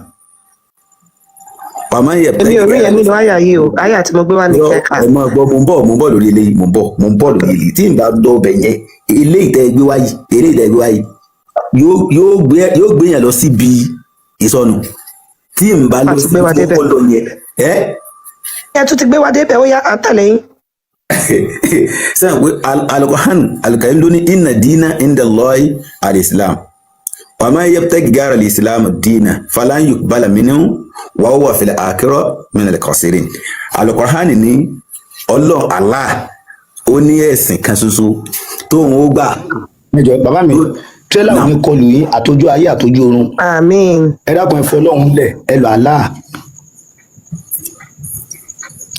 [SPEAKER 2] Wàmọ́ yẹ.
[SPEAKER 1] Èmi ò rí yẹn nínú àyà yìí o, àyà tí mo gbé wá ní kẹ́ka.
[SPEAKER 2] Ẹ máa gbọ́, mo ń bọ̀, mo ń bọ̀ lórí eléyìí, mo ń bọ̀, mo ń bọ̀ lórí eléyìí. Tí n bá dọ̀ bẹ̀ yẹn, eléyìí tẹ́ gbé wáyìí, eléyìí tẹ́ gbé wáyìí yóò gbé yẹn lọ síbi ìsọnù tí n bá lọ
[SPEAKER 1] Àti
[SPEAKER 2] sí
[SPEAKER 1] gbé wa débẹ̀.
[SPEAKER 2] kọ́kọ́ lọ yẹn ẹ.
[SPEAKER 1] Ẹ tún ti gbé wa débẹ̀, ó yá, à ń tẹ̀lé yín.
[SPEAKER 2] Sẹ́wọ̀n pé Alukoran Alukarim ló ní inna dina inda Allahi al-Islam wàmọ́ yabtaghi ghayra al-Islam dina falan yuqbala minhu wa huwa fil akhirati minal khasirin. Alukoran ní Ọlọ́run Allah ó ní ẹ̀sìn kan ṣoṣo tóun ó gbà.
[SPEAKER 4] Ẹ jọ, bàbá mi, tírélà ò ní kọlù yín àtọjú ayé àtọjú ọ̀run.
[SPEAKER 1] Àmín.
[SPEAKER 4] Ẹ dákun, ẹ fọlọ́run lẹ̀, ẹ lọ Allah.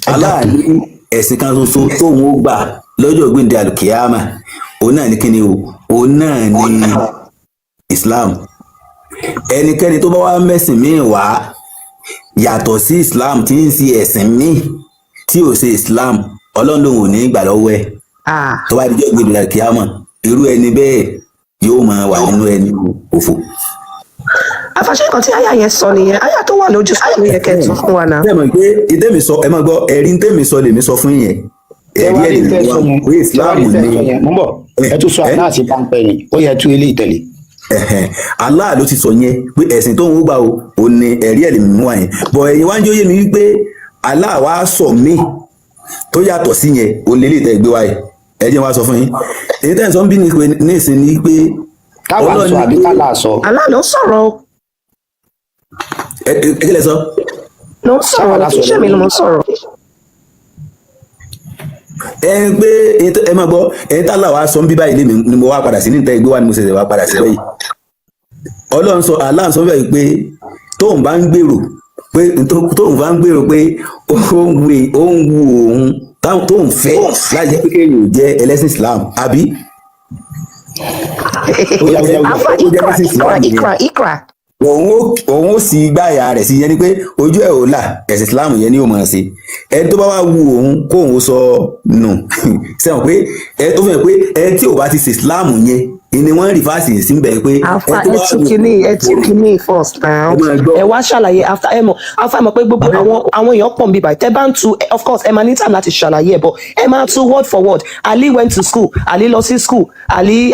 [SPEAKER 2] Allah ní ẹ̀sìn kan ṣoṣo tóun ó gbà lọ́jọ́ gbìndé alukiyama, òun náà ní kíni o? Òun náà ní Islam. Ẹnikẹ́ni tó bá wá mẹ́sìn míì wá yàtọ̀ sí Islam, tí ń ṣe ẹ̀sìn míì tí ò ṣe Islam, Ọlọ́run lòun ò ní gbà lọ́wọ́ ẹ̀. Tó bá dijọ́ gbìndé alukiyama, irú ẹni bẹ́ẹ̀ yóò máa wà nínú ẹni òfò.
[SPEAKER 1] Àfàṣẹ nǹkan tí àyà yẹn sọ nìyẹn, àyà tó wà lójú sọ́ọ̀nù yẹn kẹ́ ẹ tún fún wa náà.
[SPEAKER 2] Bẹ́ẹ̀ mọ̀ pé ìtẹ́mi sọ, ẹ máa gbọ́, ẹ̀rí ntẹ́mi sọ lèmi sọ fún yẹn, ẹ̀rí ẹ̀ lèmi wá pé Islam ní.
[SPEAKER 8] Mo ń bọ̀, ẹ tún sọ Allah àti páńpẹ́ ni ó yẹ tú eléyìí tẹ̀lé.
[SPEAKER 2] Ẹ̀hẹ̀n, Allah ló ti sọ yẹn pé ẹ̀sìn tóun ó gbà o, ò ní ẹ̀rí ẹ̀ lèmi mú wá yẹn bọ̀. Ẹ̀yin wá ń jó yé mi wípé Allah wá sọ mí tó yàtọ̀ sí yẹn, ò lè lè tẹ́ gbé wáyé. Ẹ jẹ́ wá sọ fún yín, èyí tẹ́ ń sọ ń bí ní pé ní ìsìn ní pé
[SPEAKER 8] Táwa sọ àbí kálá sọ?
[SPEAKER 1] Allah ló ń sọ̀rọ̀ o.
[SPEAKER 2] Ẹ ẹ kí lẹ sọ?
[SPEAKER 1] Ló ń sọ̀rọ̀, kì í ṣe mi ló ń sọ̀rọ̀.
[SPEAKER 2] Ẹ ń pé ẹ máa gbọ́, ẹni tá Allah wá sọ ń bí báyìí lèmi ni mo wá padà sí ní ìtẹ́ ìgbé wa ni mo ṣẹ̀ṣẹ̀ wá padà sí báyìí. Ọlọ́run sọ, Allah sọ báyìí pé tóun bá ń gbèrò pé ó ń wu òun. Táwọn tó ń fẹ́ láì jẹ́ pé kéèyàn ò jẹ́ ẹlẹ́sìn Islam, àbí? Ó jẹ́
[SPEAKER 1] Alfa,
[SPEAKER 2] ó jẹ́
[SPEAKER 1] ikra,
[SPEAKER 2] ẹlẹ́sìn
[SPEAKER 1] ikra,
[SPEAKER 2] Islam yẹn,
[SPEAKER 1] ikra, ikra.
[SPEAKER 2] òun ó sì gbáyà rẹ̀ sí yẹn ni pé ojú ẹ̀ ò là, ẹ̀sìn Islam yẹn ni ó máa ṣe. Ẹni tó bá wá wu òun kóun ó sọ nù sẹ́wọ̀n pé ẹ tó fi hàn pé ẹni tí ò bá ti ṣe Islam yẹn ni wọ́n ń rìfáàsì sí bẹ̀ pé
[SPEAKER 1] Alfa,
[SPEAKER 2] ẹni
[SPEAKER 1] ẹ
[SPEAKER 2] tó bá
[SPEAKER 1] tú
[SPEAKER 2] wù
[SPEAKER 1] kínní, ẹ tú kínní first now.
[SPEAKER 2] ẹ máa gbọ́.
[SPEAKER 1] Ẹ wá ṣàlàyé after. Ẹ mọ̀, Alfa, ẹ mọ̀ pé gbogbo àwọn èèyàn pọ̀ nbí báyìí. Tẹ́ bá ń tu, of course ẹ máa ní time láti ṣàlàyé ẹ, but ẹ máa tú word for word. Ali went to school, Ali lọ sí school, Ali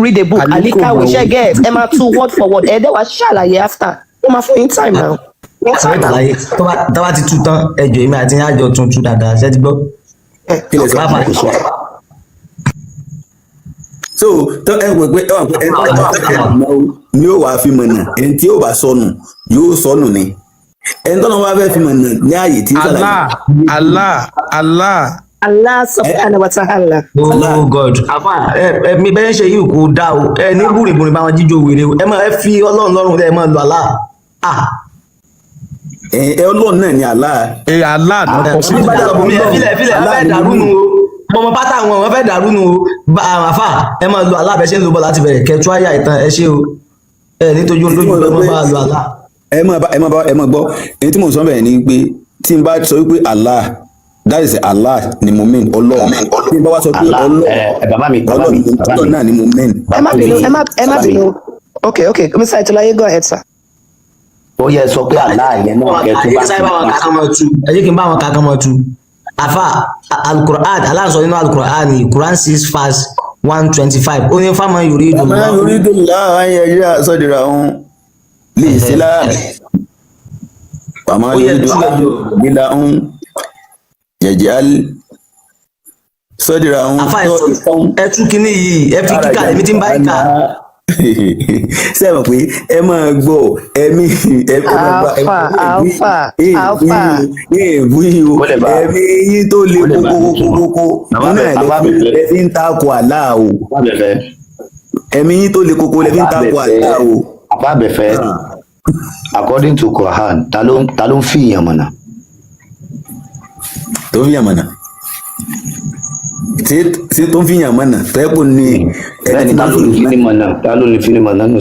[SPEAKER 1] read a book,
[SPEAKER 7] Ali
[SPEAKER 1] Ali
[SPEAKER 7] kò
[SPEAKER 1] kàwé,
[SPEAKER 7] mọ̀wé.
[SPEAKER 1] ṣe get? Ẹ máa tú word for word. Ẹ dẹ́ wá ṣàlàyé after. Ó máa fún yín time now. Ní time now.
[SPEAKER 3] Àlàyé tó bá ti tú tán, ẹjọ́ èmi àti yín àjọ tuntun dáadáa, ṣé ti gbọ́?
[SPEAKER 2] Kí lẹ sọ?
[SPEAKER 3] Bàbá.
[SPEAKER 2] Kò sọ. So tó ẹ wò pé ẹ wà pé ẹni tó bá fẹ́ mọ̀ ni ó wàá fi mọ̀nà. Ẹni tí ó bá sọnù yóò sọnù ni. Ẹni tó náà bá fẹ́ fi mọ̀nà ní ààyè tí ń ṣàlàyé.
[SPEAKER 7] Allah, Allah, Allah.
[SPEAKER 1] Allah subhanahu wa ta'ala.
[SPEAKER 3] Oh God, àfà, ẹ mi bẹ́ẹ̀ ṣe yìí kò dáa o. Ẹ ní búrìbùrì bá wọn jíjó wèrè o. Ẹ máa ẹ fi Ọlọ́run lọ́rùn, ẹ máa lọ Allah. Ah.
[SPEAKER 2] Ẹ Ọlọ́run náà ni Allah.
[SPEAKER 7] Ẹ Allah náà kọ sí.
[SPEAKER 3] Ẹ filẹ̀, filẹ̀, ẹ fẹ́ dàrú nu o. Mọ̀mọ́ pátá àwọn wọn fẹ́ dàrú nu o. Bá àwọn àfà, ẹ máa lo Allah bẹ́ẹ̀ ṣe ń lo bọ́ láti bẹ̀rẹ̀ kẹtù àyà ìtàn. Ẹ ṣé o. Ẹ nítorí olójú ẹ máa bá lo Allah.
[SPEAKER 2] Ẹ máa gbọ́, èyí tí mò ń sọ bẹ́ẹ̀ ni pé tí n bá sọ wípé Allah, that is Allah ni mo mean, Ọlọ́run. Tí n bá wá sọ pé
[SPEAKER 10] Allah,
[SPEAKER 2] Ọlọ́run,
[SPEAKER 10] ẹ bàbá mi, bàbá mi, bàbá
[SPEAKER 2] Ọlọ́run
[SPEAKER 10] mi.
[SPEAKER 2] náà ni mo mean.
[SPEAKER 1] Ẹ má bínú, ẹ má bínú. Okay, Mr. Itolaye, go ahead, sir.
[SPEAKER 10] Ó yẹ sọ pé Allah yẹn náà kẹ tó
[SPEAKER 3] Ẹ
[SPEAKER 10] bá
[SPEAKER 3] jẹ́ kí sáré bá wọn kà kán mọ́ tu. Ẹ jẹ́ kí n bá wọn kà kán mọ́ tu. Àfà, Alukur'an, Allah sọ nínú Alukur'an, Quran 6 verse 125, ó ní faman yuridu
[SPEAKER 2] Àmọ́
[SPEAKER 3] Allahu
[SPEAKER 2] yuridullahu an yaj'ala sadrahu lil Islam. Àmọ́
[SPEAKER 3] Ó yẹ
[SPEAKER 2] yuridu
[SPEAKER 3] tú
[SPEAKER 2] an
[SPEAKER 3] ẹjọ́.
[SPEAKER 2] yudillahu yaj'al sadrahu
[SPEAKER 3] Àfà, ẹ tú kínní yìí, ẹ fi kíkà lèmi tí ń bá yín kà.
[SPEAKER 2] Sẹ́wọ̀n pé ẹ máa gbọ́ ẹ̀mí ẹ máa gbọ́.
[SPEAKER 1] Alpha, Alpha, Alpha.
[SPEAKER 2] Èèbù yìí o.
[SPEAKER 10] Kó lè bá-
[SPEAKER 2] Ẹ̀mí yín tó le
[SPEAKER 10] kó lè bá
[SPEAKER 2] kókókókókó
[SPEAKER 10] Bàbá
[SPEAKER 2] náà
[SPEAKER 10] bàbá bẹ̀fẹ̀.
[SPEAKER 2] lẹ fi ń takò Allah o.
[SPEAKER 10] Bàbá bẹ̀fẹ̀.
[SPEAKER 2] Ẹ̀mí yín tó le kókó lẹ fi ń takò Allah o.
[SPEAKER 10] Bàbá bẹ̀fẹ̀, according to Quran, ta ló ń fi ìyàn mọ̀nà?
[SPEAKER 2] Tó fi yàn mọ̀nà, ṣé tó ń fi yàn mọ̀nà tẹ́kùn ni?
[SPEAKER 10] Bẹ́ẹ̀ ni, ta ló ń fi ní mọ̀nà? Ta ló ń fi ní mọ̀nà nù?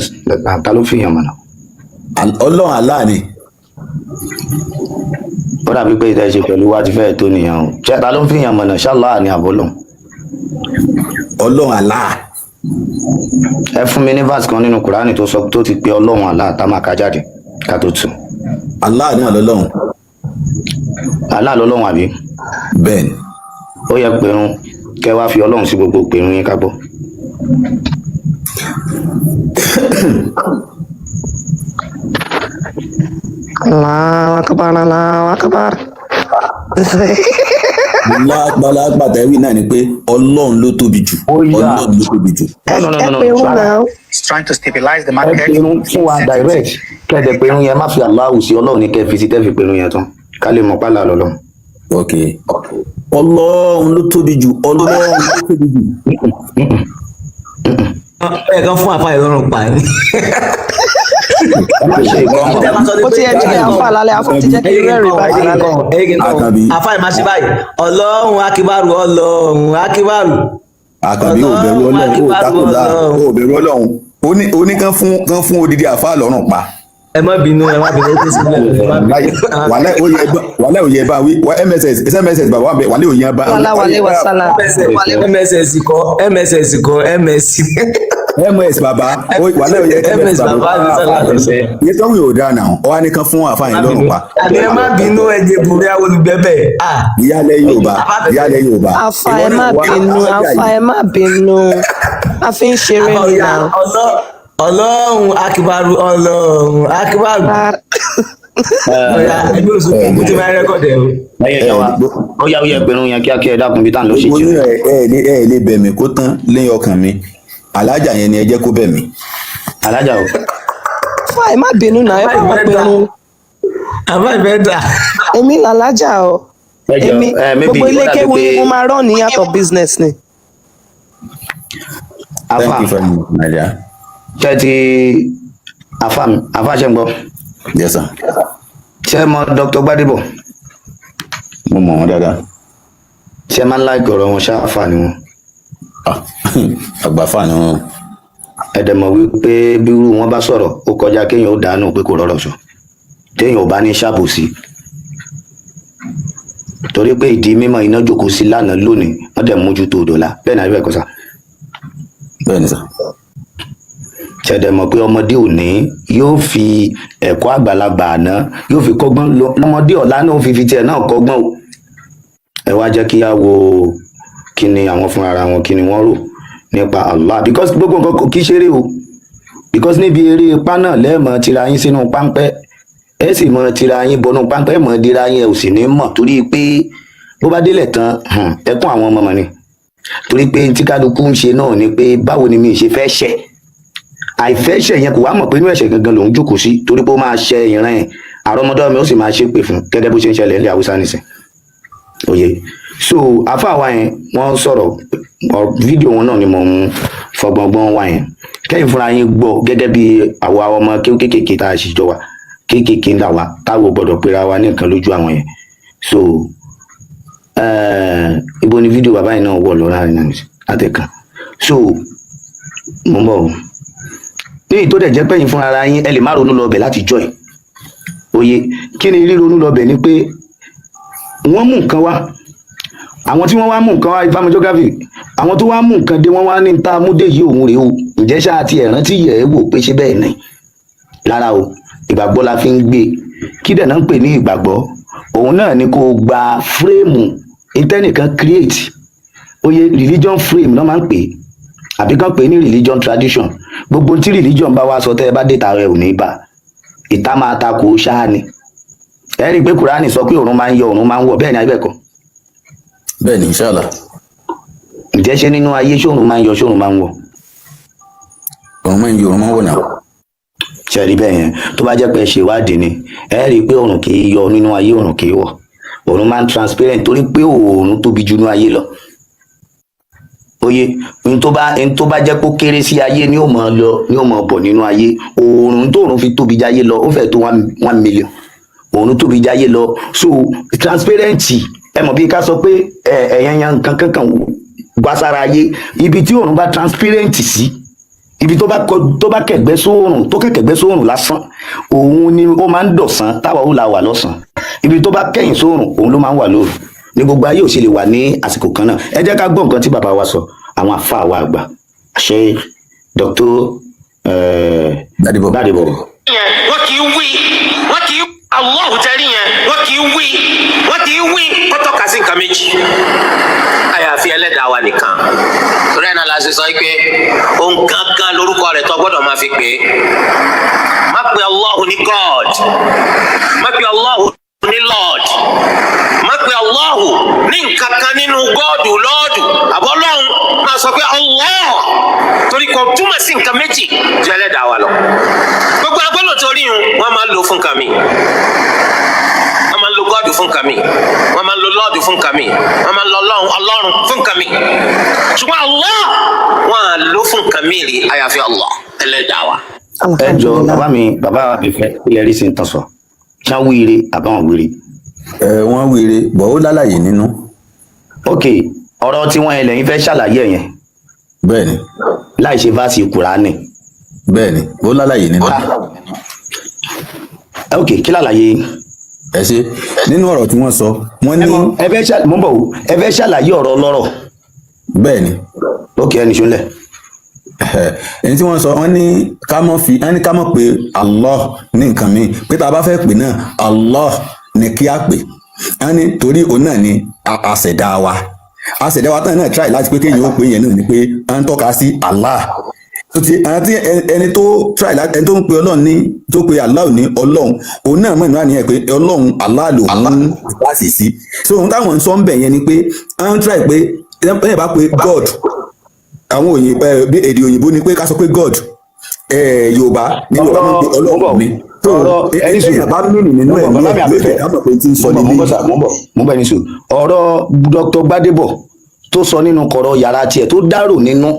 [SPEAKER 10] Ta ló ń fi ìyàn mọ̀nà?
[SPEAKER 2] Ọlọ́run Allah ni.
[SPEAKER 10] Ó dàbí pé ìtẹ́ ṣe pẹ̀lú wa ti fẹ́ẹ̀ tó nìyẹn o. Ṣé ta ló ń fi ìyàn mọ̀nà? Ṣálá ni àbọ́lọ̀?
[SPEAKER 2] Ọlọ́run Allah.
[SPEAKER 10] Ẹ fún mi ní verse kan nínú Kùránì tó sọ tó ti pe Ọlọ́run Allah, tá máa ka jáde ká tó tù.
[SPEAKER 2] Allah náà lọ́lọ́run.
[SPEAKER 10] Allah lọ́lọ́run, àbí?
[SPEAKER 2] Bẹ́ẹ̀ ni.
[SPEAKER 10] Ó yẹ pẹ̀rún kẹ wá fi Ọlọ́run sí gbogbo pẹ̀rún yín ká gbọ́.
[SPEAKER 1] Allahu akbar, Allahu akbar.
[SPEAKER 2] Lápàtàwí náà ni pé Ọlọ́run ló tóbi jù.
[SPEAKER 10] Ó yá.
[SPEAKER 2] Ọlọ́run ló tóbi jù.
[SPEAKER 10] No, no, no,
[SPEAKER 1] Ẹ
[SPEAKER 10] no,
[SPEAKER 1] pé
[SPEAKER 10] no.
[SPEAKER 1] wọn
[SPEAKER 10] Rárá.
[SPEAKER 1] náà.
[SPEAKER 11] It's trying to stabilize the
[SPEAKER 10] Ẹ
[SPEAKER 11] market.
[SPEAKER 10] pẹ̀rún fún wa direct, kẹ́ẹ̀dẹ̀ pẹ̀rún yẹn, má fi Allahu sí. Ọlọ́run ní kẹ́ fi sí, tẹ́ fi pẹ̀rún yẹn tán, ká lè mọ̀ pálá lọ́lọ́run.
[SPEAKER 2] Ok, Ọlọ́run ló tóbi jù, Ọlọ́run ló tóbi jù.
[SPEAKER 3] Ẹ kan fún àfà ìrọ̀rùn pa ni.
[SPEAKER 10] Ẹ má ṣe ìkọ́mọ̀.
[SPEAKER 1] Ó ti ẹ jẹ́ Alfa lálẹ́, Alfa ti jẹ́ kí n rẹ́rìn báyìí lálẹ́.
[SPEAKER 2] Àkànbí.
[SPEAKER 3] Àfà, ẹ̀ máa ṣe báyìí: Ọlọ́run akíbárù, Ọlọ́run akíbárù.
[SPEAKER 2] Àkànbí, ò bẹ̀rù Ọlọ́run, ò takùlà, ò bẹ̀rù Ọlọ́run. Ó ní kán fún odidi àfa lọ́rùn pa.
[SPEAKER 3] Ẹ má bínú, ẹ má bínú, ó kó sílẹ̀, ẹ má bínú.
[SPEAKER 2] Wàlẹ́ òye bá wí MSS SMSS bàbá bẹ wàlẹ́ òye bá.
[SPEAKER 1] Wàlá wàlẹ́ wàsálà.
[SPEAKER 3] MSS kọ́, MSS kọ́, MS.
[SPEAKER 2] MS bàbá, wàlẹ́ òye.
[SPEAKER 3] MS bàbá ní sálà.
[SPEAKER 2] Iye tó wù yóò dáa náà, ọ wá ní kán fún àfa yẹn lọ́rùn pa.
[SPEAKER 3] Àbí ẹ má bínú, ẹ jẹ bùrẹ́ àwọn olùgbẹ́bẹ̀.
[SPEAKER 2] Ìyálẹ̀ Yorùbá, ìyálẹ̀ Yorùbá.
[SPEAKER 1] Alfa, ẹ má bínú, Alfa, ẹ má bínú. A fi ń ṣeré ni náà.
[SPEAKER 3] Ọlọ́run akíbarú, Ọlọ́run akíbarú. Ọ̀yà ẹgbẹ́ òṣùpá kò tí máa record ẹ̀ o.
[SPEAKER 10] Ẹyẹ ìyá wa, ó yá, ó yẹ pẹ̀rún yẹn kíákíá. Ẹ dákun, bí tá à ń lọ ṣe
[SPEAKER 2] Mo ní
[SPEAKER 10] jù.
[SPEAKER 2] ẹ lè bẹ̀ mí kó tán lẹ́yìn ọkàn mi. Alájà yẹn ni ẹ jẹ́ kó bẹ̀ mí.
[SPEAKER 10] Alájà o.
[SPEAKER 1] Alfa, ẹ má bínú náà, ẹ bá wọn pinnu.
[SPEAKER 3] Àbá ìfẹ́ dà.
[SPEAKER 1] Èmi làlájà o.
[SPEAKER 10] Ẹ jọ
[SPEAKER 1] Èmi
[SPEAKER 10] ẹ maybe
[SPEAKER 1] gbogbo
[SPEAKER 10] ó
[SPEAKER 1] ilé
[SPEAKER 10] dàbí
[SPEAKER 1] kéwu
[SPEAKER 10] pé
[SPEAKER 1] ni mo máa rán ní out of business ni.
[SPEAKER 10] Afa.
[SPEAKER 2] Thank you very much, my dear.
[SPEAKER 10] Ṣé ti afa mi, afa, ṣe ń gbọ́?
[SPEAKER 2] Yes, sir.
[SPEAKER 10] Ṣé mọ Dr. Gbadebo?
[SPEAKER 2] Mo mọ̀ wọ́n dáadáa.
[SPEAKER 10] Ṣé máa ń like ọ̀rọ̀ wọn ṣáfà ni wọn?
[SPEAKER 2] Àgbàfà ni wọn.
[SPEAKER 10] Ẹ dẹ̀ mọ̀ wípé bí irú wọn bá sọ̀rọ̀, ó kọjá kéèyàn ó dànù pé kò rọ̀rọ̀ sọ téèyàn ò bá ní ṣàbòsí, torí pé ìdí mímọ́ iná jókòó sí lánàá, lónìí wọ́n dẹ̀ mójútó dọ̀la. Bẹ́ẹ̀ náà, bẹ́ẹ̀ kọ́ sá?
[SPEAKER 2] Bẹ́ẹ̀ ni sà.
[SPEAKER 10] Ṣé ẹ dẹ̀ mọ̀ pé ọmọdé òní yóò fi ẹ̀kọ́ àgbàlagbà àná yóò fi kọ́gbọ́n, lọ́mọdé ọ̀la náà ó fi tiẹ̀ náà kọ́gbọ́n o? Ẹ wá jẹ́ kí á wo kí ni àwọn fúnra ara wọn, kí ni wọ́n rò nípa Allah, because gbogbo nǹkan kò kí ṣeré o, because níbi eré ipá náà lẹ́ẹ̀mọ́ tira yín sínú páńpẹ́, ẹ sì mọ tira yín bọnú páńpẹ́, ẹ mọ̀ dira yín, ẹ ò sì ní mọ̀, torí pé bó bá délẹ̀ tán, ẹkún àwọn ọmọ mọ̀ ni, torí pé tí kálukú ń ṣe náà ni pé báwo ni mi ṣe fẹ́ ṣẹ̀. Àìfẹ́ ṣẹ̀ yẹn, kò wá mọ̀ pé inú ẹ̀ṣẹ̀ gangan lòún jókòó sí, torí pé ó máa ṣẹ ìran ẹ̀, àrọ́mọdọ́mọ mi ó sì máa ṣépè fún, gẹ́gẹ́ bó ṣe ń ṣẹlẹ̀ nílẹ̀ Haúsá nìsín. Òye so àfáà wa yẹn, wọ́n sọ̀rọ̀ fídíò wọn náà ni mò ń fọgbọ́ngbọ́n wa yẹn, kẹ́yìn fúnra yín gbọ́, gẹ́gẹ́ bí àwa ọmọ kéékèèké tá a sì jọ wa kéékèèké ńlá wa táwo gbọ́dọ̀ pera wa ní nǹkan lójú àwọn yẹn. So ibo ni fídíò bàbá yẹn náà wọ̀ lọ́ra rẹ̀ náà àtẹ̀kàn? So mo ń bọ̀ o. Ní ìtò dẹ̀ jẹ́ pẹ́yìn fúnra ara yín, ẹ lè má ronú lọ bẹ̀ láti jọ́ ẹ̀. Òye kí ni ríronú lọ bẹ̀ ni pé wọ́n mú nǹkan wá. Àwọn tí wọ́n wá mú nǹkan wá, Ifá geography, àwọn tó wá mú nǹkan dé, wọ́n wá ní ta múdé yìí, òun rèé o. Ǹjẹ́ ṣáà ti ẹ̀rántí yẹ̀ ẹ́ wò pé ṣé bẹ́ẹ̀ ni? Lára o, ìgbàgbọ́ la fi ń gbé. Kí dẹ̀ náà ń pè ní ìgbàgbọ́? Òun náà ni kó o gba frame ìtẹ́nìkan create. Oye, religion frame náà máa ń pè é, àbí kàn pè é ní religion tradition. Gbogbo tí religion bá wá sọ, tẹ́ ẹ bá dé tààrẹ, ò ní bá ìta máa ta kò ṣáá ni. Ẹ rí i pé Kùránì sọ pé òòrùn máa ń yọ, òòrùn máa ń wọ̀. Bẹ́ẹ̀ ni, ayé bẹ́ẹ̀ kọ́?
[SPEAKER 2] Bẹ́ẹ̀ ni, inshallah.
[SPEAKER 10] Ǹjẹ́ ṣé nínú ayé, ṣóòrùn máa ń yọ, ṣóòrùn máa ń wọ̀?
[SPEAKER 2] Òòrùn máa ń yọ, òòrùn máa ń wọ̀ náà.
[SPEAKER 10] Ṣe rí bẹ́ẹ̀ yẹn? Tó bá jẹ́ pé ẹ ṣe ìwádìí ni, ẹ rí i pé òòrùn kì í yọ nínú ayé, òòrùn kì í wọ̀. Òòrùn máa ń transparent, torí pé òòrùn tóbi jù nínú ayé lọ. Oye, n tó bá jẹ́ kó kéré sí ayé ni ó máa lọ, ni ó máa bọ̀ nínú ayé. Òòrùn tóòrùn fi tóbi jáyé lọ, ó fẹ́ tó 1 million. Òòrùn tóbi jáyé lọ, so transparent. Ẹ mọ̀ bí ká sọ pé ẹ ẹ̀yàn nǹkan kankan wá sára ayé, ibi tí òòrùn bá transparent sí, ibi tó bá kọ, tó bá kẹ̀gbẹ́ sóòrùn, tó kẹ̀kẹ́gbẹ́ sóòrùn lásán, òun ni ó máa ń dọ̀sán, táwa ó la wà lọ́sàn. Ibi tó bá kẹ̀yìn sóòrùn, òun ló máa ń wà lóru, ní gbogbo ayé ò ṣe lè wà ní àsìkò kan náà. Ẹ jẹ́ ká gbọ́ nǹkan tí bàbá wa sọ, àwọn àfa wa àgbà, Sheikh Dr.
[SPEAKER 2] Gbadebo.
[SPEAKER 10] Gbadebo.
[SPEAKER 11] Yẹn wọ́n kì í wí, wọ́n kì í Allahu tẹ́rí yẹn, wọ́n kì í wí, wọ́n kì í wí kó tọ́ka sí nǹkan méjì àyàfi ẹlẹ́dàá wa nìkan. Torí ẹ̀ náà la ṣe sọ pé òun gangan lórúkọ rẹ̀ tó gbọ́dọ̀ máa fi pè é. Má pe Allahu ní God, má pe Allahu ní Lord, má pe Allahu ní nǹkan kan nínú God, Lord àbọ́lọ́hún. Máa sọ pé Allah, torí kò túmọ̀ sí nǹkan méjì ju ẹlẹ́dàá wa lọ. Gbogbo agbọ́dọ̀ torí yun, wọ́n máa ń lò fún nǹkan mi. Wọ́n máa ń lo God fún nǹkan mi, wọ́n máa ń lo Lord fún nǹkan mi, wọ́n máa ń lo Ọlọ́run, Ọlọ́run fún nǹkan mi, ṣùgbọ́n Allah, wọ́n á lò fún nǹkan mi rí àyàfi Allah ẹlẹ́dàá wa.
[SPEAKER 10] Ẹ jọ, bàbá mi, bàbá ìfẹ́, ilẹ̀ rí sí ń tàn sọ ṣá wíire àbáwọn wíire?
[SPEAKER 2] Ẹ wọ́n wíire bọ̀, ó lálàyé nínú.
[SPEAKER 10] Ok, ọ̀rọ̀ tí wọ́n yẹn lẹ́yìn fẹ́ ṣàlàyé ẹ̀ yẹn?
[SPEAKER 2] Bẹ́ẹ̀ni.
[SPEAKER 10] Láì ṣe verse Kùránì?
[SPEAKER 2] Bẹ́ẹ̀ni, ó lálàyé nínú.
[SPEAKER 10] Ok, kí lálàyé?
[SPEAKER 2] Ẹ ṣe, nínú ọ̀rọ̀ tí wọ́n sọ, wọ́n ní.
[SPEAKER 10] Ẹ fẹ́ ṣàlàyé, mo ń bọ̀ o, ẹ fẹ́ ṣàlàyé ọ̀rọ̀ ọlọ́rọ̀?
[SPEAKER 2] Bẹ́ẹ̀ni.
[SPEAKER 10] Ok, ẹni ṣúnlẹ̀.
[SPEAKER 2] Ẹni tí wọ́n sọ, wọ́n ní ká mọ̀ fi, wọ́n ní ká mọ̀ pé Allah ní nǹkan mi, pé tá a bá fẹ́ pè náà, Allah ní kí á pè. Wọ́n ní torí òun náà ni àṣẹ̀dá wa. Àṣẹ̀dá wa tán náà try láti pé kéèyàn ó pè yẹn náà ni pé à ń tọ́ka sí Allah tó ti àti ẹni tó try láti, ẹni tó ń pe Ọlọ́run ní, tó pe Allah ní Ọlọ́run, òun náà mọ̀ nínú àníyàn pé Ọlọ́run Allah lòun láti sí. So ohun táwọn ń sọ ń bẹ̀ yẹn ni pé à ń try pé ẹ bá pe God, àwọn òyìnbó, bí èdè òyìnbó ni pé ká sọ pé God, Yorùbá ní Yorùbá máa ń pe Ọlọ́run mi tó
[SPEAKER 10] ọ̀rọ̀ ẹni sùn
[SPEAKER 2] ẹni bá mìíràn nínú ẹ̀
[SPEAKER 10] bàbá mi
[SPEAKER 2] ní
[SPEAKER 10] àfẹ́fẹ́
[SPEAKER 2] ẹ̀ mọ̀ pé tí ń sọ
[SPEAKER 10] mo
[SPEAKER 2] nílé.
[SPEAKER 10] bọ̀ sà, mo bọ̀, mo bọ̀, ẹni sùn. Ọ̀rọ̀ Dr. Gbadebo tó sọ nínú kọ̀rọ̀ yàrá tiẹ̀, tó dárò nínú,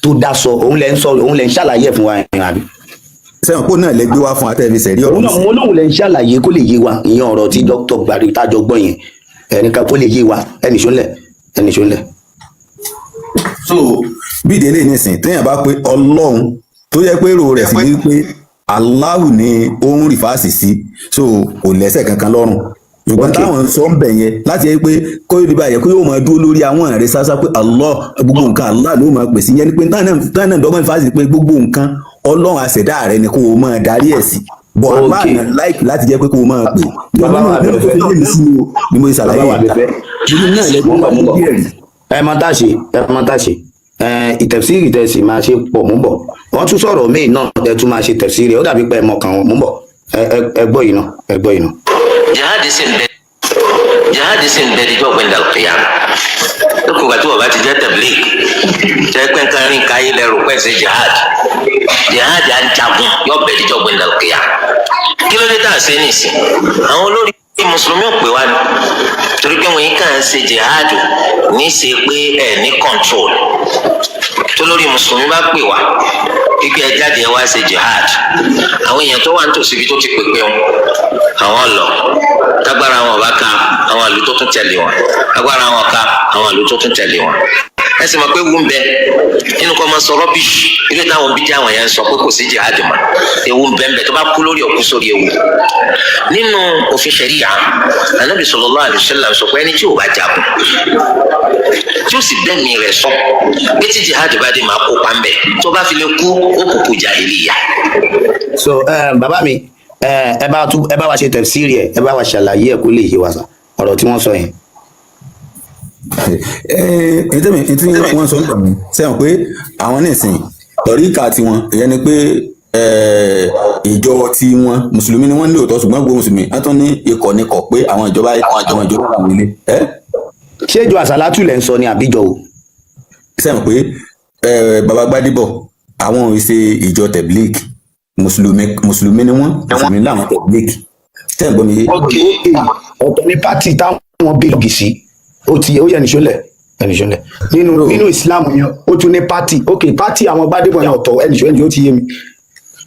[SPEAKER 10] tó dá sọ, òun lẹ ń sọ, òun lẹ ń ṣàlàyé ẹ̀ fún wa yẹn, àbí?
[SPEAKER 2] Sẹ́wọ̀n pò náà lẹ gbé wá fún atẹ́fisẹ̀ rí ọ̀rọ̀
[SPEAKER 10] Òun náà mo lóun lẹ ń ṣàlàyé kó lè yé wa. Ìyẹn ọ̀rọ̀ tí Dr. Gbadebo tájọ gbọ́ yẹn, ẹnìkan kó lè yé wa, ẹnì sọ́lẹ̀. Ẹnì ṣọlẹ̀.
[SPEAKER 2] So bí ìdílé nísìn, téèyàn bá pé Ọlọ́run, tó yẹ pé èrò rẹ̀ sì ní pé Allahu ni ó ń reverse sí, so kò lẹ́sẹ̀ kankan lọ́rùn. Ṣùgbọ́n táwọn ń sọ ń bẹ̀ yẹn láti yẹ pé kó yóò dìbò àyẹ̀ kó yóò máa dúró lórí àwọn rẹ̀ sásá pé Allah, gbogbo nǹkan Allah ló máa pè sí yẹn, ni pé táwọn náà dọ́gbọ́n reverse pé gbogbo nǹkan Ọlọ́run àṣẹ̀dá rẹ̀ ni kó o máa darí ẹ̀ sí, bọ̀ Allah náà láìpẹ́ láti jẹ́ pé kó o máa pè.
[SPEAKER 10] Bàbá wa
[SPEAKER 2] nínú tó fi yé mi sí ni mo ṣàlàyé
[SPEAKER 10] Bàbá wa
[SPEAKER 2] yẹn.
[SPEAKER 10] bẹ̀fẹ̀.
[SPEAKER 2] Nínú náà lẹ́gbọ́n
[SPEAKER 10] Mo ń bọ̀, mo ń bọ̀.
[SPEAKER 2] bí ẹ̀rí.
[SPEAKER 10] Ẹ mọ tá a ṣe, ẹ mọ tá a ṣe, ẹ ìtẹ̀síìrì tẹ̀sí máa ṣe pọ̀ mú bọ̀. Wọ́n tún sọ̀rọ̀ míì náà, ẹ tún máa ṣe tẹ̀síìrì, ó dàbí pé ẹ mọ̀ kàn wọ́n mú bọ̀. Ẹ gbọ́ yìí náà, ẹ gbọ́ yìí náà.
[SPEAKER 11] Jihad sì ń bẹ, jihad sì ń bẹ díjọ́ gbẹ̀ndà kìyàm. Lókùn ìgbà tí wọ́n bá ti jẹ́ tabligh, jẹ́ pé nǹkan rìn káyé lẹ́rù pẹ́ sí jihad, jihad à ń jagun yọ bẹ díjọ́ gbẹ̀ndà kìyàm. Kí ló dé tá a ṣe nìsín? Àwọn olórí mùsùlùmí ò pè wá ní torí pé wọ́n yìí kàn ń ṣe jihad ní í ṣe pé ẹ̀ ní control. Tó lórí mùsùlùmí bá pè wá pípé ẹ jáde, ẹ wá ṣe jihad, àwọn èèyàn tó wà nítòsí ibi tó ti pèpè wọn, àwọn lọ. Tágbára wọn bá ka, àwọn ìlú tó tún tẹ̀lé wọn, agbára wọn ka, àwọn ìlú tó tún tẹ̀lé wọn. Ẹ sì mọ̀ pé ewu ń bẹ nínú kọ́ máa sọ rubbish ilé táwọn bíjà àwọn yẹn ń sọ pé kò sí jihad mọ́. Ewu ń bẹ ń bẹ, tó bá kú lórí òkú sórí ewu. Nínú òfin ṣẹ̀ríyà, Ànábì sallallahu alaihi wasallam sọ pé ẹni tí ò bá jagun, tí ó sì bẹ́ẹ̀ni rẹ̀ sọ pé tí jihad bá dé, máa kópa ń bẹ̀, tó bá fi lè kú, ó kúkú jahiliya.
[SPEAKER 10] So bàbá mi, ẹ bá wa ṣe tẹ̀síìrì, ẹ bá wa ṣàlàyé ẹ kó lè yé wa sà, ọ̀rọ̀ tí wọ́n sọ yẹn.
[SPEAKER 2] Ẹ tẹ́mi tí wọ́n sọ nípa mi sẹ́wọ̀n pé àwọn nísìn tọ̀ríkà tiwọn, ìyẹn ni pé ìjọ tiwọn, mùsùlùmí ni wọ́n ní lóòótọ́, ṣùgbọ́n gbogbo mùsùlùmí wọ́n tún ní ikọ̀ níkọ̀ pé àwọn ìjọba làwọn ilé ẹ.
[SPEAKER 10] Ṣé ìjọ àsálátù lẹ̀ ń sọ ni àbíjọ o?
[SPEAKER 2] Sẹ́wọ̀n pé baba Gbadebo, àwọn ò ṣe ìjọ tabligh. Mùsùlùmí, mùsùlùmí ni wọ́n, mùsùlùmí làwọn tabligh. Sẹ́wọ̀n gbọ́ mi yé?
[SPEAKER 10] Ok, ọ̀tọ̀ ní party táwọn belong sí. Ó ti ó yẹ ẹnìṣọ́lẹ̀, ẹnìṣọ́lẹ̀. Nínú Islam yẹn, ó tún ní party. Ok, party àwọn Gbadebo yẹn ọ̀tọ̀. Ẹnìṣọ́, ẹnìṣọ́, ó ti yé mi.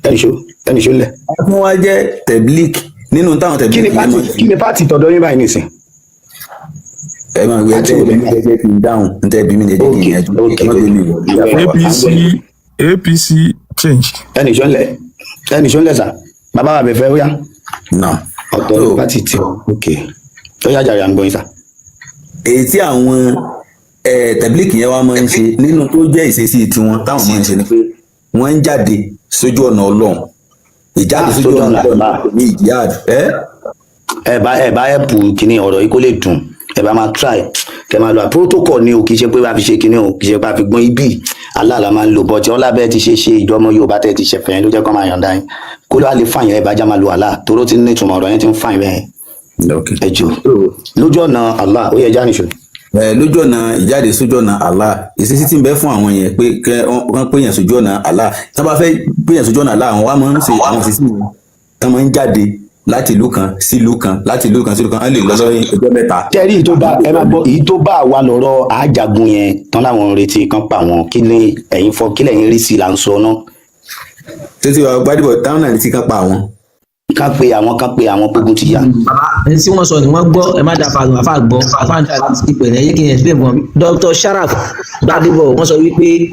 [SPEAKER 10] Ẹnìṣọ́, ẹnìṣọ́lẹ̀.
[SPEAKER 2] Wọ́n wá jẹ́ tabligh nínú táwọn
[SPEAKER 10] Kí
[SPEAKER 2] tabligh
[SPEAKER 10] ni
[SPEAKER 2] yẹn
[SPEAKER 10] party
[SPEAKER 2] mọ̀.
[SPEAKER 10] Kí ni party tọ̀dọ̀ yín báyìí nìsín?
[SPEAKER 2] Ẹ máa gbé ẹtẹ bí mi jẹjẹ kí n dáhùn ntẹ bí mi jẹjẹ kí n yanjú. Ẹ má gbé mi wọ.
[SPEAKER 7] APC, APC change.
[SPEAKER 10] Ẹnìṣọ́lẹ̀, ẹnìṣọ́lẹ̀ sà. Bàbá wa bẹ̀fẹ̀, ó yá.
[SPEAKER 2] Náà.
[SPEAKER 10] Ọ̀tọ̀ ní party tí. Ok, ó yá jàre, à ń gbọ́ yín sà.
[SPEAKER 2] Èyí tí àwọn tabligh yẹn wá máa ń ṣe nínú tó jẹ́ ìṣesí tiwọn táwọn máa ń ṣe ni pé wọ́n ń jáde sójú ọ̀nà Ọlọ́run, ìjáde sójú ọ̀nà Ọlọ́run ní ìjihad ẹ.
[SPEAKER 10] Ẹ bá ẹ̀pù kínní ọ̀rọ̀ yìí kó lè dùn, ẹ bá máa try kẹ máa lo protocol ni o. Kì í ṣe pé bá fi ṣe kínní o, kì í ṣe pé a fi gbọ́n ibi aláàlá máa ń lò bọ́tí ọlá bẹ́ẹ̀ ti ṣe ṣe ìjọmọ Yorùbá tẹ́ ti ṣẹ̀fẹ̀ yẹn ló jẹ́ kó máa yọ̀ǹda yín kó ló wá lè fàyàn. Ẹ bá já máa lo àlá toró ti ní ìtumọ̀ ọ̀rọ̀ yẹn ti ń fàyàn bẹ́ẹ̀. Ẹ jò lójú ọ̀nà Allah, ó yẹ já nìṣó.
[SPEAKER 2] Ẹ lójú ọ̀nà, ìjáde sójú ọ̀nà Allah, ìṣesí tí ń bẹ fún àwọn yẹn pé kẹ wọ́n pè yàn sójú ọ̀nà Allah. Tí wọ́n bá fẹ́ pè yàn sójú ọ̀nà Allah, àwọn wa máa ń ṣe àwọn ìṣesí wọn tí wọ́n máa ń jáde láti ìlú kan sí ìlú kan, láti ìlú kan sí ìlú kan, wọ́n lè lọ lọ́yìn ọjọ́ 3.
[SPEAKER 10] Tẹ́rí èyí tó bá, ẹ máa gbọ́, èyí tó bá wa lọ́rọ̀ àjàgùn yẹn tán láwọn ń retí kan pa wọn, kí ni ẹ̀yin fọ, kí lẹ̀yin rí sí i là ń sọ náà.
[SPEAKER 2] Títí wa Gbadebo táwọn náà ti kan pa àwọn.
[SPEAKER 10] Ká pe àwọn, ká pe àwọn gbógun ti yá.
[SPEAKER 3] Bàbá, ẹni tí wọ́n sọ ni wọ́n gbọ́. Ẹ má dà fàlù àfà gbọ́, àfà ń dà láti pẹ̀lẹ́ yé kí n explain fún wọn. Dr. Sharaf Gbadebo, wọ́n sọ wípé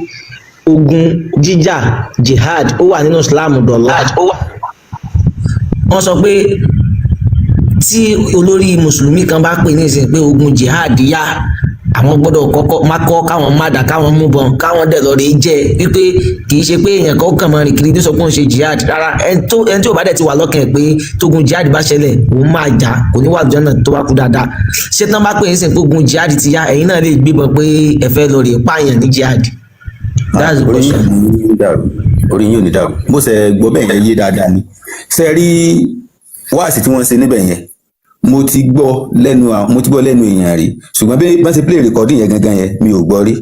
[SPEAKER 3] ogun jíjà, jihad, ó wà nínú Islam dọ̀là. Wọ́n sọ pé tí olórí mùsùlùmí kan bá pè ní ìsìn pé ogun jihad yá, àwọn gbọ́dọ̀ kọ́kọ́ má kọ́ káwọn má dà, káwọn mú bọn, káwọn dẹ̀ lọ rèé jẹ́, wípé kì í ṣe pé èèyàn kan kàn máa rìn kiri tó sọ pé òun ṣe jihad rárá. Ẹni tí ò bá dẹ̀ ti wà lọ́kàn ẹ̀ pé tógun jihad bá ṣẹlẹ̀ òun máa jà, kò ní wà lọ́nà tó bá kú dáadáa. Ṣé tán bá pè é sìn pé ogun jihad ti yá, ẹ̀yin náà lè gbébọn pé ẹ fẹ́ lọ rèé pààyàn ní jihad? That's the
[SPEAKER 2] Orí
[SPEAKER 3] question.
[SPEAKER 2] yín ò ní dàrú, orí yín ò ní dàrú. Mo ṣe gbọ́ bẹ́ẹ̀ yẹn yé dáadáa ni. Ṣe rí wáàsí tí wọ́n ṣe níbẹ̀ yẹn, mo ti gbọ́ lẹ́nu èèyàn rí, ṣùgbọ́n bí wọ́n ṣe play recording yẹn gangan yẹn, mi ò gbọ́ rí,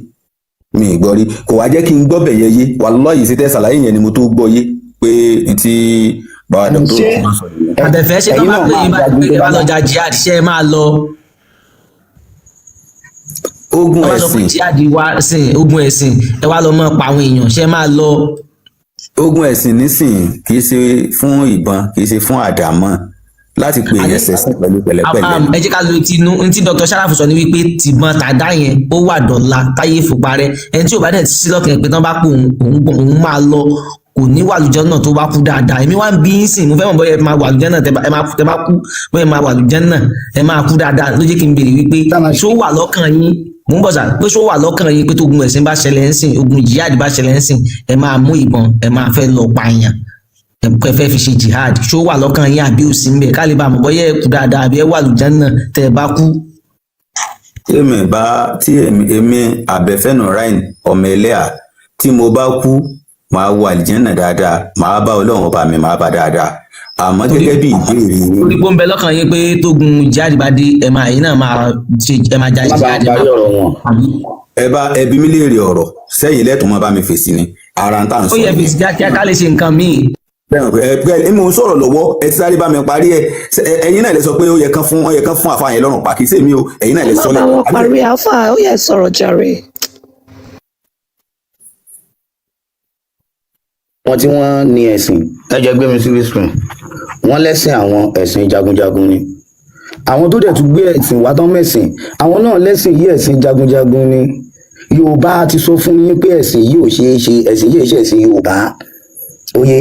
[SPEAKER 2] mi ì gbọ́ rí. Kò wá jẹ́ kí n gbọ́ bẹ̀ yẹn yé. Wallahi, ṣe tẹ́ ṣàlàyé yẹn ni mo tó gbọ́ yé pé n tí bàbá dọ́kítọ̀
[SPEAKER 10] Ṣé
[SPEAKER 2] sọ nìyẹn.
[SPEAKER 3] Àbẹ̀fẹ́, ṣé tán
[SPEAKER 10] ẹ̀yin
[SPEAKER 3] bá
[SPEAKER 10] náà
[SPEAKER 3] pè
[SPEAKER 10] máa
[SPEAKER 3] yín báyìí
[SPEAKER 10] jagun
[SPEAKER 3] pé
[SPEAKER 10] tó
[SPEAKER 3] ẹ
[SPEAKER 10] bá
[SPEAKER 3] wá lọ
[SPEAKER 10] yá?
[SPEAKER 3] ja jihad, ṣé ẹ máa lọ?
[SPEAKER 2] Ogun
[SPEAKER 3] Wọ́n bá sọ pé
[SPEAKER 2] ẹ̀sìn
[SPEAKER 3] jihad wá sìn, ogun ẹ̀sìn, ẹ wá lọ mọ́ pa àwọn èèyàn, ṣé ẹ máa lọ?
[SPEAKER 2] Ogun ẹ̀sìn nísìn kì í ṣe fún ìbọn, kì í ṣe fún àdàmọ́. Láti pè èèyàn sẹ̀sìn pẹ̀lú pẹ̀lẹ́pẹ̀lẹ́.
[SPEAKER 3] Ẹ jẹ́ ká lo ti inú ní tí Dr. Sharaf sọ ni wípé tìbọn tàdá yẹn, ó wà dọ̀la táyé fòparẹ́. Ẹni tí ò bá dẹ̀ sí lọ́kàn ẹ̀ pé tán bá pò òun, òun gbọ̀n, òun máa lọ, kò ní wà lùjọ́ náà tó bá kú dáadáa. Èmi wá ń bí yín sìn, mo fẹ́ mọ̀ bóyá ẹ máa wà lùjọ́ náà tẹ́ bá kú, bóyá ẹ máa wà lùjọ́ náà, ẹ máa kú dáadáa. Ló jẹ́ kí n béèrè wípé ṣó wà lọ́kàn yín, mò ń bọ̀ sà, pé ṣó wà lọ́kàn yín pé tógun ẹ̀sìn bá ṣẹlẹ̀ ń sìn, ogun jihad bá ṣẹlẹ̀ ń sìn, ẹ máa mú ìbọn, ẹ máa fẹ́ lọ pààyàn, ẹ fẹ́ fi ṣe jihad? Ṣó wà lọ́kàn yín àbí ò sí ń bẹ̀? Ká lè bá mọ̀ bóyá ẹ kú dáadáa àbí ẹ wà lùjọ́ náà tẹ́ ẹ bá kú.
[SPEAKER 2] Tèmi bá tí èmi Àbẹ̀fẹ́nù Ryan ọmọ ẹlẹ́à, tí mo bá kú, màá wọ àlìjẹ́nà dáadáa, màá bá Ọlọ́run ọba mi, màá bá dáadáa. Àmọ́ gẹ́gẹ́ bí ìbéèrè yín,
[SPEAKER 3] Torí pé ó ń bẹ lọ́kàn yín pé tógun jihad bá dé, ẹ máa, ẹ̀yin náà máa ṣe, ẹ máa ja
[SPEAKER 10] Má bá
[SPEAKER 3] jihad.
[SPEAKER 10] wọn parí ọ̀rọ̀ wọn.
[SPEAKER 3] Àbí?
[SPEAKER 2] Ẹ bá ẹbí mi léèrè ọ̀rọ̀ sẹ́yìn lẹ́tọ̀ọ́ máa bá mi fèsì ni ara ń tà ń
[SPEAKER 3] Ó
[SPEAKER 2] sọ
[SPEAKER 3] yẹ
[SPEAKER 2] nìyẹn.
[SPEAKER 3] fèsì kíákíá ká lè ṣe nǹkan míì.
[SPEAKER 2] Bẹ́ẹ̀ ẹ ẹ, mo ń sọ̀rọ̀ lọ́wọ́, ẹ ti sáré bá mi parí ẹ. Ẹ̀yin náà lè sọ pé ó yẹ kán fún àfa yẹn lọ́rùn pa. Kì í ṣèmi o, ẹ̀yin náà
[SPEAKER 1] Ẹ
[SPEAKER 2] lè
[SPEAKER 1] má
[SPEAKER 2] sọ
[SPEAKER 1] bá
[SPEAKER 2] lẹ́kọ̀ọ́.
[SPEAKER 1] wọn parí. Alfa, ó yẹ sọ̀rọ̀ jàre.
[SPEAKER 10] Wọn tí wọ́n ní ẹ̀sìn, ẹ jẹ́ gbé mi sí screen. Wọ́n lẹ́sìn, àwọn ẹ̀sìn jagunjagun ni. Àwọn tó dẹ̀ tún gbé ẹ̀sìn wá tán mẹ̀sìn, àwọn náà lẹ́sìn yìí, ẹ̀sìn jagunjagun ni. Yorùbá ti sọ fún yín pé ẹ̀sìn yìí ò ṣeé ṣe, ẹ̀sìn yìí ṣe ẹ̀sìn Yorùbá. Òye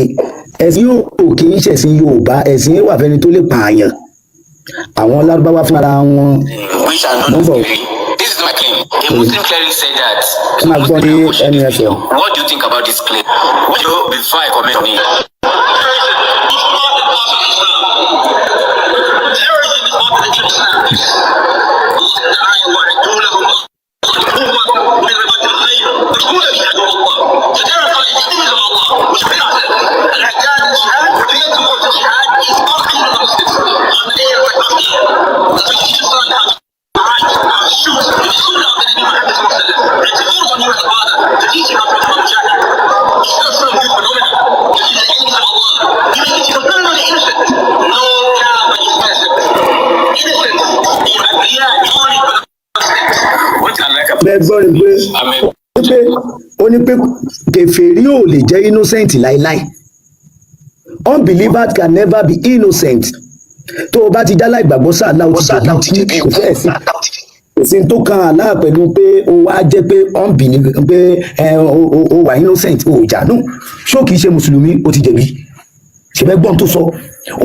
[SPEAKER 10] ẹ̀sìn yóò kì í ṣẹ̀sìn Yorùbá. Ẹ̀sìn yìí wà fẹ́ni tó lè pààyàn. Àwọn Lárúbáwá fúnra wọn
[SPEAKER 12] Which are not
[SPEAKER 10] wọ́n bọ̀.
[SPEAKER 12] This is my claim. A Muslim cleric said that.
[SPEAKER 10] Ẹ máa gbọ́ ní ẹnu ẹ sọ.
[SPEAKER 12] What do you think about this claim? What do you, before I comment on it?
[SPEAKER 8] Bẹ́ẹ̀ gbọ́ ni pé ó ní pé kèfèrí ò lè jẹ́ innocent láíláí. Unbelievers can never be innocent. Tó o bá ti dá láìgbàgbọ́ sáà ó ti jẹ̀bi ikú. Kò fẹ́ẹ̀ sí, kò sí tó kan Allah pẹ̀lú pé o wá jẹ́ pé unbeliever, pé ẹ o wà innocent, o ò jà nù. Ṣó kìí ṣe mùsùlùmí, o ti jẹ̀bi. Ṣẹbẹ gbọ́n tó sọ?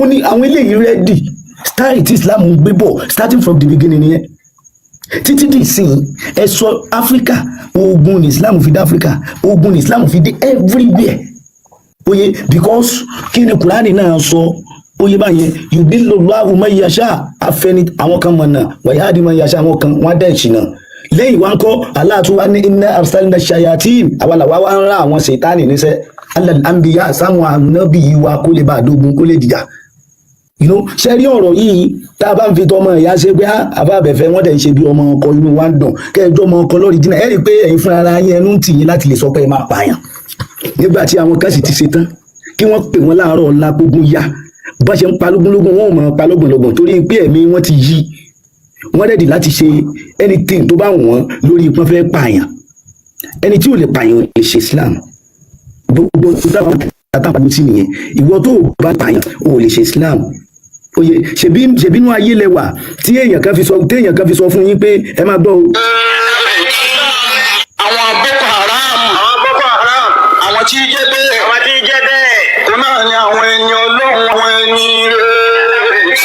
[SPEAKER 8] Ó ní àwọn eléyìí ready. Style tí Islam ń gbé bọ̀ starting from the beginning nìyẹn títí di ìsìn. Ẹ sọ Áfíríkà, ogun ní Islam fi dé Áfíríkà, ogun ní Islam fi dé everywhere. Oye, because kí ni Kùránì náà sọ? Oye báyẹn, يضل الله من يشاء, afẹni àwọn kan mọ̀nà, ويهدي من يشاء, àwọn kan wọ́n á dẹ̀ ṣìnà. Lẹ́yìn wá ń kọ́, Allah tún wá ní إنا أرسلنا الشياطين, àwa làwa wá ń rán àwọn ṣètánì níṣẹ́ على الأنبياء, sáwọn ànábì yìí wa, kó lè bá àdógún, kó lè dìjà. Ṣe rí ọ̀rọ̀ yìí, tá a bá ń fi tọmọ ìyá ṣe pé àbá àbẹ̀fẹ́ wọ́n dẹ̀ ń ṣe bí ọmọ ọkọ, inú wa ń dùn. Kẹjọ ọmọ ọkọ lórí jìnnà, ẹ rí i pé ẹ̀yin fúnra ara yín, ẹnu ń tì yín láti lè sọ pé ẹ máa pààyàn nígbà tí àwọn kan sì ti ṣe tán kí wọ́n pè wọ́n láàárọ̀ ọ̀la gbógun yá. Bá ṣe ń pa lógúnlógún, wọn ò mọ̀ pa lógúnlógún, torí pé ẹ̀mí wọn ti yí. Wọ́n ready láti ṣe anything tó bá wù wọ́n lórí pọ́n fẹ́ pààyàn. Ẹni tí ò lè pààyàn ò lè ṣe Islam. Gbogbo táwọn àtàwọn sí nìyẹn. Ìwọ tó o bá pààyàn, ò lè ṣe Islam. Oye, ṣebí inú ayé lẹwà tí èèyàn kan fi sọ fún yín pé ẹ máa gbọ́ o.
[SPEAKER 12] Àwọn Boko Haram. Àwọn Boko Haram. Àwọn tí í jẹ́ bẹ́ẹ̀. Àwọn tí í jẹ́ bẹ́ẹ̀. Kò náà ni àwọn ẹni Ọlọ́run, àwọn ẹni rere.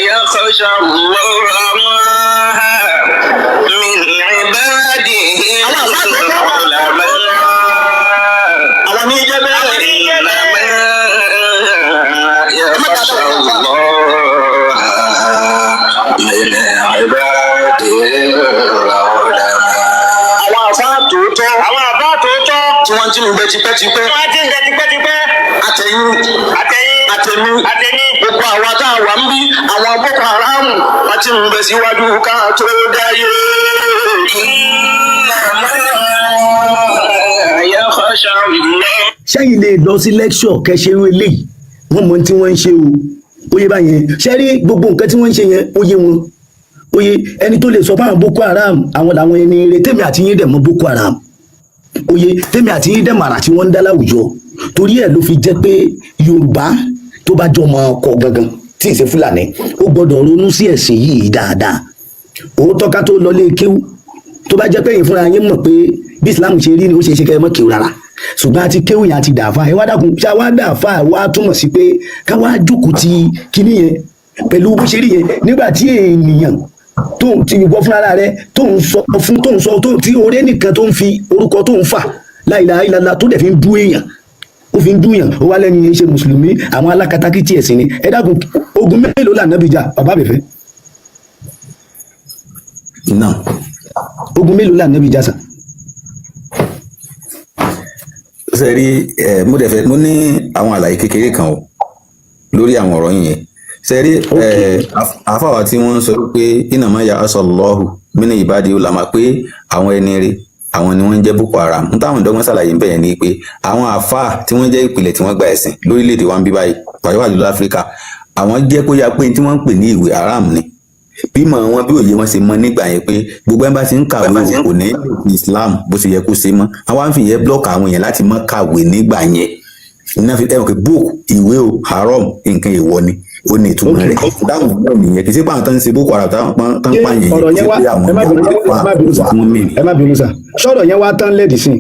[SPEAKER 12] يخشى الله من عباده العلماء. Àwọn ní jẹ́ bẹ́ẹ̀. Àwọn ní jẹ́ bẹ́ẹ̀. يخشى الله من عباده العلماء. Àwọn àfáà tòótọ́. Àwọn àfáà tòótọ́. Tí wọ́n ti ń bẹ tipẹ́tipẹ́. Tí wọ́n ti ń bẹ tipẹ́tipẹ́. Àtẹ̀yìn. Àtẹ̀yìn. Àtẹ̀mí. Àtẹ̀mí. Gbogbo àwa tá a wà ń bí, àwọn Boko Haram wọ́n ti ń bẹ síwájú ká tó dáyé. إنما يخشى الله.
[SPEAKER 8] Sẹ́yìn lè lọ sí lecture kẹ́ṣe irú eléyìí? Wọ́n mọ tí wọ́n ń ṣe o. Ó yé báyẹn. Ṣe rí gbogbo nǹkan tí wọ́n ń ṣe yẹn, ó yé wọn. Ó yé ẹni tó lè sọ fáwọn Boko Haram, àwọn làwọn ẹni eré. Tèmi àti yín dẹ̀ mọ́ Boko Haram. Ó yé tèmi àti yín dẹ̀ màrà tí wọ́n ń dá láwùjọ. Torí ẹ̀ ló fi jẹ́ pé Yorùbá tó bá jọmọ ọkọ gangan tí ì ṣe Fúlàní, ó gbọ́dọ̀ ronú sí ẹ̀sìn yìí dáadáa. Òótọ́, ká tó lọlé kéwú, tó bá jẹ́ pé ẹ̀yin fúnra yín mọ̀ pé bí Islam ṣe rí ni, ó ṣe é ṣe kẹ́ ẹ mọ̀ kéwú rárá, ṣùgbọ́n àti kéwú yẹn àti dàáfà. Ẹ wá dákun, ṣá wá dàáfà wá túmọ̀ sí pé ká wá jókòó ti kíní yẹn pẹ̀lú bó ṣe rí yẹn, nígbà tí ènìyàn tó ń ti gbọ́ fúnra rẹ̀, tó ń sọ fún, tó ń sọ, tó tí orí nìkan tó ń fi orúkọ tó ń fà láìláìláìlá, tó dẹ̀ fi ń bú èèyàn, ó fi ń dúyàn, ó wá lẹ́nu yẹn ṣe mùsùlùmí, àwọn alákatakítí ẹ̀sìn ni. Ẹ dákun, ogun mélòó là nábì jà, bàbá bẹ̀fẹ̀?
[SPEAKER 2] Náà.
[SPEAKER 8] Ogun mélòó là nábì jà sàn?
[SPEAKER 2] Ṣe rí ẹ, mo dẹ̀ fẹ́, mo ní àwọn àlàyé kékeré kan o lórí àwọn ọ̀rọ̀ yìí yẹn. Ṣe rí ẹ, àfàwà tí wọ́n ń sọ pé innama ya asallahu min ibadi ulama, pé àwọn ẹni rere, àwọn ni wọ́n ń jẹ́ Boko Haram, n táwọn ìdọ́gbọ́n ṣàlàyé ń bẹ̀yẹn ni pé àwọn àfáà tí wọ́n jẹ́ ìpìlẹ̀ tí wọ́n gba ẹ̀sìn lórílẹ̀‐èdè wa ń bí báyìí, pàápàá jùlọ Áfíríkà, àwọn jẹ́ kó yá pé tí wọ́n ń pè ní ìwé haram ni. Bímọ wọn bí òye wọn ṣe mọ nígbà yẹn pé gbogbo ẹni bá ti ń kàwé o kò ní Islam bó ṣe yẹ kó ṣe mọ, àwọn á fi yẹn blọọkì àwọn èèyàn láti mọ kàwé nígbà yẹn. Iná fi ẹwọn pé book, ìwé o, haram, nǹkan èèwọ̀ ni, ó ní ìtumọ̀ rẹ̀. Dáhùn náà nìyẹn. Kì í ṣe pé àwọn tó ń ṣe Boko Haram táwọn tó ń
[SPEAKER 8] Ṣé
[SPEAKER 2] pààyàn yẹn,
[SPEAKER 8] ọ̀rọ̀
[SPEAKER 2] kì í
[SPEAKER 8] yẹn
[SPEAKER 2] ṣe
[SPEAKER 8] wá
[SPEAKER 2] pé àwọn
[SPEAKER 8] ẹ má bínú, ẹ má bínú sà,
[SPEAKER 2] tí wọ́n mìíràn.
[SPEAKER 8] ẹ má bínú sà, sọ̀rọ̀ yẹn wá tán lẹ́dí sí i?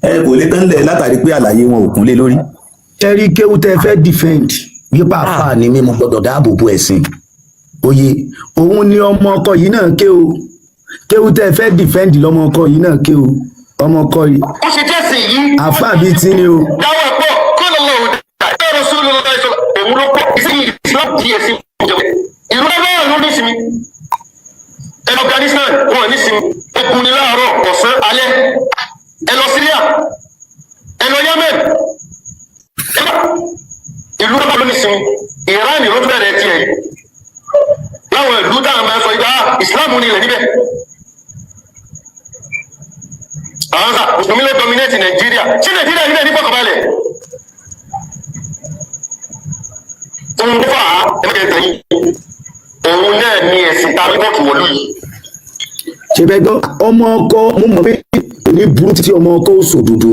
[SPEAKER 2] Ẹ kò lè tán lẹ̀ látàrí pé àlàyé wọn ò kún lé lórí.
[SPEAKER 8] Ṣẹ́rí kéwú tẹ́ fẹ́ defend yípa àfáà ni mí, mo gbọ́dọ̀ dáàbò bo ẹ̀sìn. Òye òun ni ọmọ ọkọ yìí náà ké o. Kéwú tẹ́ fẹ́ defend lọ́mọ ọkọ yìí náà ké o, ọmọ ọkọ yìí.
[SPEAKER 12] Ó ṣe jẹ́ sí yìí.
[SPEAKER 8] Àfáà bíi tí ni o.
[SPEAKER 12] Dáwọ́ ẹ̀ pọ̀ kó lọ lọ́wọ́ dá Rasulullah sọ òun ló pọ̀ sí Islam díẹ̀ sí ìjọba. Ìlú náà ló ní sinmi. Ẹ lọ Afghanistan, wọn ò ní sinmi. Ogun ni láàárọ̀, ọ̀sán, alẹ́. Ẹ lọ Syria, ẹ lọ Yemen. Ìlú náà ló ní sinmi. Iran ló tún bẹ̀rẹ̀ tiẹ̀. Láwọn ìlú táwọn máa ń sọ ìgbà Islam ní ilẹ̀ níbẹ̀. Àwọn sà mùsùlùmí ló dominate Nàìjíríà. Ṣé Nàìjíríà nílẹ̀ ní fọkànbalẹ̀? Ohun tó fà á, ẹ má jẹ́ tẹ̀yìn. Òun náà ni ẹ̀sìn tá a rí bọ́ọ̀tù wọ̀lú yìí.
[SPEAKER 8] Ṣe bẹ́ẹ̀ gbọ́, ọmọ ọkọ, mo mọ̀ pé kò ní burú títí ọmọ ọkọ ó sòdodo.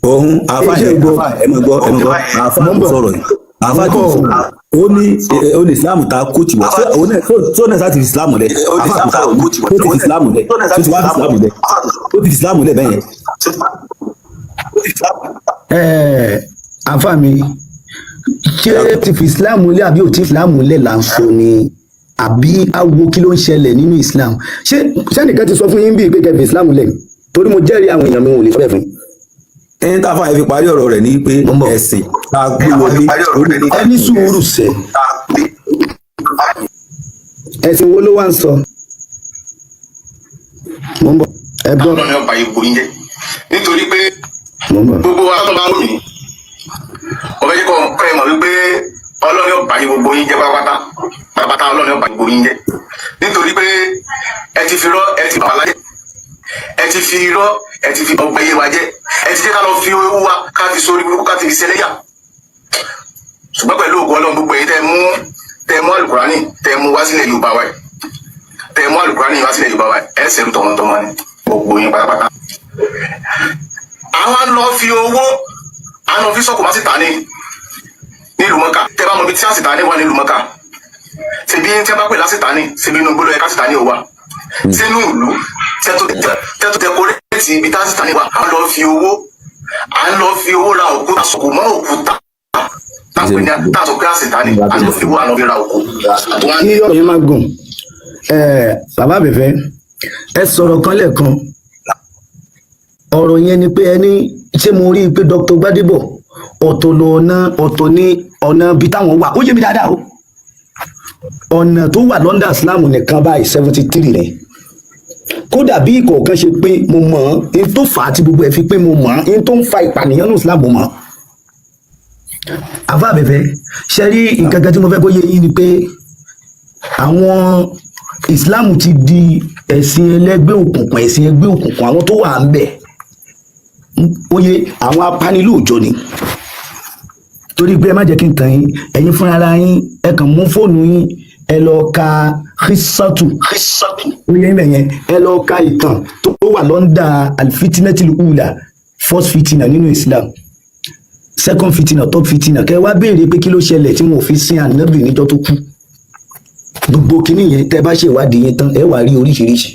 [SPEAKER 2] Òun àfa yẹn, àfa, ẹ mọ̀ gbọ́, ẹ mọ̀ gbọ́, àfa tó sọ̀rọ̀ yìí, àfa tó sọ̀rọ̀, ó ní ó ní Islam ta kó tiwọ̀. Ṣé òun náà tó náà sá ti fi Islam lẹ̀? Àfa tó sọ̀rọ̀ yìí, tó ti fi Islam lẹ̀, tó ti wá fi Islam lẹ̀, tó ti fi Islam lẹ̀ bẹ́ẹ̀ yẹn.
[SPEAKER 8] Ẹ àfa mi, ṣé ti fi Islam lẹ̀ àbí ò ti Islam lẹ̀ là ń sọ ni, àbí awo kí ló ń ṣẹlẹ̀ nínú Islam? Ṣé sẹ́nìkan ti sọ fún yín bíi pé kẹ́ fi Islam lẹ̀? Torí mo jẹ́rìí àwọn èèyàn mi, wọn ò lè sọ bẹ́ẹ̀ fún yín.
[SPEAKER 2] Ẹni tá a fà yẹn fi parí ọ̀rọ̀ rẹ̀ ní pé ẹ̀sìn tá a gbé wọlé orí
[SPEAKER 8] Ẹ ní sùúrù sẹ́, ẹ̀sìn wo ló wá ń sọ? Mo ń bọ̀, ẹ gbọ́.
[SPEAKER 12] Ọlọ́run yóò bá ipò yín jẹ́ nítorí pé
[SPEAKER 8] Mo ń bọ̀.
[SPEAKER 12] gbogbo wa tó bá ń wù mí, mo fẹ́ jẹ́ kó kọ́ ẹ mọ̀ wípé Ọlọ́run yóò bá gbogbo yín jẹ́ pátápátá pátápátá. Ọlọ́run yóò bá gbogbo yín jẹ́ nítorí pé ẹ ti fi rọ́, ẹ ti bà wá láyé, ẹ ti fi irọ́, ẹ ti fi ọgbẹ́ yé wa jẹ́, ẹ ti jẹ́ ká lọ fi owó wa ká fi sórí burúkú, ká ti fi ṣẹlẹ́yà. Ṣùgbọ́n pẹ̀lú ògùn Ọlọ́run, gbogbo èyí tẹ́ mú alukurani, tẹ́ mú wá sílẹ̀ Yorùbá wa yìí, tẹ́ mú alukurani wá sílẹ̀ Yorùbá wa yìí, ẹ ṣẹ̀rù tọmọtọmọ ni gbogbo yín pátápátá. Àwọn lọ fi owó, àwọn lọ fi sọkò má síta ní nílùú Mọ́kà. Tẹ́ bá mọ ibi tí àsìta ní wà nílùú Mọ́kà, ṣebí tí a bá pè lásìta ní, ṣebí inú gbọ́dọ̀ ẹ̀ka síta ní òwa sínú ìlú tẹ́tù dẹkọrẹ́tì ibi tá síta ní wà. À ń lọ fi owó, à ń lọ fi owó ra òkúta, sọkò mọ́ òkúta táwọn ní táwọn sọ pé àsìta ní, à ń lọ fi owó, à ń lọ fi ra òkú.
[SPEAKER 8] Kí ọ̀rọ̀ yẹn máa gùn, ẹ bàbá àbẹ̀fẹ́, ẹ sọ̀rọ̀ kan lẹ́ẹ̀kan. Ọ̀rọ̀ yẹn ni pé ẹni ṣé mo rí i pé Dr. Gbadebo, ọ̀tọ̀ lọ́nà, ọ̀tọ̀ ní ọ̀nà ibi táwọn wà. Ó yé mi dáadáa o. Ọ̀nà tó wà London Islam nìkan báyìí, 73 rẹ̀. Kódà bí ìkọ̀ọ̀kan ṣe pé mo mọ̀ ọ́n, ní tó fà á tí gbogbo ẹ̀ fi pé mo mọ̀ ọ́n, ní tó ń fa ìpànìyàn ní Islam mo mọ̀ ọ́n. Àfa àbẹ̀fẹ́, ṣe rí nǹkan kan tí mo fẹ́ kó yé yín ni pé àwọn Islam ti di ẹ̀sìn ẹlẹ́gbẹ́ òkùnkùn, ẹ̀sìn ẹgbẹ́ òkùnkùn. Àwọn tó wà ń bẹ̀, oye àwọn apanilóòjọ́ ni. Torí pé ẹ má jẹ́ kí n tàn yín, ẹ̀yin fúnra ara yín, ẹ kàn mú fóònù yín, ẹ lọ ka Khisatu, oye ń bẹ̀ yẹn, ẹ lọ ka ìtàn tó wà lọ́ndà alfitinati ula, first fitina nínú Islam. Second fitina, third fitina, kẹ́ wá béèrè pé kí ló ṣẹlẹ̀ tí wọn ò fi sin ànábì níjọ́ tó kú. Gbogbo kinní yẹn, tẹ́ bá ṣe ìwádìí yẹn tán, ẹ wá rí oríṣiríṣi.